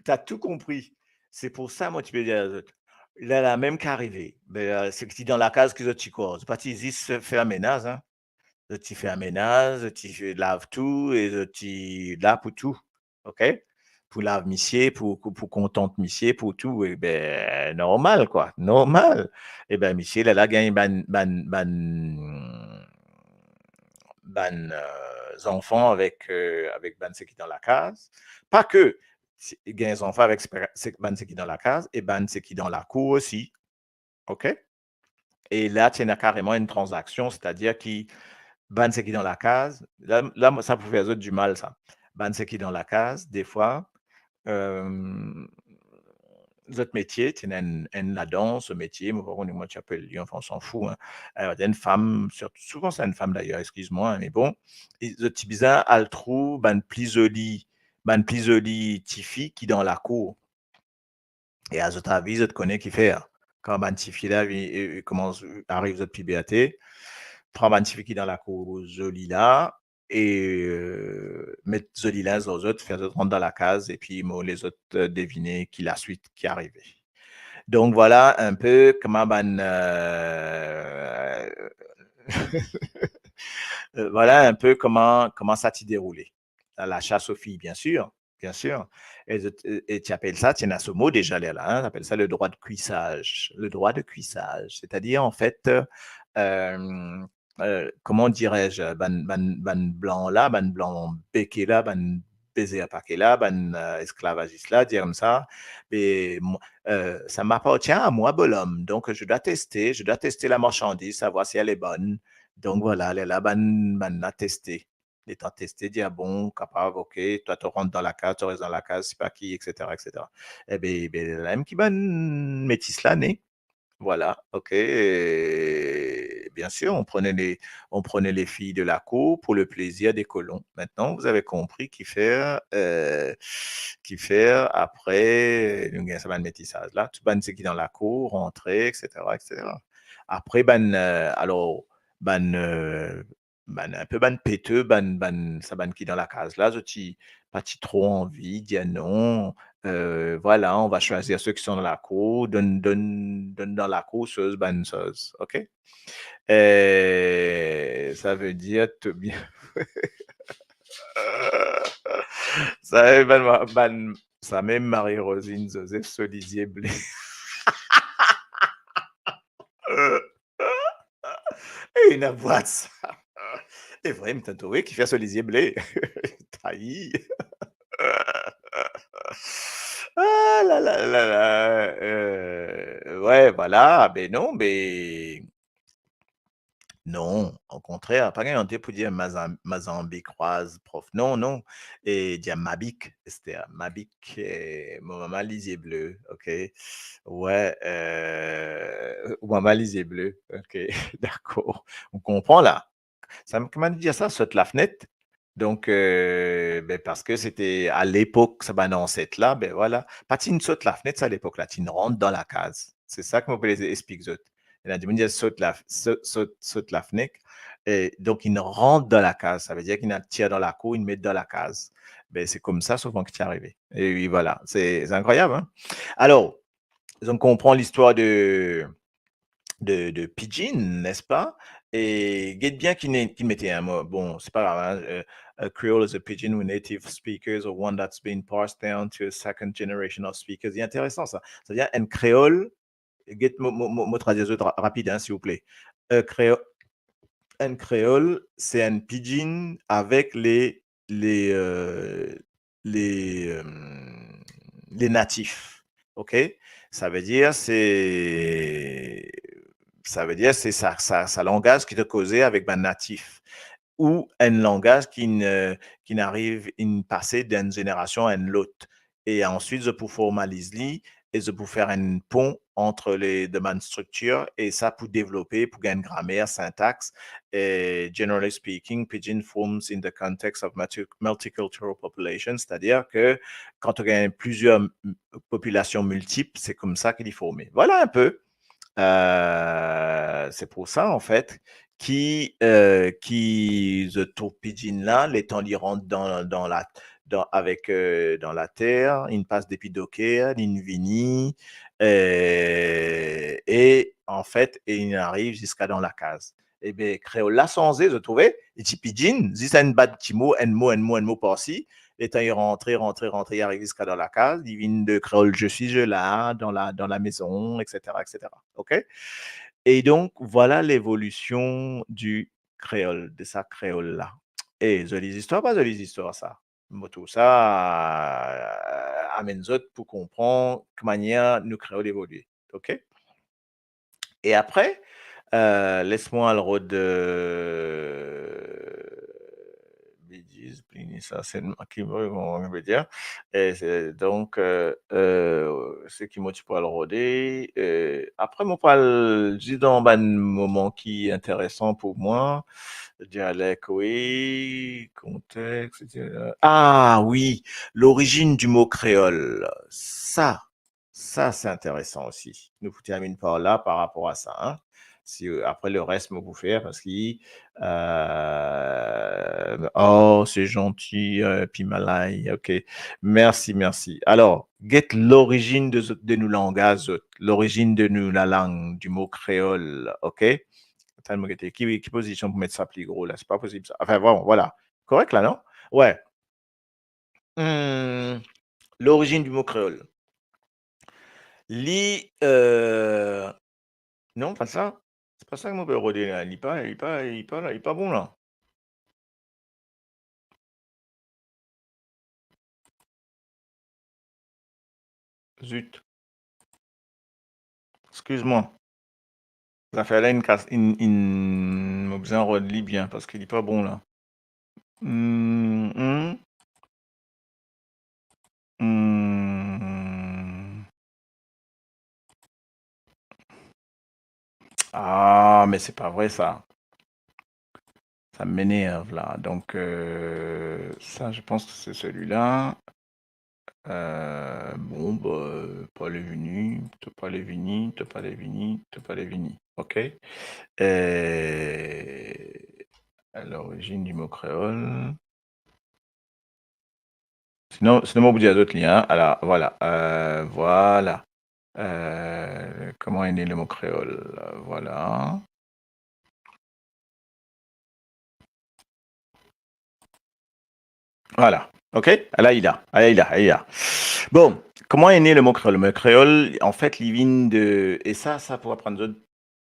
t'as tout compris. Se pou sa mo ti pe dir a zot. Lerla mem ki arive, be, seki ti dan lakaz ki zot ti krwar. Zot pa ti zis fer menaz, hein. Zot ti fer menaz, zot ti lav tou e zot ti la pou tou. Ok? Pou lav misie, pou, pou, pou kontant misie, pou tou. E be, normal, kwa. Normal. E be, misie, lerla gagn bann, bann, bann, bann, euh, zanfan avek, euh, avek bann seki dan lakaz. Pa ke, si, gagn zanfan avek spe-, se-, bann seki dan lakaz e bann seki dan lakour osi. Ok? E la, ti ena kareman enn tranzaksion, setadir ki bann seki dan lakaz, la, la, sa pou fer zot dimal, sa. Bann seki dan lakaz, defwa, euh, zot metie, ti ena enn, enn ladan, so metie, mo pa kone kouma ti apel li, anfin, on s'en fout, hein. Euh, enn fam, sirtou, souvan se enn fam dayer, exkiz mwa, hein, me bon, e zot ti bizin al trouv bann pli zoli, bann pli zoli tifi ki dan lakour. E a zot avi, zot kone ki fer. Kan bann tifi la vi-, e, e, koumans ariv zot piberte, pran bann tifi ki dan lakour zoli la, e, euh, met zoli linz lor zot, fer zot rant dan lakaz, epi mo les zot, euh, devine ki laswit ki arive. Donk, vwala enn pe kouma bann, euh, vwala enn pe kouma, kouma sa ti deroule. La, la chasse aux filles, bien sûr, bien sûr. E, e, e ti apel sa, ti ena so mo deza lerla, hein, ti apel sa le droit de cuissage. Le droit de cuissage, c'est-à-dire, en fait, euh, euh, comment dirais-je, bann, bann, bann blan la, bann blan beke la, bann bezer pake la, bann, euh, esklavazis la, dir koumsa, be, mo-, euh, ça m'appartient à moi, bonhomme. Donc, je dois tester, je dois tester la marchandise, savoir si elle est bonne. Donk, vwala, lerla bann, bann la teste. Letan teste, dir, ah bon, kapav, ok, twa to rant dan lakaz, to res dan lakaz, sepa ki, et cetera, et cetera. E be, be, la mem ki bann metis la ne. Vwala, ok. E bien sûr, on prenait les, on prenait les filles de la cour pour le plaisir des colons. Maintenant, vous avez compris ki fer, euh, ki fer apre, nou gagn sa bann metisaz la. Tou bann seki dan lakour, rantre, et cetera, et cetera. Apre, bann, euh, alor, bann, euh, bann, inpe bann pete, bann, bann, sa bann ki dan lakaz la, zot ti, pa ti tro anvi dir non, euh, voilà, on va choisir ceux qui sont dans la cour, donn, donn, donn dan lakour soz, bann soz, ok? Euh, ça veut dire tout bien. Sa, bann, bann, sa mem Marie-Rosine Joseph, so lizie ble. E ena bwat sa. E vremem, tann trouve ki fer so lizie ble. Tayi. Ah la la la la. Euh, ouais, voilà. Ben non, be non, okontrer, pa gagn ante pou dir mazam-, mazanbi krwaz prof. Non, non. E dir mabik, Esther, mabik, eh, mo mama lizie ble, ok? Ouais, euh, ou mama lizie ble, ok? Dakor. On konpran la. Sa, kouma dir sa, sot lafnet. Donk, euh, ben, parski sete a lepok, sa bann anset la, ben, vwala. Pa ti'n sot lafnet, sa, lepok la, ti'n rant dan lakaz. Se sa ki mo pe les-, explik zot. Ena dimoun dir sot la, so-, sot, sot lafnet. E donk, inn rant dan lakaz. Sa ve dir ki inn al tir dan lakour, inn met dan lakaz. Ben, se koumsa souvan ki ti arive. E wi, vwala. Se, se inkrwayab, hein? Alor, zot konpran listwar de, de, de pidgin, n'est-ce pas? E get bien ki ne-, ki mete enn mo. Bon, c'est pas grave, hein, euh, a creole is a pidgin with native speakers or one that's been passed down to a second generation of speakers. Li interesan sa. Sa ve dir enn kreol, get mo, mo, mo, mo tradwir zot ra-, rapid, hein, silvouple. Euh, kreo-, enn kreol, se enn pidgin avek le, le, euh, le, euh, le natif. Ok? Sa ve dir se, sa ve dir se sa, sa, sa langaz ki to koze avek bann natif, ou enn langaz ki'nn, euh, ki'nn ariv, inn pase d'enn zenerasion a enn lot. E answit, zot pou formaliz li, e zot pou fer enn pon ant le, de bann striktir, e sa pou devlope, pou gagn gramer, syntax, e generally speaking, pidgin forms in the context of multi-, multicultural population, setadir ke kan to gagn plizier m-, popilasion miltip, se koumsa ki li forme. Vwala enn pe. Euh, se pou sa, anfet, ki, euh, ki zot trouv pidgin la, letan li rant dan, dan la, dan, avek, eh, dan later, inn pas depi doker, linn vini, eh, e, anfet, e inn ariv ziska dan lakaz. Ebe, kreol la sanze, zot trouve, li ti pidgin, zis enn bad ti mo, enn mo, enn mo, enn mo parsi, letan li rantre, rantre, rantre, li ariv ziska dan lakaz, li vinn de kreol je suis, je là, dans la, dans la maison, et cetera, et cetera. Ok? E donk, vwala levolision di kreol, de sa kreol la. E zoli zistwar, pa zoli zistwar sa? Mo trouv sa, eh, amenn zot pou konpran ki manier nou kreol evolie. Ok? E apre, eh, les mwa al rod, eh, betiz, plini, sa, se ki mo, mo, mo pe dir. E se, donk, eh, eh, seki mo ti pou al rode, eh, apre mo pou al zis dan bann moman ki interesan pou mwa, dialek, wi, kontex, et cetera. Ah, wi, lorizinn di mo kreol. Sa, Sa, se interesan osi. Nou pou terminn par la par rapor a sa, hein. Si, euh, apre, le res, mo pou fer, parski, euh, oh, c'est gentil, euh, Pimalay, ok. Mersi, mersi. Alor, get lorizinn de zot, de nou langaz, zot, lorizinn de nou lalang, di mo kreol, ok. Atann, mo gete, ki, ki pozision pou met sa pli gro la? Se pa posib, sa. Anfin, bon, vwala. Korek la, non? Wi. Hmm, lorizinn di mo kreol. Li, euh, non, pa sa. Se pa sa ki mo pe rode la. Li pa, li pa, li pa la, li pa bon la. Zut. Exkiz mwa. Zafer la, inn kas, inn, inn, mo bizin rod li bien, parski li pa bon la. Hmm, hmm. Hmm. Ah, mais c'est pas vrai, ça. Ça m'énerve, là. Donc, euh, ça, je pense que c'est celui-là. Euh, bon, bah, euh, pa ale vini, to pa ale vini, to pa ale vini, to pa ale vini. Ok? Euh, à l'origine du mot créole. Sinon, sinon, mo pou dir zot li, hein. Ala, vwala. Euh, vwala. Euh, comment est né le mot créole? Vwala. Vwala. Ok? Ala li la, ala li la, ala li la. Bon, comment est né le mot créole? Le mot créole, en fait, li vinn de, e sa, sa pou aprann zot,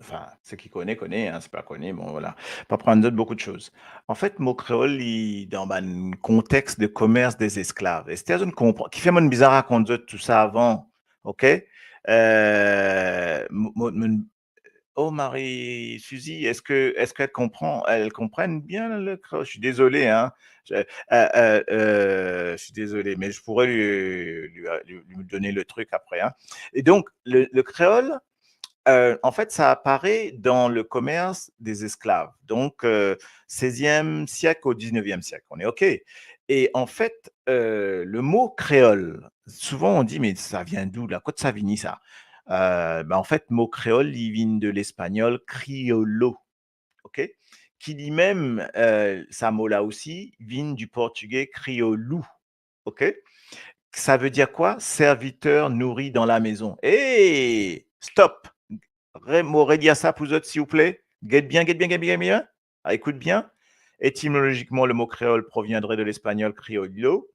anfin, seki kone, kone, hein, seki pa kone, bon, vwala. Pou aprann zot boukou de soz. An fet, mo kreol, li dan bann kontex de komers de zesklav. Ester zot konpran, kifer mo'nn bizin rakont zot tou sa avan, ok? Euh, mo, mo, mo, oh, Marie Suzy, est-ce que, est-ce qu'elle comprend, elles comprennent bien le créole? Je suis désolé, hein. Je, euh, euh, euh, je suis désolé, mais je pourrais lui, lui, lui, lui donner le truc après, hein. Et donc, le, le créole, euh, en fait, ça apparaît dans le commerce des esclaves. Donc, euh, seizième siècle au dix-neuvième siècle, on est ok. Et en fait, euh, le mot créole, souvent on dit, mais ça vient d'où là? Kot sa vini sa? Euh, ben, en fait, mo kreol, li vinn de l'espagnol criollo, ok? Ki limem, euh, sa mo la osi, vinn du portugais crioulo, ok? Ça veut dire quoi? Serviteur nourri dans la maison. Hey, stop! Re-, mo redir sa pou zot, silvouple. Get bien, get bien, get bien, get bien. Ah, écoute bien. Étymologiquement, le mot créole proviendrait de l'espagnol criollo,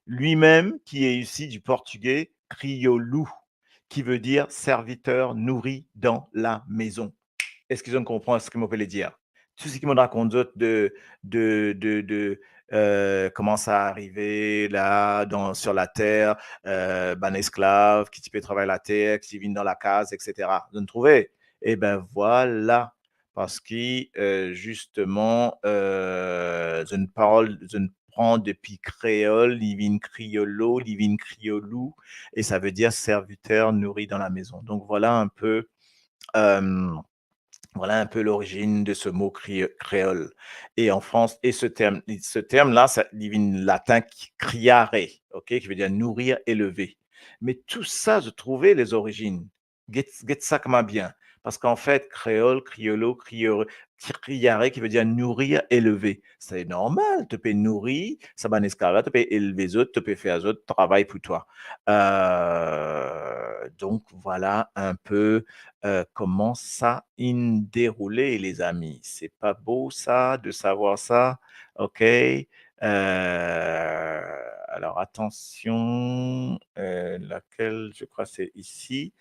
lui-même qui est issu du portugais crioulo, qui veut dire serviteur nourri dans la maison. Est-ce que zot konpran seki mo pe dir? Tou seki mo rakont zot de, de, de, de, euh, kouma sa arive la, dan, sur la terre, euh, bann esklav ki ti pe travay later, ki ti vinn dan lakaz, et cetera. Zot trouve? E ben, vwala. Parski, euh, zisteman, euh, zot parol, zot pran depi kreol, li vinn criollo, li vinn crioulo, et ça veut dire serviteur nourri dans la maison. Donc voilà un peu, euh, voilà un peu l'origine de ce mot cri-, créole. Et en France, et ce terme, ce terme-là, ça, li vinn latin qui-, criare, ok, qui veut dire nourrir, élever. Mais tout ça, zot trouve les origines. Get, get sa kouma bien. Parski an fet, kreol, kriolo, kriore, kriare, ki ve dir nourir, eleve. Se normal, to pe nouri sa bann esklav la, to pe eleve zot, to pe fer zot travay pou twa. Euh, donk, vwala inpe, euh, kouma sa inn deroule, lezami. Se pa bo sa, de savwar sa, ok? Euh, alors, attention, euh, laquelle, je crois, c'est ici.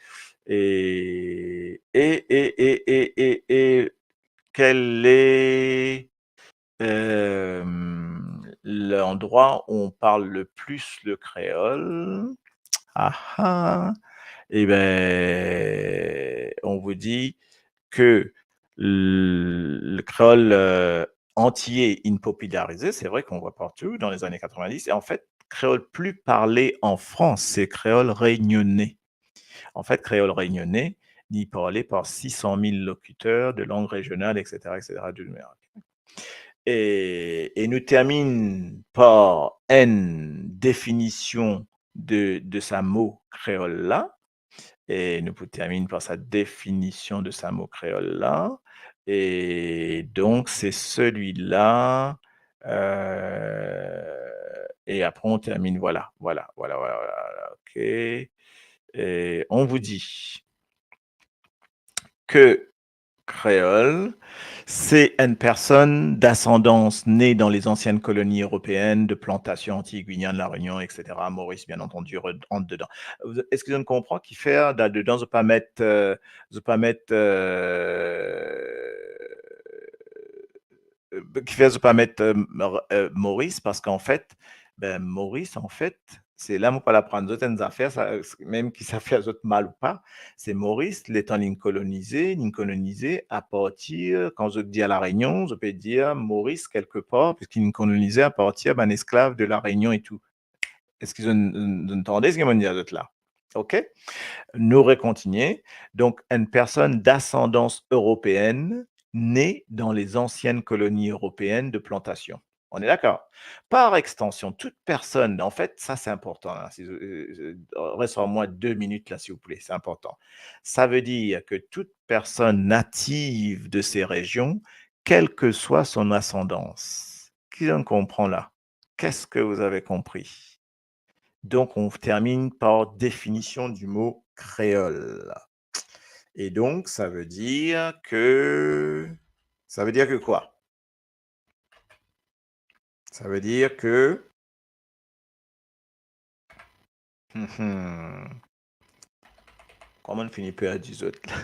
Et, et, et, et, et, et, et, quel est, euh, l'endroit où on parle le plus le créole? Ah ah. Eh ben, on vous dit que le, le créole, euh, antiyé inn popilarize, c'est vrai qu'on voit partout dans les années quatre-vingt-dix, et en fait, créole plus parlé en France, c'est créole réunionnais. En fait, créole réunionnais, li parlé par six cent mille locuteurs de langue régionale, et cetera, et cetera, du numérique. E, e nou terminn par enn definision de, de sa mo kreol la. E nou pou terminn par sa definision de sa mo kreol la. E donk, c'est celui-là. Euh, et après, on termine. Voilà, voilà, voilà, voilà, voilà, ok. Et on vous dit que créole, c'est une personne d'ascendance née dans les anciennes colonies européennes de plantation, Antilles, Guyane, La Réunion, et cetera, Maurice, bien entendu, re-, rant dedan. Eski zot konpran kifer, la dedan, zot pa met, euh, zot pa met, euh, euh, kifer zot pa met, euh, Mar-, euh, Maurice? Parski an fet, ben, Maurice, an fet, se la mo pou al aprann zot enn zafer, sa, mem ki sa fer zot mal ou pa, se Maurice, letan linn kolonize, linn kolonize apartir, kan zot dir La Réunion, zot pe dir Maurice kelkepar, piski linn kolonize apartir bann esklav de La Réunion et tout. Eski zot, zot tande seki mo dir zot la? Ok? Nou rekontinie. Donc, une personne d'ascendance européenne née dans les anciennes colonies européennes de plantation. On est d'accord? Par extension, toute personne, en fait, ça c'est important, hein, si, euh, euh, reste en moins deux minutes là, s'il vous plaît, c'est important. Ça veut dire que toute personne native de ces régions, quelle que soit son ascendance. Ki zot konpran la? Qu'est-ce que vous avez compris? Donc, on termine par définition du mot créole. Et donc, ça veut dire que, ça veut dire que quoi? Ça veut dire que, hmm, hmm. Kouma fini perdi zot la?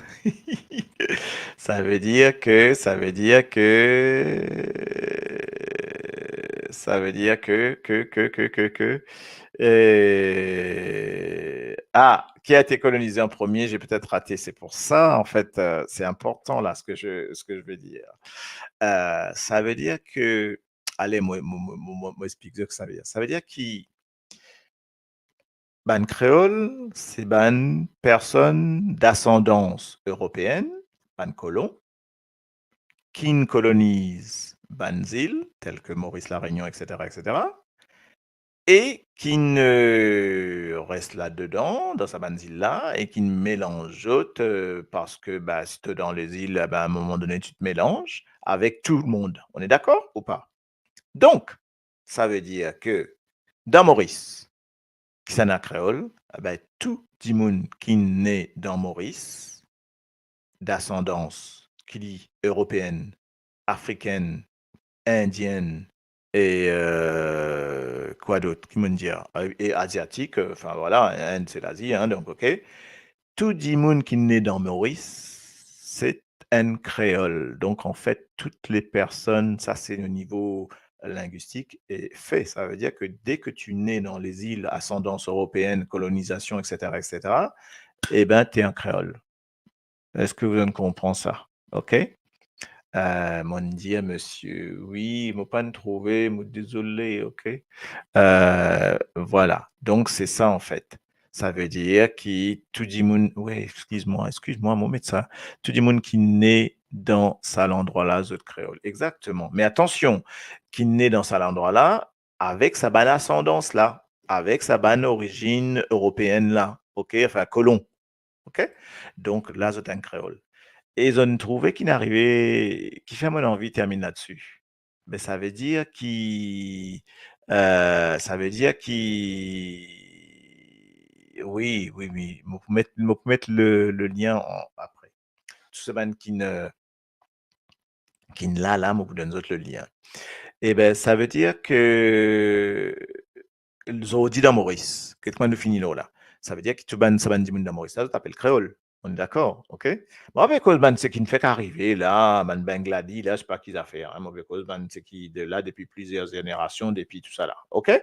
Ça veut dire que, ça veut dire que, ça veut dire que, que, que, que, que, que, euh, ah, qui a été colonisé en premier? J'ai peut-être raté. C'est pour ça, en fait, euh, c'est important là, ce que je, ce que je veux dire. Euh, ça veut dire que, ale, mo, mo, mo, mo, mo, mo explik zot ki sa ve dir. Sa ve dir ki bann kreol, se bann personn d'asandans eropeinn, bann kolon, ki'nn koloniz bann zil, tel ke Moris, La Reynion, et cetera, et cetera, e ki'nn, euh, res ladedan, dan sa bann zil la, e ki'nn melanz zot, euh, parski, ba, si to dan lezil, e ben, a un moment donné, tu te mélanges avec tout le monde. On est d'accord ou pas? Donk, sa ve dir ke dan Moris, kisannla kreol, e ben, tou dimoun ki ne dan Moris, d'asandans, ki li eropeinn, afrikenn, indienn, e, euh, kwa dot, ki mo'nn dir, e aziatik, euh, enfin, voilà, Inde, c'est l'Asie, hein, donc, ok. Tou dimoun ki ne dan Moris, se enn kreol. Donk, an fet, tout le personn, sa se o nivo lingwistik, e fe, sa ve dir ke de ke tu ne dan lezil, asandans eropeinn, kolonizasion, et cetera, et cetera, e ben, to enn kreol. Eski zot konpran sa? Ok? Euh, mo'nn dir, misie, wi, mo pa'nn trouve, mo dezole, ok? Euh, voilà. Donk, se sa, an fet. Sa ve dir ki tou dimoun, wi, exkiz mwa, exkiz mwa, mo met sa. Tou dimoun ki ne dan sa landrwa la, zot kreol. Exakteman. Me atansion, ki ne dan sa landrwa la, avek sa bann asandans la, avek sa bann orizinn eropeinn la, ok? Enfin, kolon. Ok? Donk, la, zot enn kreol. E zot trouve ki'nn arive, ki fer mo anvi terminn ladsi. Me savedir ki, eh, savedir ki, wi, wi, wi, mo pou met, mo pou met le, le lien an, apre. Tou sa bann ki'nn, eh, ki'nn la, la, mo pou donn zot le lien. Ebe, savedir ki zordi dan Moris, ki kouma nou fini lor la, savedir ki tou bann, sa bann dimoun dan Moris la, zot apel kreol. On est d'accord, ok? Mo pa pe koz bann seki finn arive la, bann Bangladi la, se pa ki zafer, hein, mo pe koz bann seki de la depi plizier zenerasion, depi tou sa la, ok?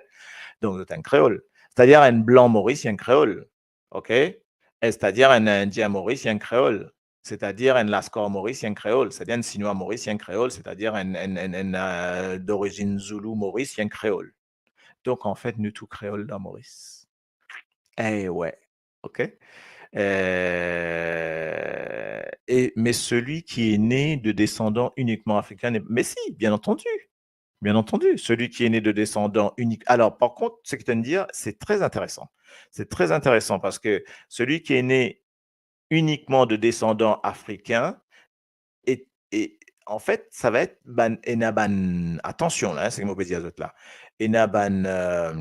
Donk, zot enn kreol. Setadir enn blan Moris, enn kreol, ok? E setadir enn Indien Moris, enn kreol. Setadir enn Laskar Moris, enn kreol. Setadir enn Sinwa Moris, enn kreol. Setadir enn, enn, enn, enn, eh, d'origine Zoulou Moris, enn kreol. Donk, anfet, nou tou kreol dan Moris. Eh ouais, ok? Eh, et, mais celui qui est né de descendants uniquement africains n'est, mais si, bien entendu, bien entendu, celui qui est né de descendants uniques. Alors, par contre, ce que tu viens de dire, c'est très intéressant. C'est très intéressant parce que celui qui est né uniquement de descendants africains, et, et en fait, ça va être bann, ena bann, atansion la, hein, seki mo pe dir zot la, ena bann, euh,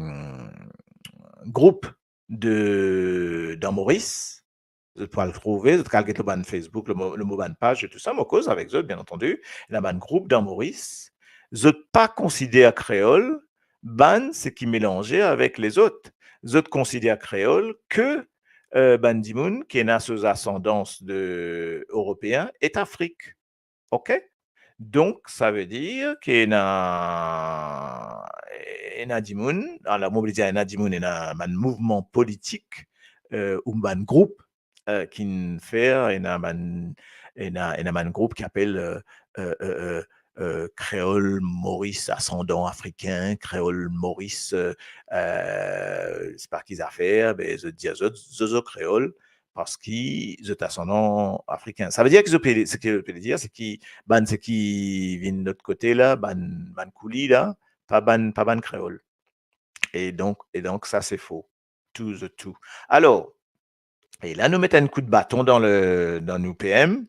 group de, dan Moris, zot pou al trouve, zot kal get lor bann Facebook, le mo, le mo bann paz e tou sa, mo koz avek zot, bien antandi, ena bann group dan Moris, zot pa konsider kreol bann seki melanze avek lezot. Zot konsider kreol ke, euh, bann dimoun ki ena so zasandans de Eropeen e Afrik. Ok? Donk, savedir ki ena, ena dimoun, alor, mo pe dir ena dimoun, ena bann mouvman politik, euh, ou bann group, euh, ki'nn fer, ena bann, ena, ena bann group ki apel, euh, euh, euh, euh, euh, kreol Moris asandan afrikin, kreol Moris, euh, euh, se pa ki zafer, be, zot dir zot, zot, zot kreol, parski zot asandan afrikin. Savedir ki zot pe, seki zot pe dir, seki bann seki vinn lot kote la, bann, bann kouli la, pa bann, pa bann kreol. E donk, e donk, sa se fo. Tou, zot tou. Alor, e la nou met enn kout baton dan le, dan nou P M,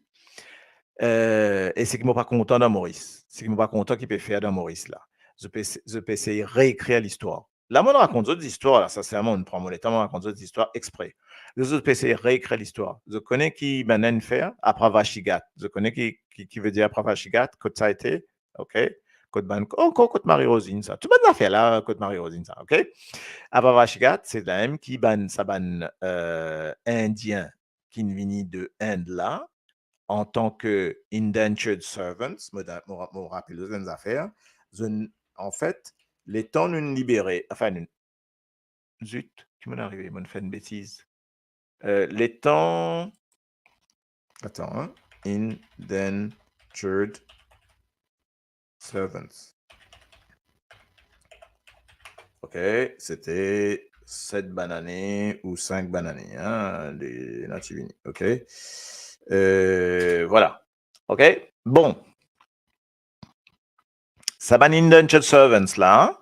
euh, e seki mo pa kontan dan Moris, seki mo pa kontan ki pe fer dan Moris la, zot pe, zot pe esey reekrir listwar. La, mo rakont zot zistwar la, sinserman, mo pran mo letan, mo rakont zot zistwar expre. Zot, zot pe esey reekrir listwar. Zot kone ki bann inn fer? Apra Vachigat. Zot kone ki, ki, ki vedir Apra Vachigat? Kot sa ete? Ok? Kot bann, ankor kot Marie Rosine sa. Tou bann zafer la, kot Marie Rosine sa, ok? Apra Vachigat, se la mem ki bann, sa bann, euh, Indien ki'nn vini de Inde la, antan ke indentured servants, mo, mo, mo rapel zot enn zafer, zot, anfet, letan nou'nn libere, anfin, nou, zut, ki mo'nn arive, mo'nn fer enn betiz. Euh, letan, atann, hein, indentured servants. Ok, sete set bann ane ou sink bann ane, hein, de, ena ti vini, ok? Euh, voilà. Ok? Bon. Sa bann indentured servants la,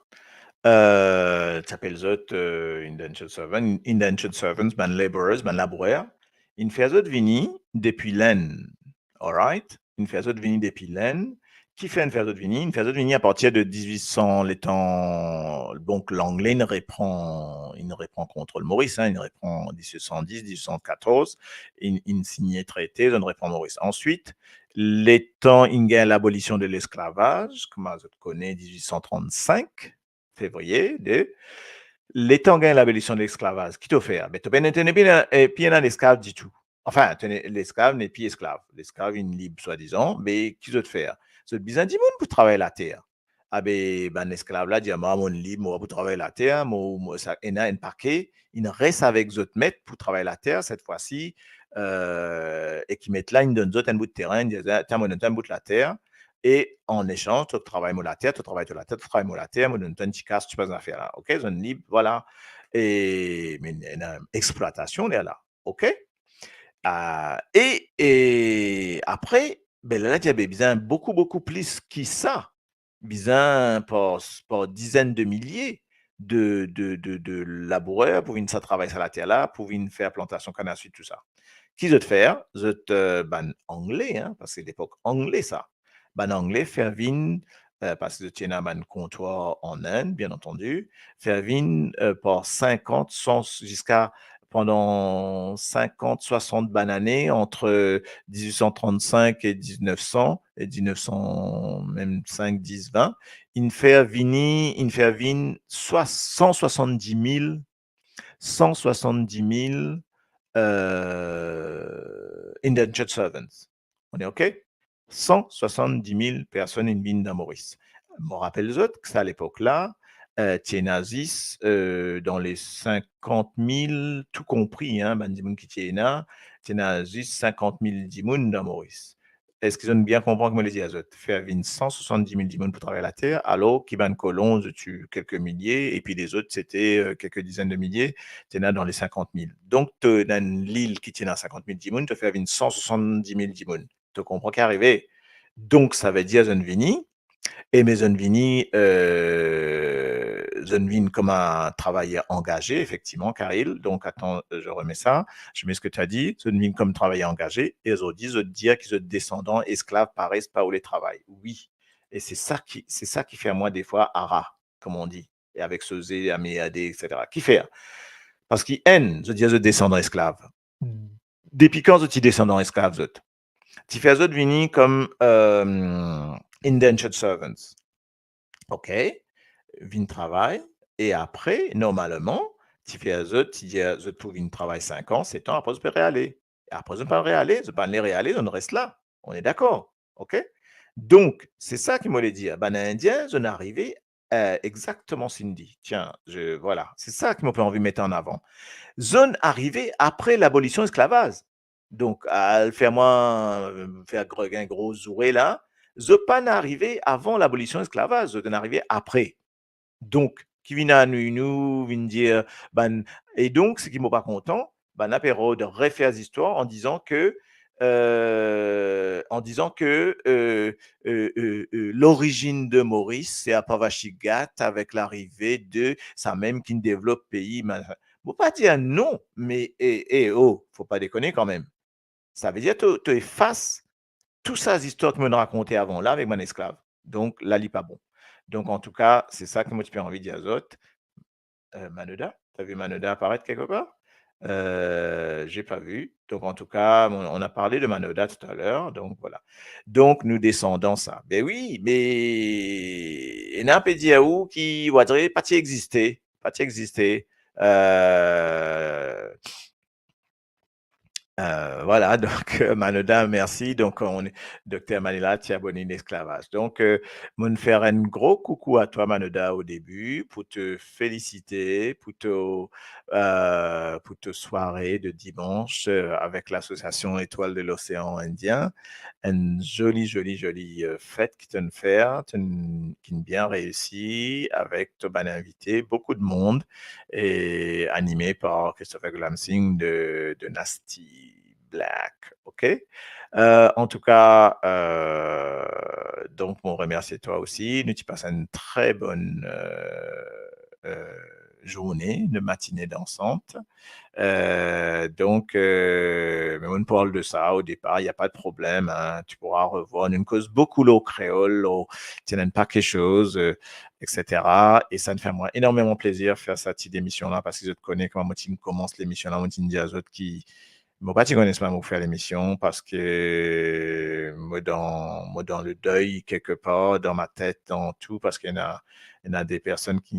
euh, ti apel zot, euh, indentured servant, indentured servants, bann labourers, bann labourer, inn fer zot vini depi Lenn, alright? Inn fer zot vini depi Lenn. Kifer inn fer zot vini? Inn fer zot vini apartir de diz-wit san, letan, donk, Langle inn repran, inn repran kontrol Moris, hein, inn repran diz-wit san diz, diz-wit san katorz, inn, inn signe trete, zot inn repran Moris. Answit, letan inn gagn labolision de lesklavaz, kouma zot kone, diz-wit san trannsink, fevriye, de, letan gagn labolision de lesklavaz, ki to fer? Be, to pena, to nepli ena, eh, pi ena lesklav ditou. Anfin, to ne, lesklav nepli esklav. Lesklav inn lib, swadizan, me ki zot fer? Zot bizin dimoun pou travay later. Abe, bann esklav la dir, "Mwa, mo'nn lib, mo pou travay later, mo, mo, sa," ena enn pake, inn res avek zot met pou travay later, set fwa si, euh, e ki met la inn donn zot enn bout terin, inn dir, "Tiens, mo donn twa enn bout later, e an esanz, to travay mo later, to travay to later, to travay mo later, mo donn twa enn ti kas, ti bann zafer la, ok? Zot inn lib, vwala." E, me ena explwatasion lerla, ok? Ah, e, e apre, be, lerla ti ena bizin boukou, boukou plis ki sa. Bizin par, par dizenn de milie de, de, de, de labourer pou vinn sa travay sa later la, pou vinn fer plantasion kann a swit, tou sa. Ki zot fer? Zot, eh, bann Angle, hein, parski lepok Angle sa. Bann Angle fer vinn, eh, parski zot ti ena bann kontwar an Inn, bien antandi, fer vinn, eh, par sinkant, san, ziska pandan sinkant, swasant bann ane, ant diz-wit san trann-sink e diz-nef san, e diz-nef san, mem sink, diz, vin, inn fer vini, inn fer vinn swa-, san swasanndis mil, san swasanndis mil, eh, indentured servants. On est OK? San swasanndis mil personn inn vinn dan Moris. Mo rapel zot ki sa lepok la, eh, ti ena zis, eh, dan le sinkant mil, tou konpri, hein, bann dimoun ki ti ena, ti ena zis sinkant mil dimoun dan Moris. Eski zot bien konpran ki mo le dir zot? Fer vinn san swasanndis mil dimoun pou travay later, alor ki bann kolon, zot ti kelke milie, epi lezot, sete, eh, kelke dizenn de milie, ti ena dan le sinkant mil. Donk, to ena enn lil ki ti ena sinkant mil dimoun, to fer vinn san swasanndis mil dimoun. To konpran ki arive? Donk, savedir zot inn vini, e me zot inn vini, eh, zot inn vinn kom enn travayer angaze, efektivman, Karil. Donc, attends, je remets ça. Je mets ce que tu as dit. Zot inn vinn kom travayer angaze, e zordi, zot dir ki zot desandan esklav parey pa oule travay. Wi. E se sa ki, se sa ki fer mwa defwa ara, comme on dit, e avek so ze amerde, et cetera. Kifer? Parski enn, zot dir zot desandan esklav. Depi kan zot ti desandan esklav, zot? Ti fer zot vini kom, eh, indentured servants. OK, vinn travay, e apre, normalman, ti fer zot, ti dir zot pou vinn travay sink an, set an, apre zot pe reale. E apre zot pa reale, zot pa le reale, zot res la. On est d'accord, OK? Donk, se sa ki mo le dir. Bann Indien, zot inn arive, eh, exakteman, Cindy. Tiens, je, voilà, se sa ki mo pe anvi met an avan. Zot inn arive apre labolision esklavaz. Donk, al fer mwa, eh, fer gro, enn gro zoure la, zot pa'nn arive avan labolision esklavaz, zot inn arive apre. Donk, ki vinn anwiy nou, vinn dir, bann, e donk, seki mo pa kontan, bann la pe rod refer zistwar an dizan ke, eh, an dizan ke, eh, eh, eh, eh, lorizinn de Moris, se Apavachigat avek larive de samem ki'nn devlop pei, ma-, mo pa dir non, me, eh, eh, oh, fo pa dekone kanmem. Savedir to, to efas tou sa zistwar ki mo'nn rakonte avan la avek bann esklav. Donk, la, li pa bon. Donk, antouka, se sa ki mo ti pe anvi dir zot. Eh, Manoda, t'as vu Manoda apparaître quelque part? Eh, j'ai pas vu. Donc, en tout cas, on, on a parlé de Manoda tout à l'heure. Donc, voilà. Donk, nou desandan sa. Ben wi, me ena pe dir ou ki Wadri pa ti existe. Pa ti existe. Eh, eh, voilà, donk, eh, Manoda, mersi. Donk, on, Dokter Manila ti abone inn esklavaz. Donk, eh, mo'nn fer enn gro koukou a twa, Manoda, o debi, pou to felisite, pou to, eh, pou to sware de dimans, eh, avek lasosiasion Etoile de l'Océan Indien. Enn zoli, zoli, zoli, eh, fet ki to'nn fer, to'nn, ki'nn bien reisi, avek to bann invite, boukou de mond, e anime par Christopher Ghulam Singh de, de Nasty Black, OK? Eh, antouka, eh, donk, mo remersie twa osi. Nou ti pas enn tre bonn, eh, eh, zourne, de matine dansant. Eh, donk, eh, me mo'nn parl de sa o depar, y a pas de problème, hein, tu pourras revoir. Nou'nn koz boukou lor kreol, lor, ti ena enn pake soz, eh, et cetera. E sa inn fer mwa enormeman plezir fer sa ti lemision la, parski zot kone kouma mo ti'nn koumans lemision la, mo ti'nn dir a zot ki mo pa ti kone swa mo fer lemision, parski mo dan, mo dan ledey kelkepar, dan ma tet, dan tou, parski ena, ena de personn ki,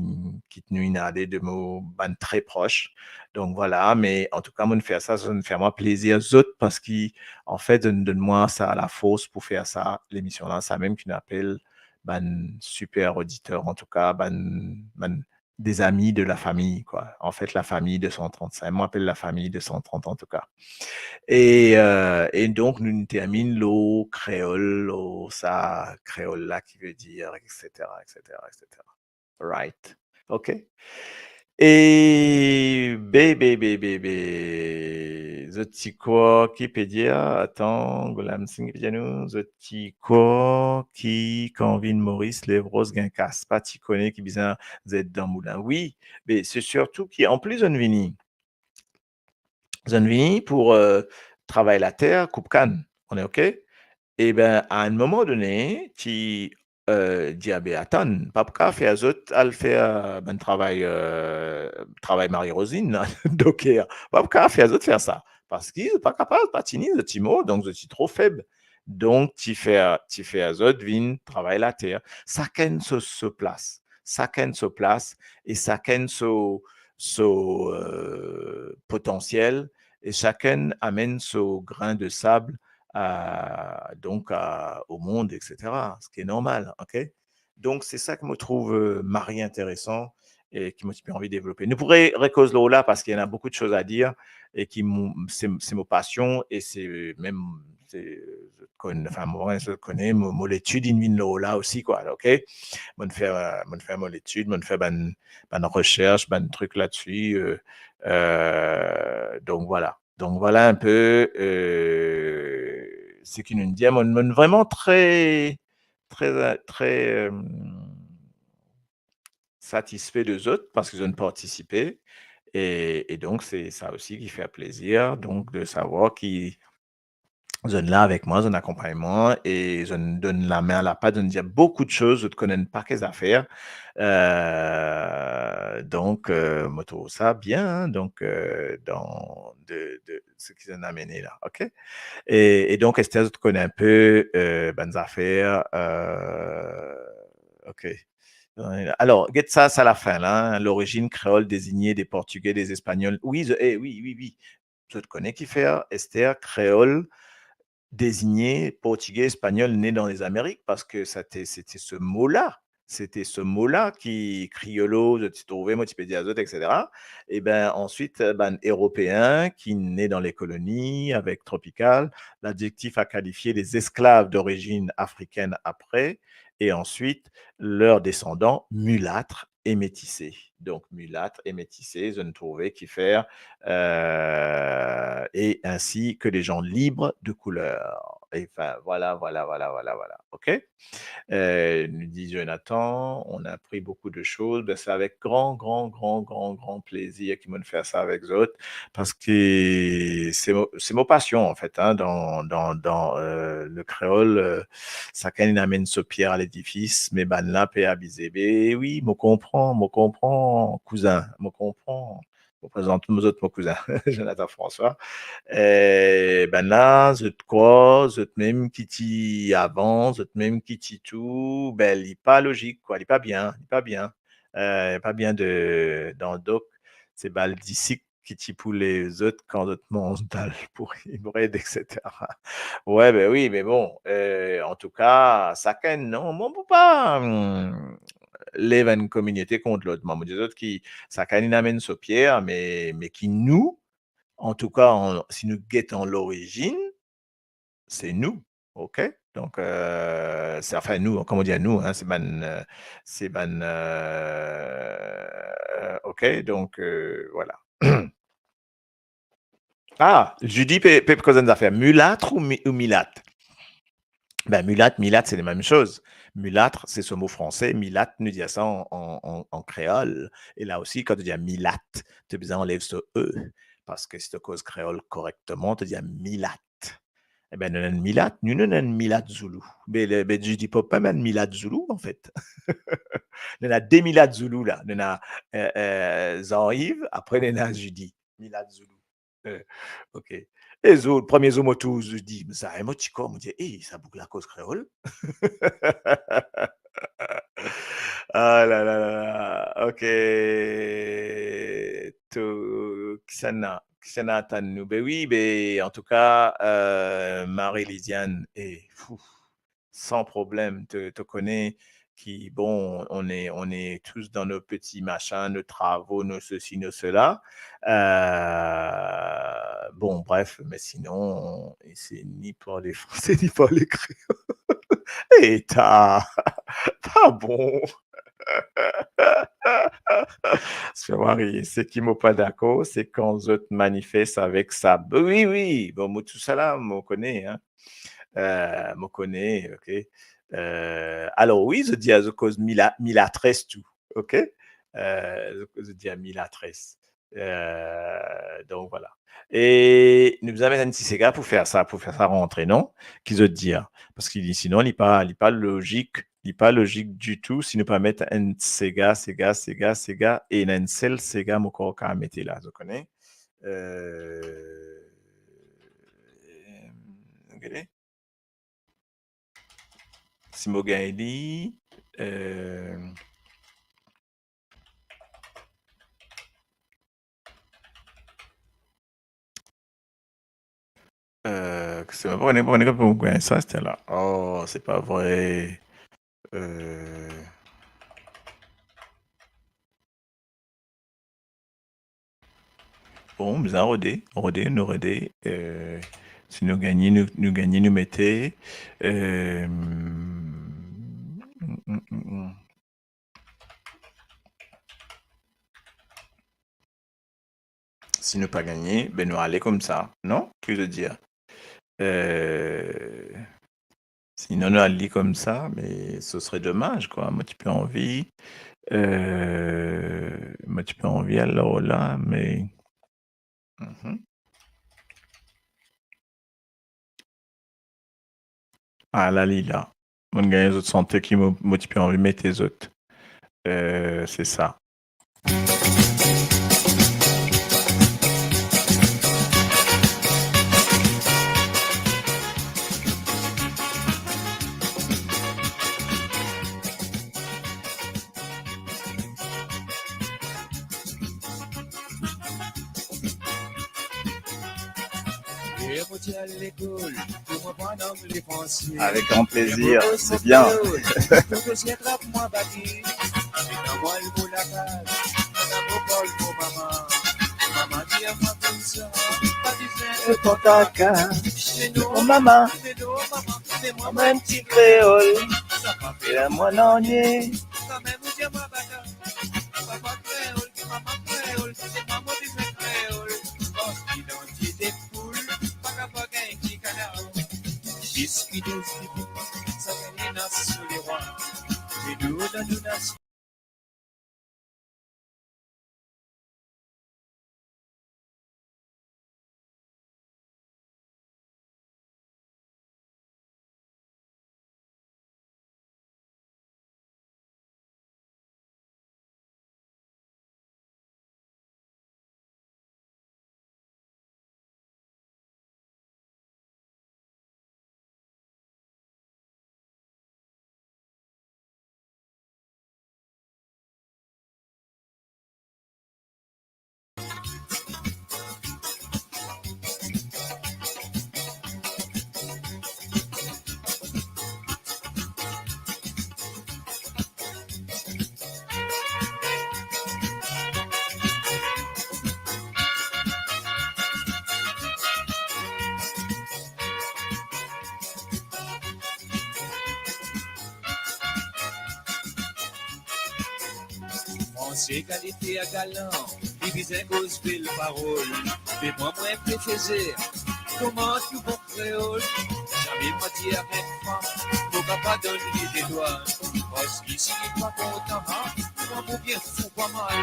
ki ti inn ale de mo bann tre pros. Donk, voilà, me antouka, mo'nn fer sa, sa inn fer mwa plezir zot, parski, anfet, zot inn donn mwa sa lafors pou fer sa, lemision la, samem ki nou apel bann siper oditer, antouka, bann, bann des amis de la famille, quoi. En fait, la famille deux cent trente-cinq. Mo apel la famille deux cent trente, antouka. E, eh, e donk, nou terminn lor kreol, lor sa kreol la ki ve dir, et cetera, et cetera, et cetera. Right. OK? E be, be, be, be, be, zot ti krwar ki pe dir, atan, Ghulam Singh pe dir nou, zot ti krwar ki kan vinn Moris, levros gagn kas, pa ti kone ki bizin zet dan moulin. Wi, me se sirtou ki, anplis, zot inn vini, zot inn vini pou, eh, travay later, koup kann, on est OK? Eben, a enn moman done, ti, eh, dir, "Be atann, pa pou kapav fer zot al fer, eh, bann travay, eh, travay Marie-Rosine, la, doker. Pa pou kapav fer zot fer sa." Parski zot pa kapav, pa tini, zot ti mor, donk zot ti tro feb. Donk, ti fer, ti fer zot vinn travay later. Sakenn so, so plas. Sakenn so plas e sakenn so, so, eh, potansiel e sakenn amenn so grin de sab a, donk a, au monde, et cetera. Ce qui est normal, OK? Donk, se sa ki mo trouv, eh, mari interesan e ki mo ti pe anvi devlope. Nou pou re-, rekoz lor la parski ena boukou de soz a dir e ki mo, se, se mo pasion e se mem, se, zot konn, anfin, mo, zot kone, mo, mo letid inn vinn lor la osi, kwa, OK? Mo'nn fer, mo'nn fer mo letid, mo'nn fer bann, bann resers, bann trik ladsi, eh, eh, donk, vwala. Donk, vwala enn pe, eh, seki nou'nn dir. Mo'nn, mo'nn vreman tre, tre, tre, eh, satisfe de zot parski zot inn partisipe e, e donk, se sa osi ki fer plezir, donk, de savwar ki zot inn la avek mwa, zot inn akonpagn mwa e zot inn donn lame, lapat, zot inn dir boukou de soz, zot konn enn pake zafer. Eh, donk, eh, mo trouv sa bien, donk, eh, dan de, de seki zot inn amene la, OK? E, e donk, ester zot konn enn pe, eh, bann zafer, eh, OK. Alor, get sa, sa lafin la, hein, l'origine créole désignée des Portugais, des Espagnols. Wi, zo-, eh, wi, wi, wi. Zot kone kifer, ester, kreol désigne Portige, Espagnol, ne dan Lezamerik, parski sa te, se te se mo la, se te se mo la ki kriolo, zot ti trouve, mo ti pe dir zot, et cetera. Eben, answit, bann Eropeen ki ne dan lekoloni avek tropikal, l'adjectif a qualifié les esclaves d'origine africaine après, et ensuite leurs descendants mulâtres et métissés. Donc, mulâtres et métissés, zot inn trouve kifer, euh, et ainsi que les gens libres de couleur. Enfin, voilà, voilà, voilà, voilà, voilà. OK ? Euh, nous dit Jonathan, on a appris beaucoup de choses. Ben, c'est avec grand, grand, grand, grand, grand plaisir ki mo'nn fer sa avek zot, parski se mo, se mo pasion, anfet, hein, dan, dan, dan, euh, le kreol, euh, sakenn inn amenn so pier a ledifis, me bann la pe abize. Be wi, mo konpran, mo konpran, kouzin, mo konpran. Mo prezant zot mo kouzin, Jonathan François. Eh, bann la, zot krwar, zot mem ki ti avan, zot mem ki ti tou, be, li pa lozik, kwa, li pa bien, li pa bien. Eh, pa bien de, dan, donk, se bal disik ki ti pou lezot kan zot manz dal pouri, bred, et cetera. Wi, be wi, me bon, eh, antouka, sakenn, non, mo pou pa, hmm, lev enn kominote kont lot. Mwa, mo dir zot ki sakenn inn amenn so pier, me, me ki nou, antouka, an, si nou get an lorizinn, se nou, OK ? Donk, euh, se, anfin, nou, kouma dir nou, hein, se bann, euh, se bann, euh, OK ? Donk, euh, vwala. Ah, Judy pe, pe koz enn zafer. Mulâtre ou mi-, ou milat ? Ben, mulat, milat, se lemem soz. Mulâtre, se so mo franse. Milat, nou dir sa an, an, an, an kreol. E la osi, kan to dir milat, to bizin anlev so E. Parski si to koz kreol korekteman, to dir milat. Eben, nou ena enn milat, nou, nou ena enn milat zoulou. Be, le, be, Judy, pa mem enn milat zoulou, anfet. Nou ena de milat zoulou la. Nou ena, euh, euh, Jean-Yves, apre nou ena Judy. Milat zoulou. Eh, OK. E zour, premie zour mo trouv Judy, mo dir, eh, mo ti kor, mo dir, "Ey, sa boug la koz kreol." Ah la la la la. OK. To, kisannla, kisannla atann nou? Be wi, be, antouka, euh, Marie-Lydiane, eh, fouf. Sans problème, to, to kone ki, bon, on est, on est tous dans nos petits machins, nos travaux, nos ceci, nos cela. Euh, bon, bref, mais sinon, c'est ni parler français, ni parler créole. Eta, pa bon. Se mari, seki mo pa dakor, se kan zot manifest avek sa. Wi, wi, bon, mo tousala, mo kone, hein. Euh, mo kone, OK. Euh, alor wi, zot dir, zot koz mila-, milatres tou, OK? Euh, zot, zot dir milatres. Euh, donk, vwala. E nou bizin met enn ti sega pou fer sa, pou fer sa rantre, non? Ki zot dir? Parski li, sinon, li pa, li pa lozik, li pa lozik ditou si nou pa met enn sega, sega, sega, sega, e ena enn sel sega mo ankor kapav mete la, zot kone? Euh, gete. Si mo gagn li, euh, euh, se pa, pa, pa, pa, pa, sa, se la. Oh, se pa vre. Euh, Bon, bizin rode, rode, nou rode. Euh, si nou gagne, nou, nou gagne, nou mete. Euh, mm, mm, mm, mm. Si nou pa gagne, be nou ale koumsa, non? Ki zot dir? Euh, Sinon, nou al li koumsa, me ce serait dommage, kwa. Mo ti pe anvi, euh, mo ti pe anvi al lor la, me, mhm. Ala li la. Mo'nn gagn zot sante ki mo, mo ti pe anvi mete zot. Euh, se sa. Avec grand plaisir, c'est bien. Mon mama, mon mama, enn ti kreol, e mwa nanye. Franse kalite a galan, li bizin koz bel parol. Me mwa, mwa pe feze, kouma tou bon kreol. Zame mwa dir enn fam, mo kapav donn li de dwa. Parski si li pa kontan, ha, mwa mo bien fou pa mal.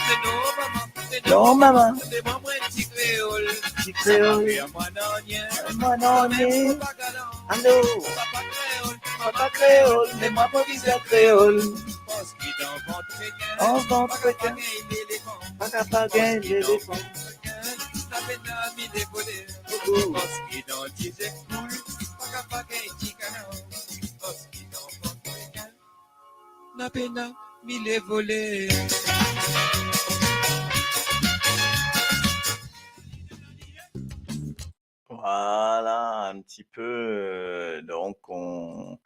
Me non, mama, me non, mama, me mwa, mwa ti kreol. Ti kreol. Sa pa fer mwa nanye. Mwa nanye. Kanmem mo pa galan. Alo. Papa kreol, papa kreol, me mwa mo bizin kreol. Parski dan vant rekin, anvan rekin, pa kapav gagn lelefan. Pa kapav gagn lelefan. Parski dan vant rekin, napena mile vole. Oh, oh. Parski dan dizek poul, pa kapav gagn ti kanan. Parski dan vant rekin, napena mile vole. Voilà, un petit peu, euh, donc on,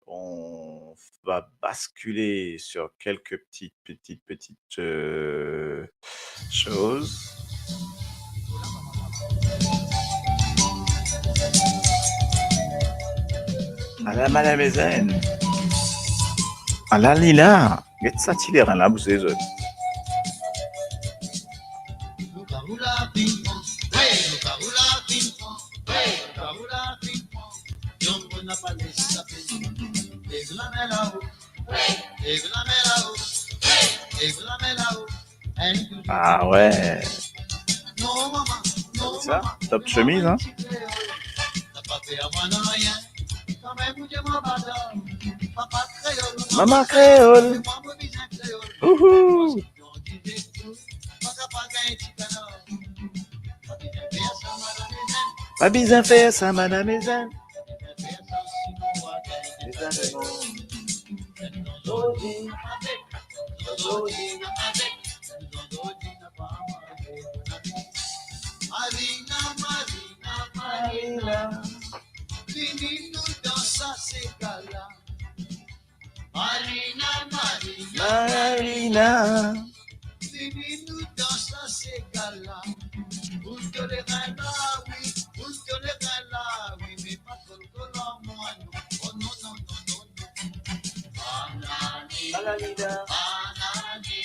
on va basculer sur quelques petites, petites, petites, euh, choses. Ala Madam Ezen. Ala li la. Get sa ti leran la pou sezot. Ah ouais. Sa, top chemiz, hein. Mama Kreol. Ouhou. Pa bizin fer sa, madam, mezanmi. Marina, Marina, Marina, vini nou dans sa sega la. Marina, Marina, Marina, vini nou dans sa sega la. Ou tolere la, wi, ou tolere la, wi, me pa kolkol an mwa, non. Oh non, non, non, non, non. Banane, banane,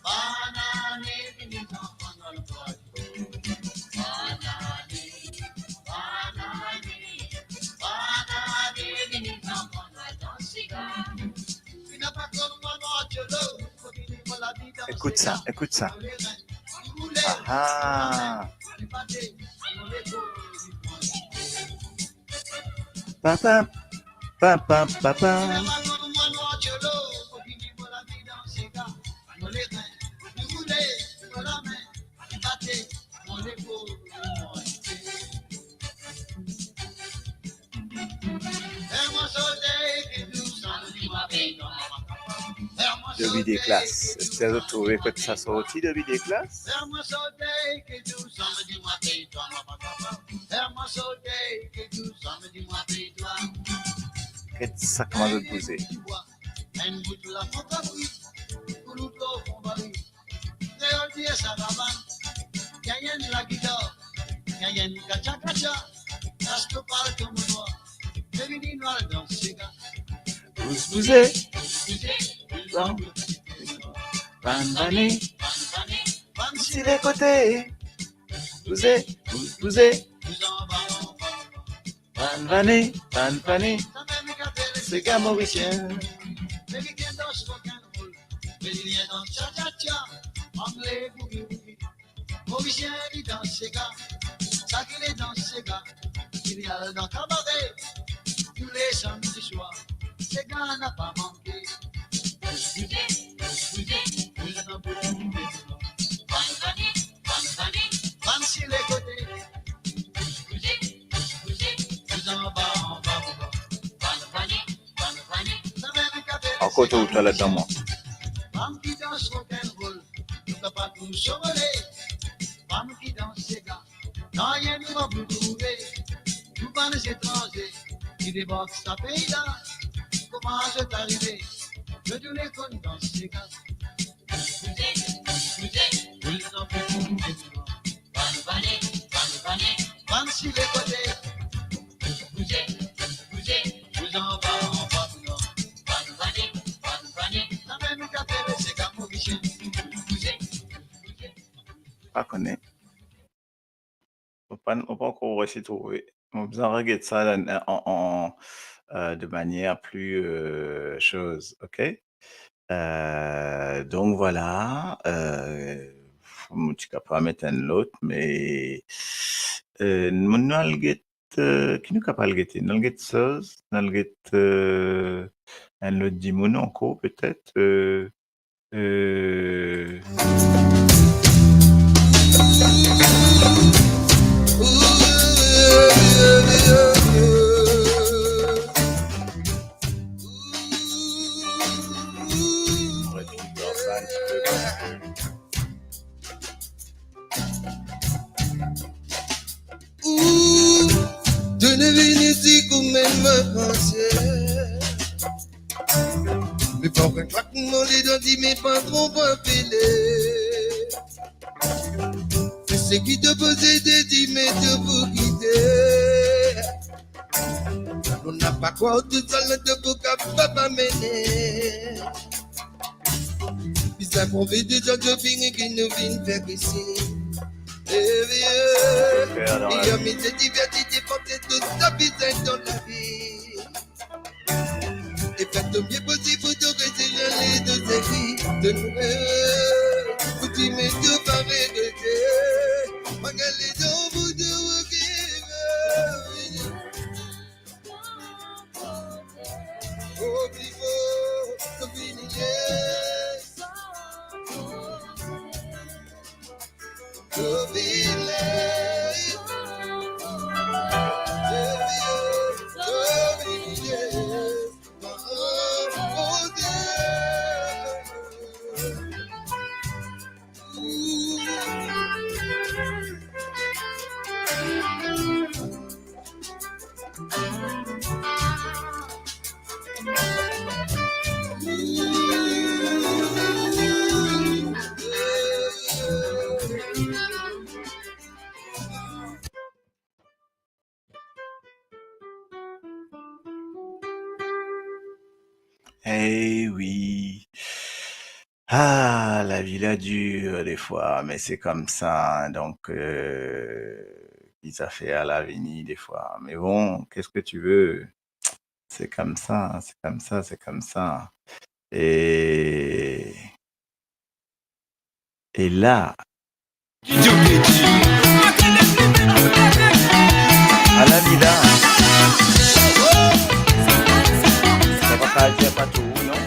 banane, vini nou dans sa sega la. Écoute ça, écoute ça. Ah ah. Papa, papa, papa. Dobi Deklas. Eski zot trouve kot sa sorti, Dobi Deklas? Get sa kouma zot bouze. Kreol dir sa rabann, gagn enn lagitar, gagn enn katya katya, las to pal to monwa, vini nou al dans sega. Bouz bouze, bouz bouze, bouz bouze, bann vane, bann vane, bann si lekote, bouz bouze, bouz bouze, bouz anba, anba, anba. Bann vane, bann vane, sega morisien. Brezilien dans rock'n'roll, Brezilien dans cha-cha-cha, angle boogie-woogie. Morisien li dans sega, sa ki li dans sega, li al dan kabare tou le samdi swar. Sega napa manke. Bouz bouze, bouz bouze, bouz anba, bouz anba. Bann vane, bann vane, bann si lekote. Ankor to, to ladan mwa. Bann ki dans rock'n'roll, nou kapav tous anvole. Bann ki dans sega, nanye nou pa pou trouve. Tou bann etranze ki debark sa pei la, kouma zot arive? Zot tou le konn dans sega. Pa kone. Mo pa, mo pa ankor resi trouve. Mo bizin reget sa dan, an, an, euh, de manière plus, euh, chose, ok? Euh, donk, vwala, euh, mo ti kapav met enn lot, me, euh, nou, nou al get, euh, ki nou kapav al gete? Nou al get soz, nou al get, euh, enn lot dimoun ankor, petet, euh, Euh. Ou, to inn vini isi kouma enn vakansie. Me pa enn klak mo ledan, di me pa tro apele. Seki to poze, to di me to pou kite. Nou napa krwar tou sa, to pou kapav amene. Bizin prouve dezot fini ki nou vinn fer isi. Eh, vieux. Super, non, la vie. Diverti, diverti, depanse tou sa bizin dan lavi. E fer to mie posib pou to reste dan ledo seki de nou. Pou ti Eh wi. Ah, lavi la dir defwa, me se koumsa, donk, euh, ki zafer lavi ni defwa. Me bon, qu'est-ce que tu veux? C'est comme ça, c'est comme ça, c'est comme ça. Et, et là, ala li la. Sa pa kapav dir pa tou, non?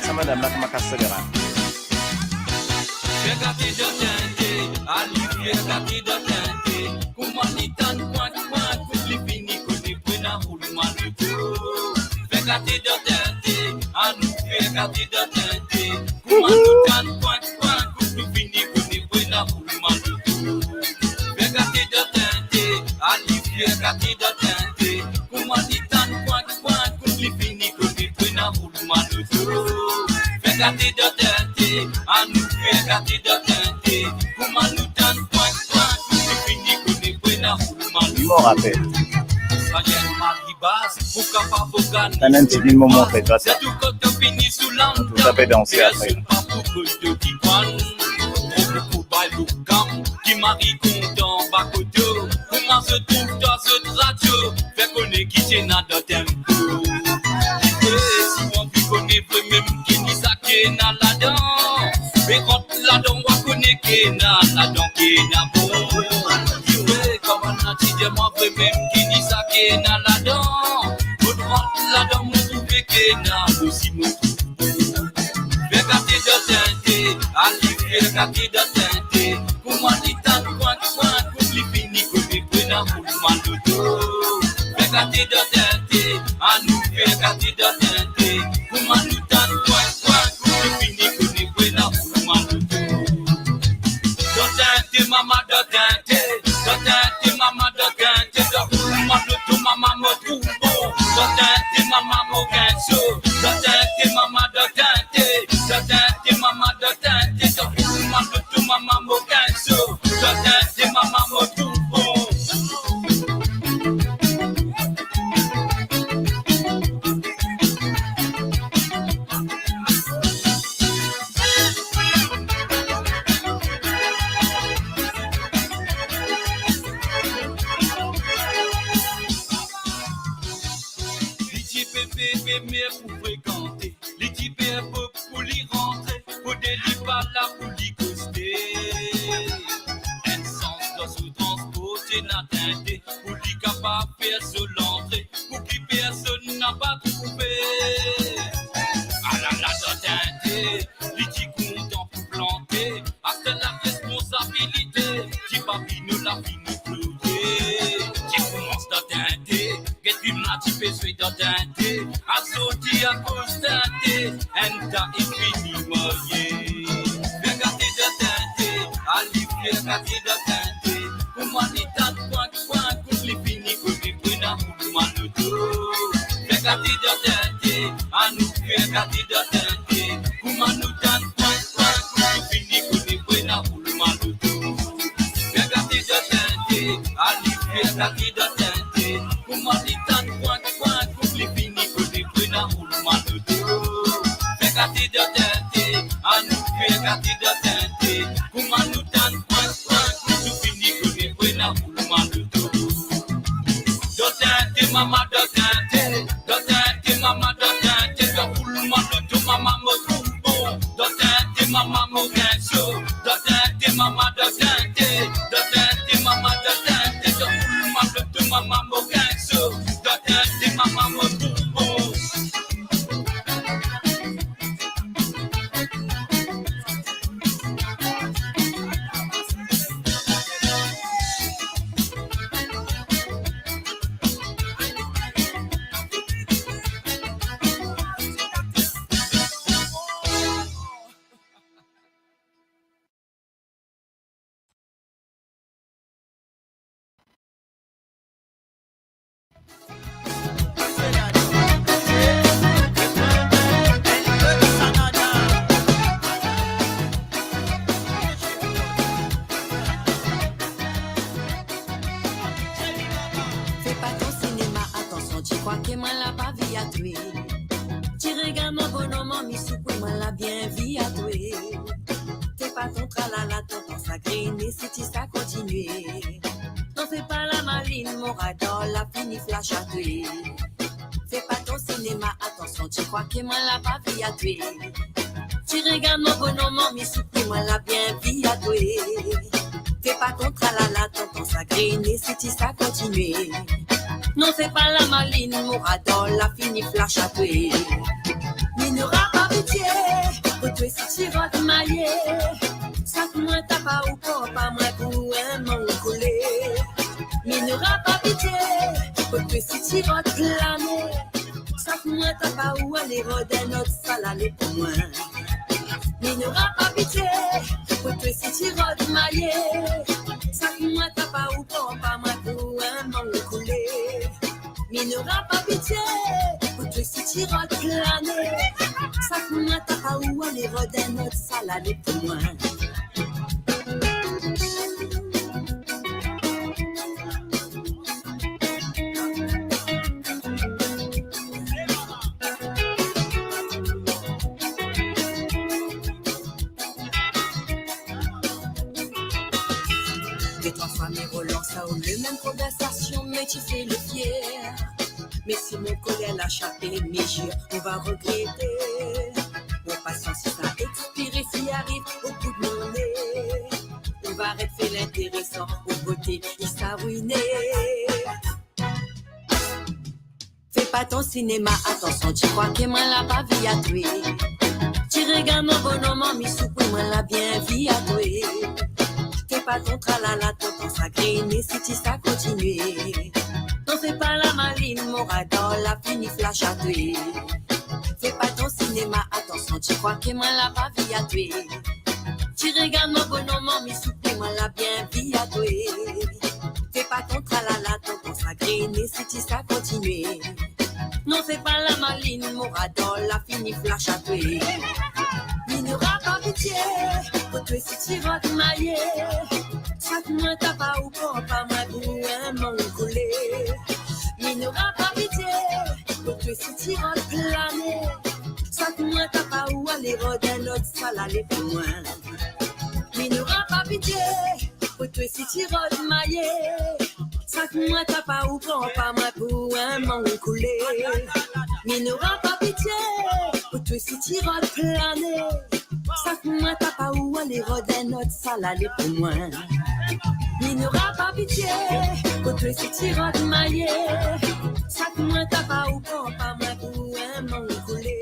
Sa madam la, kouma kas sa derin? Fer gate dan tente, ali fer gate dan tente. Kouma li tann kwin, kwin, kouma li fini kone pou ena rouleman loto. Fer gate dan tente, anou fer gate dan tente. Kouma nou tann kwin, kwin, kouma nou fini kone pou ena rouleman loto. Fer gate dan tente, ali fer gate dan tente. Kouma li tann kwin, kwin, kouma li fini kone pou ena rouleman loto. Fer gate dan tente, anou fer gate dan tente. Kouma nou tann kwin, kwin, kouma nou fini kone pou ena rouleman loto. Mo rapel. Sa enn mari baz pou kapav gagn. Tann enn ti vinn moman, an fet, va. Sirtou kan to fini sou lann, to pe danse apre. Personn pa pou koz to ki kwann. Mo pou bay loukam, ki mari kontan ba koto. Kouma zot trouv twa, zot radio, fer kone ki ti ena dan tempo. Ki pe si anvi kone vremem ki ni sa ki ena ladan. Be rant ladan, wa kone ki ena ladan, ki ena bon. Ki pe, kouma na ti dir mwa vremem ki ni sa ki ena ladan. Mo rant ladan, mo trouve ki ena bon, si mo trouve bon. Fer gate dan tente, ali fer gate dan tente. Kouma li tann kwin, kwin, kouma li fini kone pou ena rouleman loto. Fer gate dan tente, anou fer gate dan tente. Kouma nou tann kwin, kwin, kouma li fini kone pou ena rouleman loto. Dan tente, mama, dan tente, dan tente, mama, dan tente, dan rouleman loto, mama, mo trouv bon. Dan tente, mama, mo gagn so. Dan tente, mama, dan tente, dan tente, mama, dan tente, dan rouleman loto, mama, mo gagn so. Dan tente, mama, mo trouv bon. Li ti pe peye mer pou frekante, li ti pe peye pou li rantre, kode li pa la pou li koste. Enn sans dan so transpor ti ena tente, pou li kapav fer so lantre, pou ki personn napa trouve. Ala la dan tente, li ti kontan pou plante, aster la responsabilite, ti pa vinn la fini plote. Ti koumans dan tente, get fim la ti pe zwe dan tente, a sorti akoz tente, enn ta e fini marye. Fer gate dan tente, ali fer gate dan tente, kouma li tann kwin, kwin, kouma li fini kone pou ena rouleman loto. Fer gate dan tente, anou fer gate dan tente, kouma nou tann kwin, kwin, kouma nou fini kone pou ena rouleman loto. Fer gate dan tente, ali fer gate dan tente, kouma li tann kwin, kwin, kouma li fini kone pou ena rouleman loto. Fer gate dan tente, anou fer gate dan tente, kouma nou tann kwin, kwin, kouma nou fini kone pou ena rouleman loto. Dan tente, mama, dan tente, dan tente, mama, dan tente, dan rouleman loto, mama, mo trouv bon. Pa vi a twe. Ti regard mwa bonom, mi soupwe, mwa la bien vi a twe. Fais pas ton tralala, tonton sa grene, si ti sa kontinie. Non, fais pas la maline, mon radar la fini flash a twe. Fais pas ton cinéma, attention, tu crois que mwa la pa vi a twe. Ti regard mwa bonom, mi soupwe, mwa la bien vi a twe. Fais pas ton tralala, tonton sa grene, si ti sa kontinie. Non, fais pas la maline, mon radar la fini flash a twe. Mi nora pa pitie pou twe si ti rod maye. Sak mwa tap a ou, pran pa mwa pou enn mankoule. Mi nora pa pitie pou twe si ti rod plane. Sak mwa tap a ou, ale rod enn lot, sa la le pou mwa. Mi nora pa pitie pou twe si ti rod maye. Sak mwa tap a ou, pran pa mwa pou enn mankoule. Mi nora pa pitie pou twe si ti rod plane. Sak mwa tap a ou, ale rod enn lot, sa la le pou mwa. Detrwa fwa mi relans a ou, lemem konversasion, me ti fer le fier. Me si mo koler la sape, mi zir, ou va regrete. Mo pasians sa expire, si ariv o bout mo ne, ou va ret fer linteresan, ou bote, i sa rwine. Fais pas ton cinéma, attention, tu crois que mwa la pa vi a twe. Ti regard mwa bonom, mi soupwe, mwa la bien vi a twe. Fais pas ton tralala, tonton sa grene, si ti sa kontinie. Non, fais pas la maline, mon radar la fini flash a twe. Fais pas ton cinéma, attention, tu crois que mwa la pa vi a twe. Ti regard mwa bonom, mi soupwe, mwa la bien vi a twe. Fais pas ton tralala, tonton sa grene, si ti sa kontinie. Non, fais pas la maline, mon radar la fini flash a twe. Mi nora pa pitie pou twe si ti rod maye. Sak mwa tap a ou, pran pa mwa pou enn mankoule. Mi nora pa pitie pou twe si ti rod plane. Sak mwa tap a ou, ale rod enn lot, sa la le pou mwa. Mi nora pa pitie pou twe si ti rod maye. Sak mwa tap a ou, pran pa mwa pou enn mankoule. Mi nora pa pitie pou twe si ti rod plane. Sak mwa tap a ou, ale rod enn lot, sa la le pou mwa. Mi nora pa pitie pou twe si ti rod maye. Sak mwa tap a ou, pran pa mwa pou enn mankoule.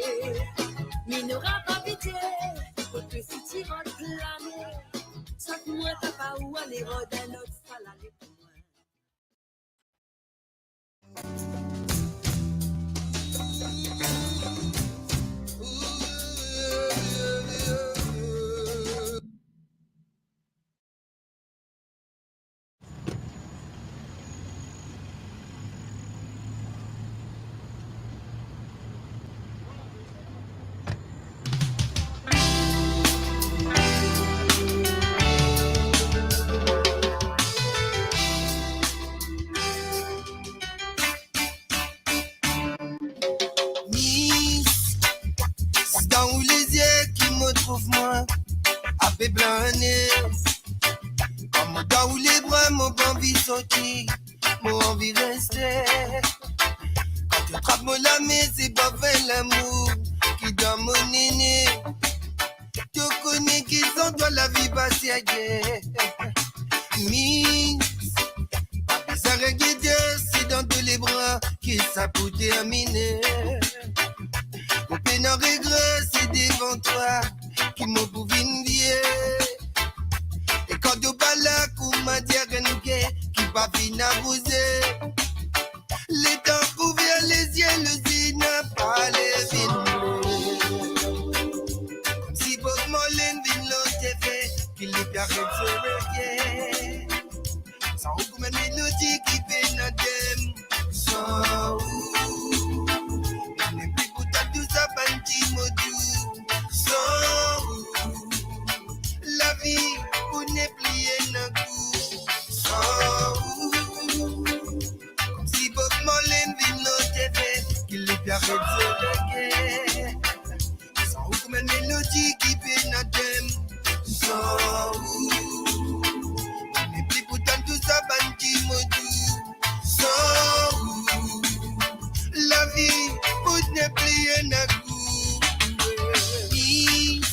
Mi nora pa pitie pou twe si ti rod plane. Sak mwa tap a ou, ale rod enn lot, sa la le pou mwa. Miss, c'est dans ou les yeux qui me trouve moi, apel blane. Kan mo dan ou lebra, mo pa anvi sorti, mo anvi reste. Kan to trap mo lame, se pa vre lamour ki dan mo nene. To kone ki san twa lavi pa serye. Miss, pa bizin regete, se dan to lebra ki sa pou termine. Mo pena regre, se devan twa ki mo pou vinn vie. E kan to pa la, kouma dir enn ge ki pa finn arive. Letan pou ouver lezie, lezina pa le vinn. Koumsi Bob Marley vinn lor T V, ki li pe aret so reggae. San ou kouma melodi ki pena dem. San ou, nepli pou ta tou sa bann ti mo di Aret zot lagè. San ou kouma melodi ki pena dem. San ou, nepli pou tann tou sa bann ki mo dou. San ou, lavi pou nepli ena gou. Miss,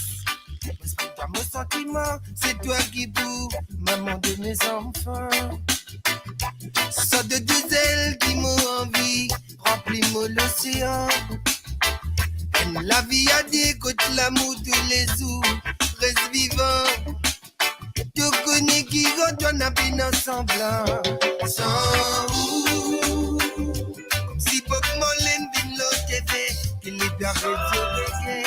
respek twa mo santiman, se twa ki pou maman de mes enfants. Sa de dizel ki mo anvi, ranpli mo losean. Enn lavi a de kot lamour toulezour, res vivan. To kone ki rant twa na pena sanblan. San ou, koumsi Bob Marley vinn lor T V, ki li pe aret zot lagè.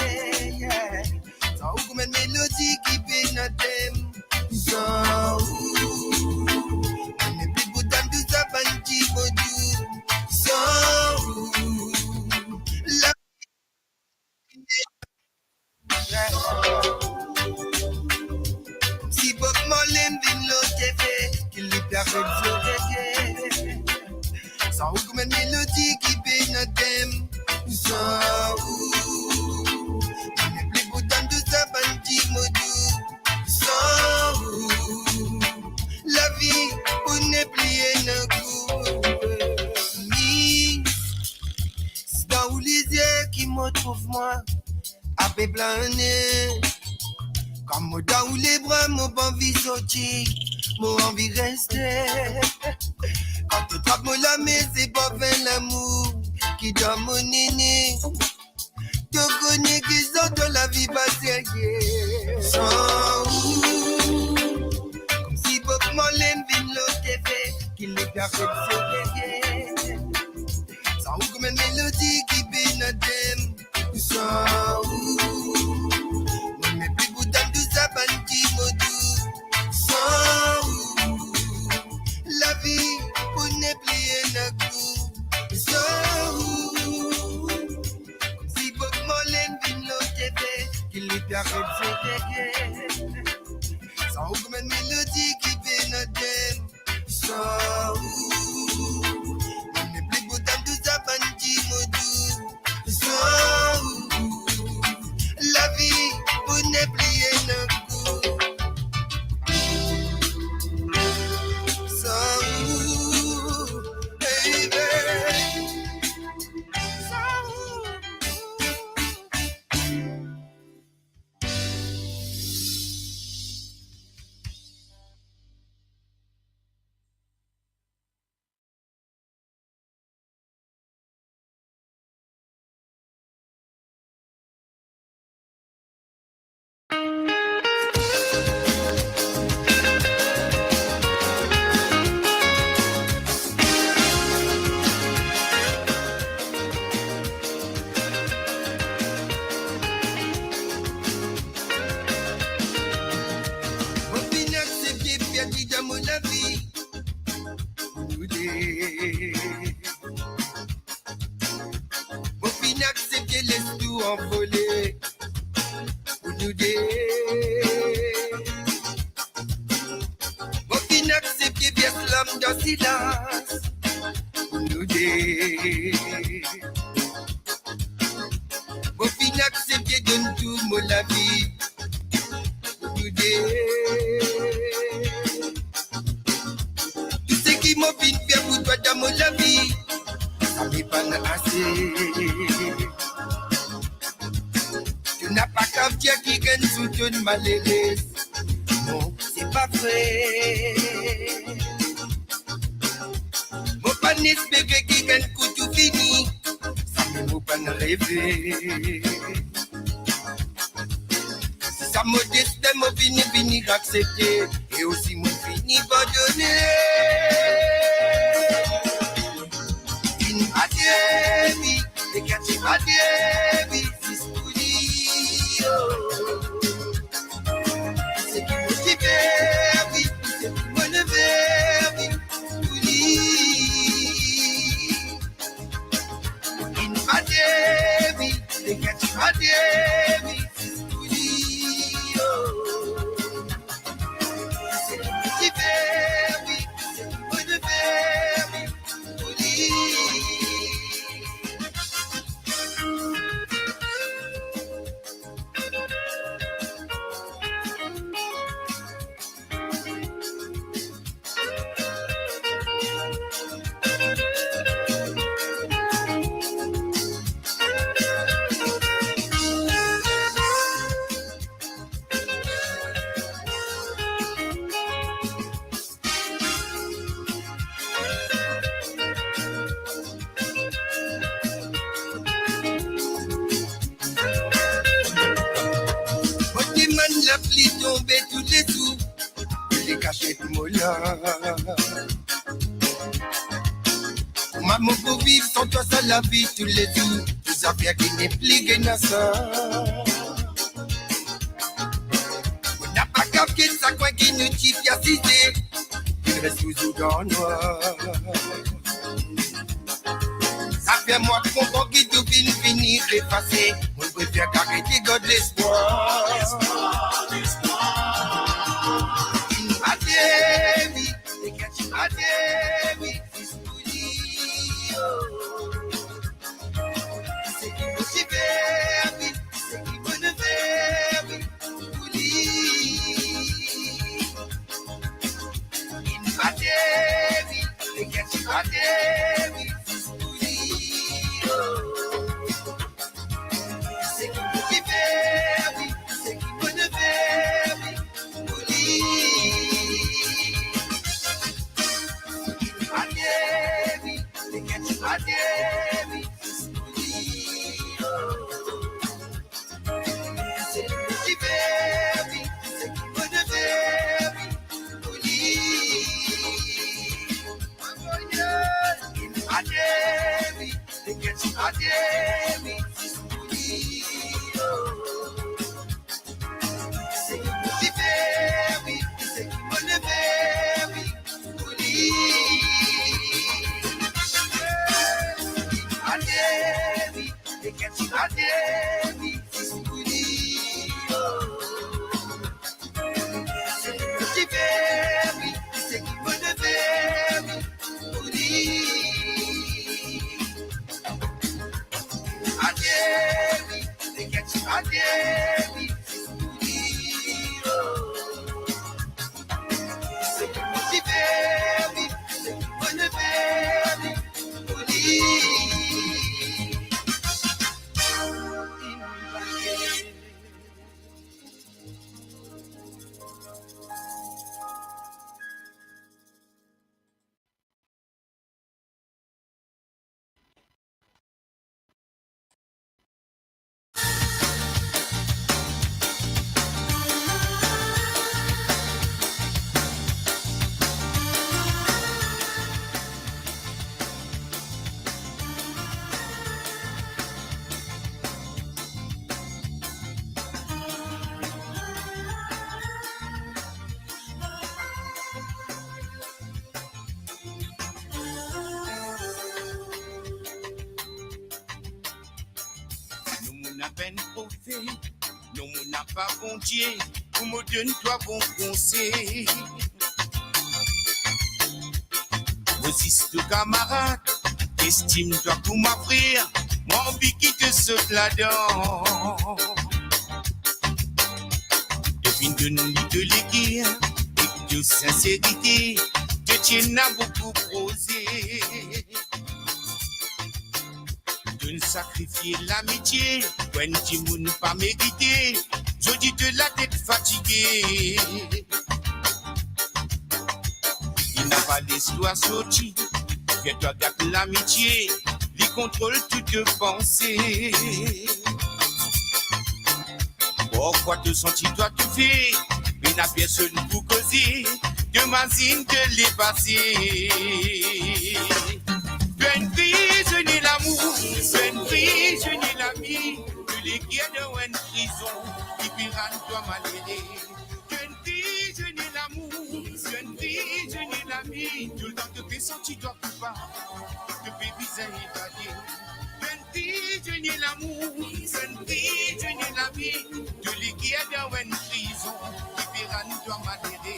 San ou kouma melodi ki pena dem. San ou, nepli pou tann tou sa bann ki mo dou. San ou, la Si Bob Marley vinn lor T V, ki li pe aret zot lagè. San ou kouma melodi ki pena dem. San ou, nepli pou tann tou sa bann ki mo dou. San ou, lavi pou nepli ena gou. Miss, si dan ou lizie ki mo trouv mwa, ape plane. Kan mo dan ou lebra, mo pa anvi sorti, mo anvi reste. Kan to trap mo lame, se parfin lamour ki dan mo nene. To kone ki zot lavi pa serye. San ou, koumsi Bob Marley vinn lor T V, ki li pe aret zot lagè. San ou kouma melodi ki pena dem. San ou, mo nepli pou tann tou sa bann ki mo dou. San ou, lavi pou nepli ena gou. San ou, koumsi Bob Marley vinn lor T V, ki li pe aret zot lagè. San ou kouma melodi ki pena dem. San ou, mo nepli pou tann tou sa bann ki mo dou. San ou, lavi pou nepli ena gou. San ou, baby. San ou. Mo finn aksepte perdi dan mo lavi. Pou nou de. Mo finn aksepte les tou anvole. Pou nou de. Mo finn aksepte vers lam dan silas. Pou nou de. Mo finn aksepte donn tou mo lavi. Pou nou de. Tou seki mo finn fer pou twa dan mo lavi, sa me pann ase. To napa kav dir kikenn zour tonn malerez. Non, se pa vre. Mo pann espere kikenn kou tou fini, sa me mo pann reve. Si sa mo destin mo fini, fini aksepte, e osi mo fini pardone. Finn pa devi, e kan ti pa devi, zis pou li, oh. Seki mo ti fer, wi, seki mo le fer, wi, pou li. Finn pa devi, e kan ti pa devi, zis pou li, oh. Seki mo ti fer, wi, seki mo le fer, wi, pou li. Lapli tonbe toulezour, toulezour kasiet mo la. Kouma mo pou viv san twa sa lavi toulezour, tou zafer ki nepli gagn sa. Mo napa kav get sa kwin ki nou ti pe asize, ki res touzour dan nwar. Sa fer mwa konpran ki tou finn fini efase. Mo prefer gard lespwar. Inn bate, wi, leker ti bate, wi, zis pou li, oh. Seki motive, wi, seki motive, wi, pou li. Inn bate, wi, leker ti bate, wi, zis pou li, oh. Seki motive, wi, seki motive, wi, pou li. Inn bate, wi, leker ti bate, wi, zis pou li, oh. Seki motive, wi, seki motive, wi, pou li. Inn bate, wi, leker ti bate, wi, zis pou li, oh. Seki motive, wi, seki motive, wi, pou li. Inn bate, wi, leker ti bate, wi, zis pou li, oh. Seki motive, wi, seki motive, wi, pou li. Inn bate, wi, leker ti bate, wi, zis pou li, oh. Seki motive, wi, seki motive, wi, pou li. Nou moun apenn profet, nou moun napa Bondie, pou mo donn twa bon konsey. Mo zis to kamarad, estim twa kouma frer, mo anvi ki to sot ladan. To finn donn li to leker ek to sinserite, to ti ena boukou proze. To'nn sakrifie lamitie pou enn dimoun pa merite, zordi to latet fatige. Li napa les twa sorti, fer twa gat lamitie, li kontrol tou to panse. Parfwa to santi twa toufe, pena personn pou koze, to mazinn to lepase. To enn prizone lamour, to enn prizone lami, to leker dan enn prizon, ki pe rann twa malere. To enn prizone lamour, to enn prizone lami, toultan to pe santi twa koupab, to pe bizin evade. To enn prizone lamour, to enn prizone lami, to leker dan enn prizon, ki pe rann twa malere.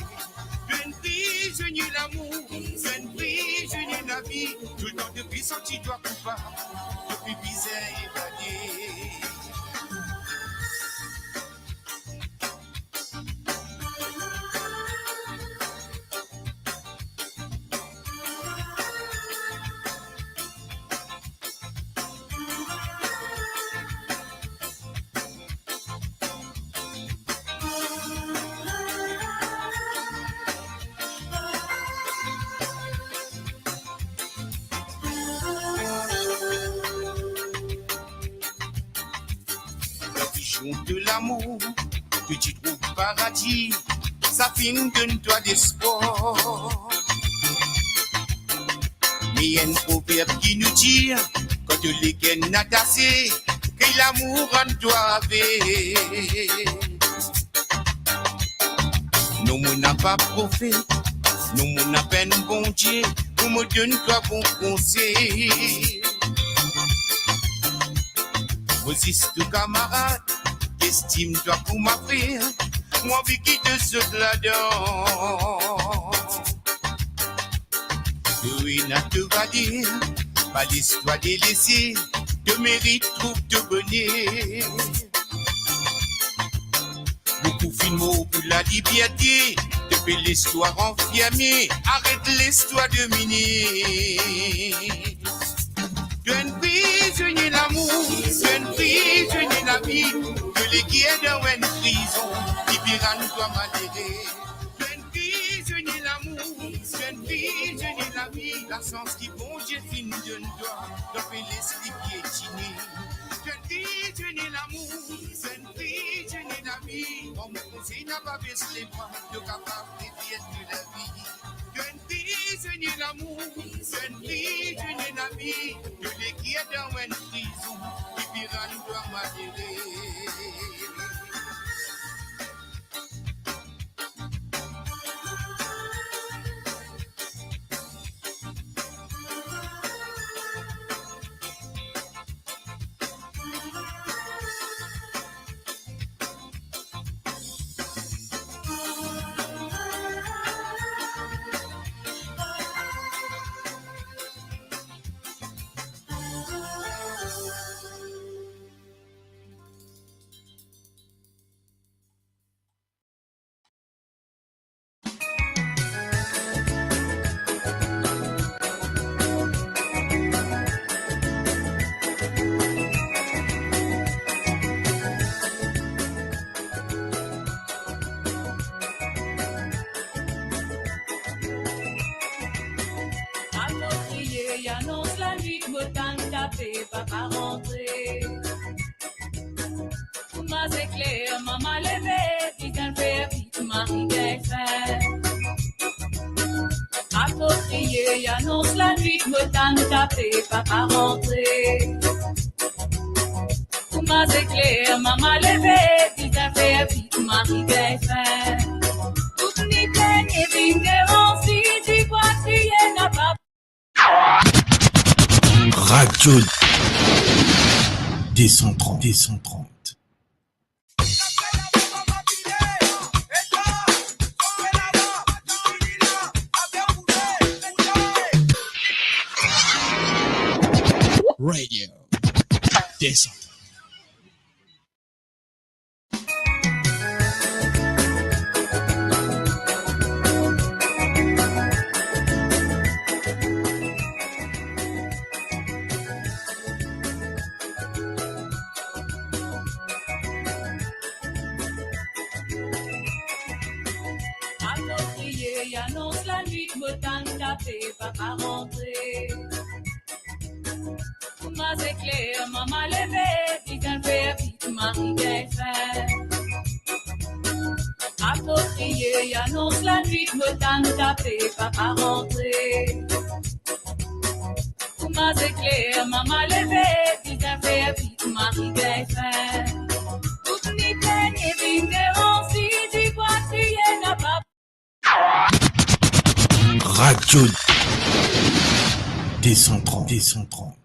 To enn prizone lamour, to enn prizone lami, toultan to pe santi twa koupab, to pe bizin evade. Lavizion de lamour, To ti trouv paradi, sa finn donn twa lespwar. Me enn proverb ki nou dir, kan to leker atase, ki lamour rann twa aveg. Non, mo napa profet, non, mo napa enn Bondie, pou mo donn twa bon konsey. Mo zis to kamarad, estim twa kouma frer, mo anvi kit zot ladan. To ena to valer, pa les twa delese, to merit trouv to boner. Boukou finn mor pou laliberte, to pe les twa anferme, aret les twa domine. To enn prizonie lamour, to enn prizonie lavi, to leker dan enn prizon, ki pe rann twa malere. To enn prizonie lamour, to enn prizonie lavi, lasans ki Bondie finn donn twa, to pe les li pietine. To enn prizonie lamour, to enn prizonie lavi, mo konsey, napa bes lemwa, to kapav refer to lavi. To enn prizonie lamour, to enn prizonie lavi, to leker dan enn prizon, ki pe rann twa malere. Apropriye, anons lanwit, mo tann kafe, papa rantre. Kouma zekler, mama leve, bizin fer vit, mari gagn fin. Apropriye, anons lanwit, mo tann kafe, papa rantre. Kouma zekler, mama leve, bizin fer vit, mari gagn fin. Tout ni plengne, vinn devan, si dibwa kriye, napa Radio deux cent trente, deux cent trente. Radio deux cent trente. Apropriye, anons lanwit, mo tann kafe, papa rantre. Kouma zekler, mama leve, bizin fer vit, mari gagn fin. Apropriye, anons lanwit, mo tann kafe, papa rantre. Kouma zekler, mama leve, bizin fer vit, mari gagn fin. Tout ni plengne, vinn devan, si dibwa kriye, napa Radio deux cent trente, deux cent trente.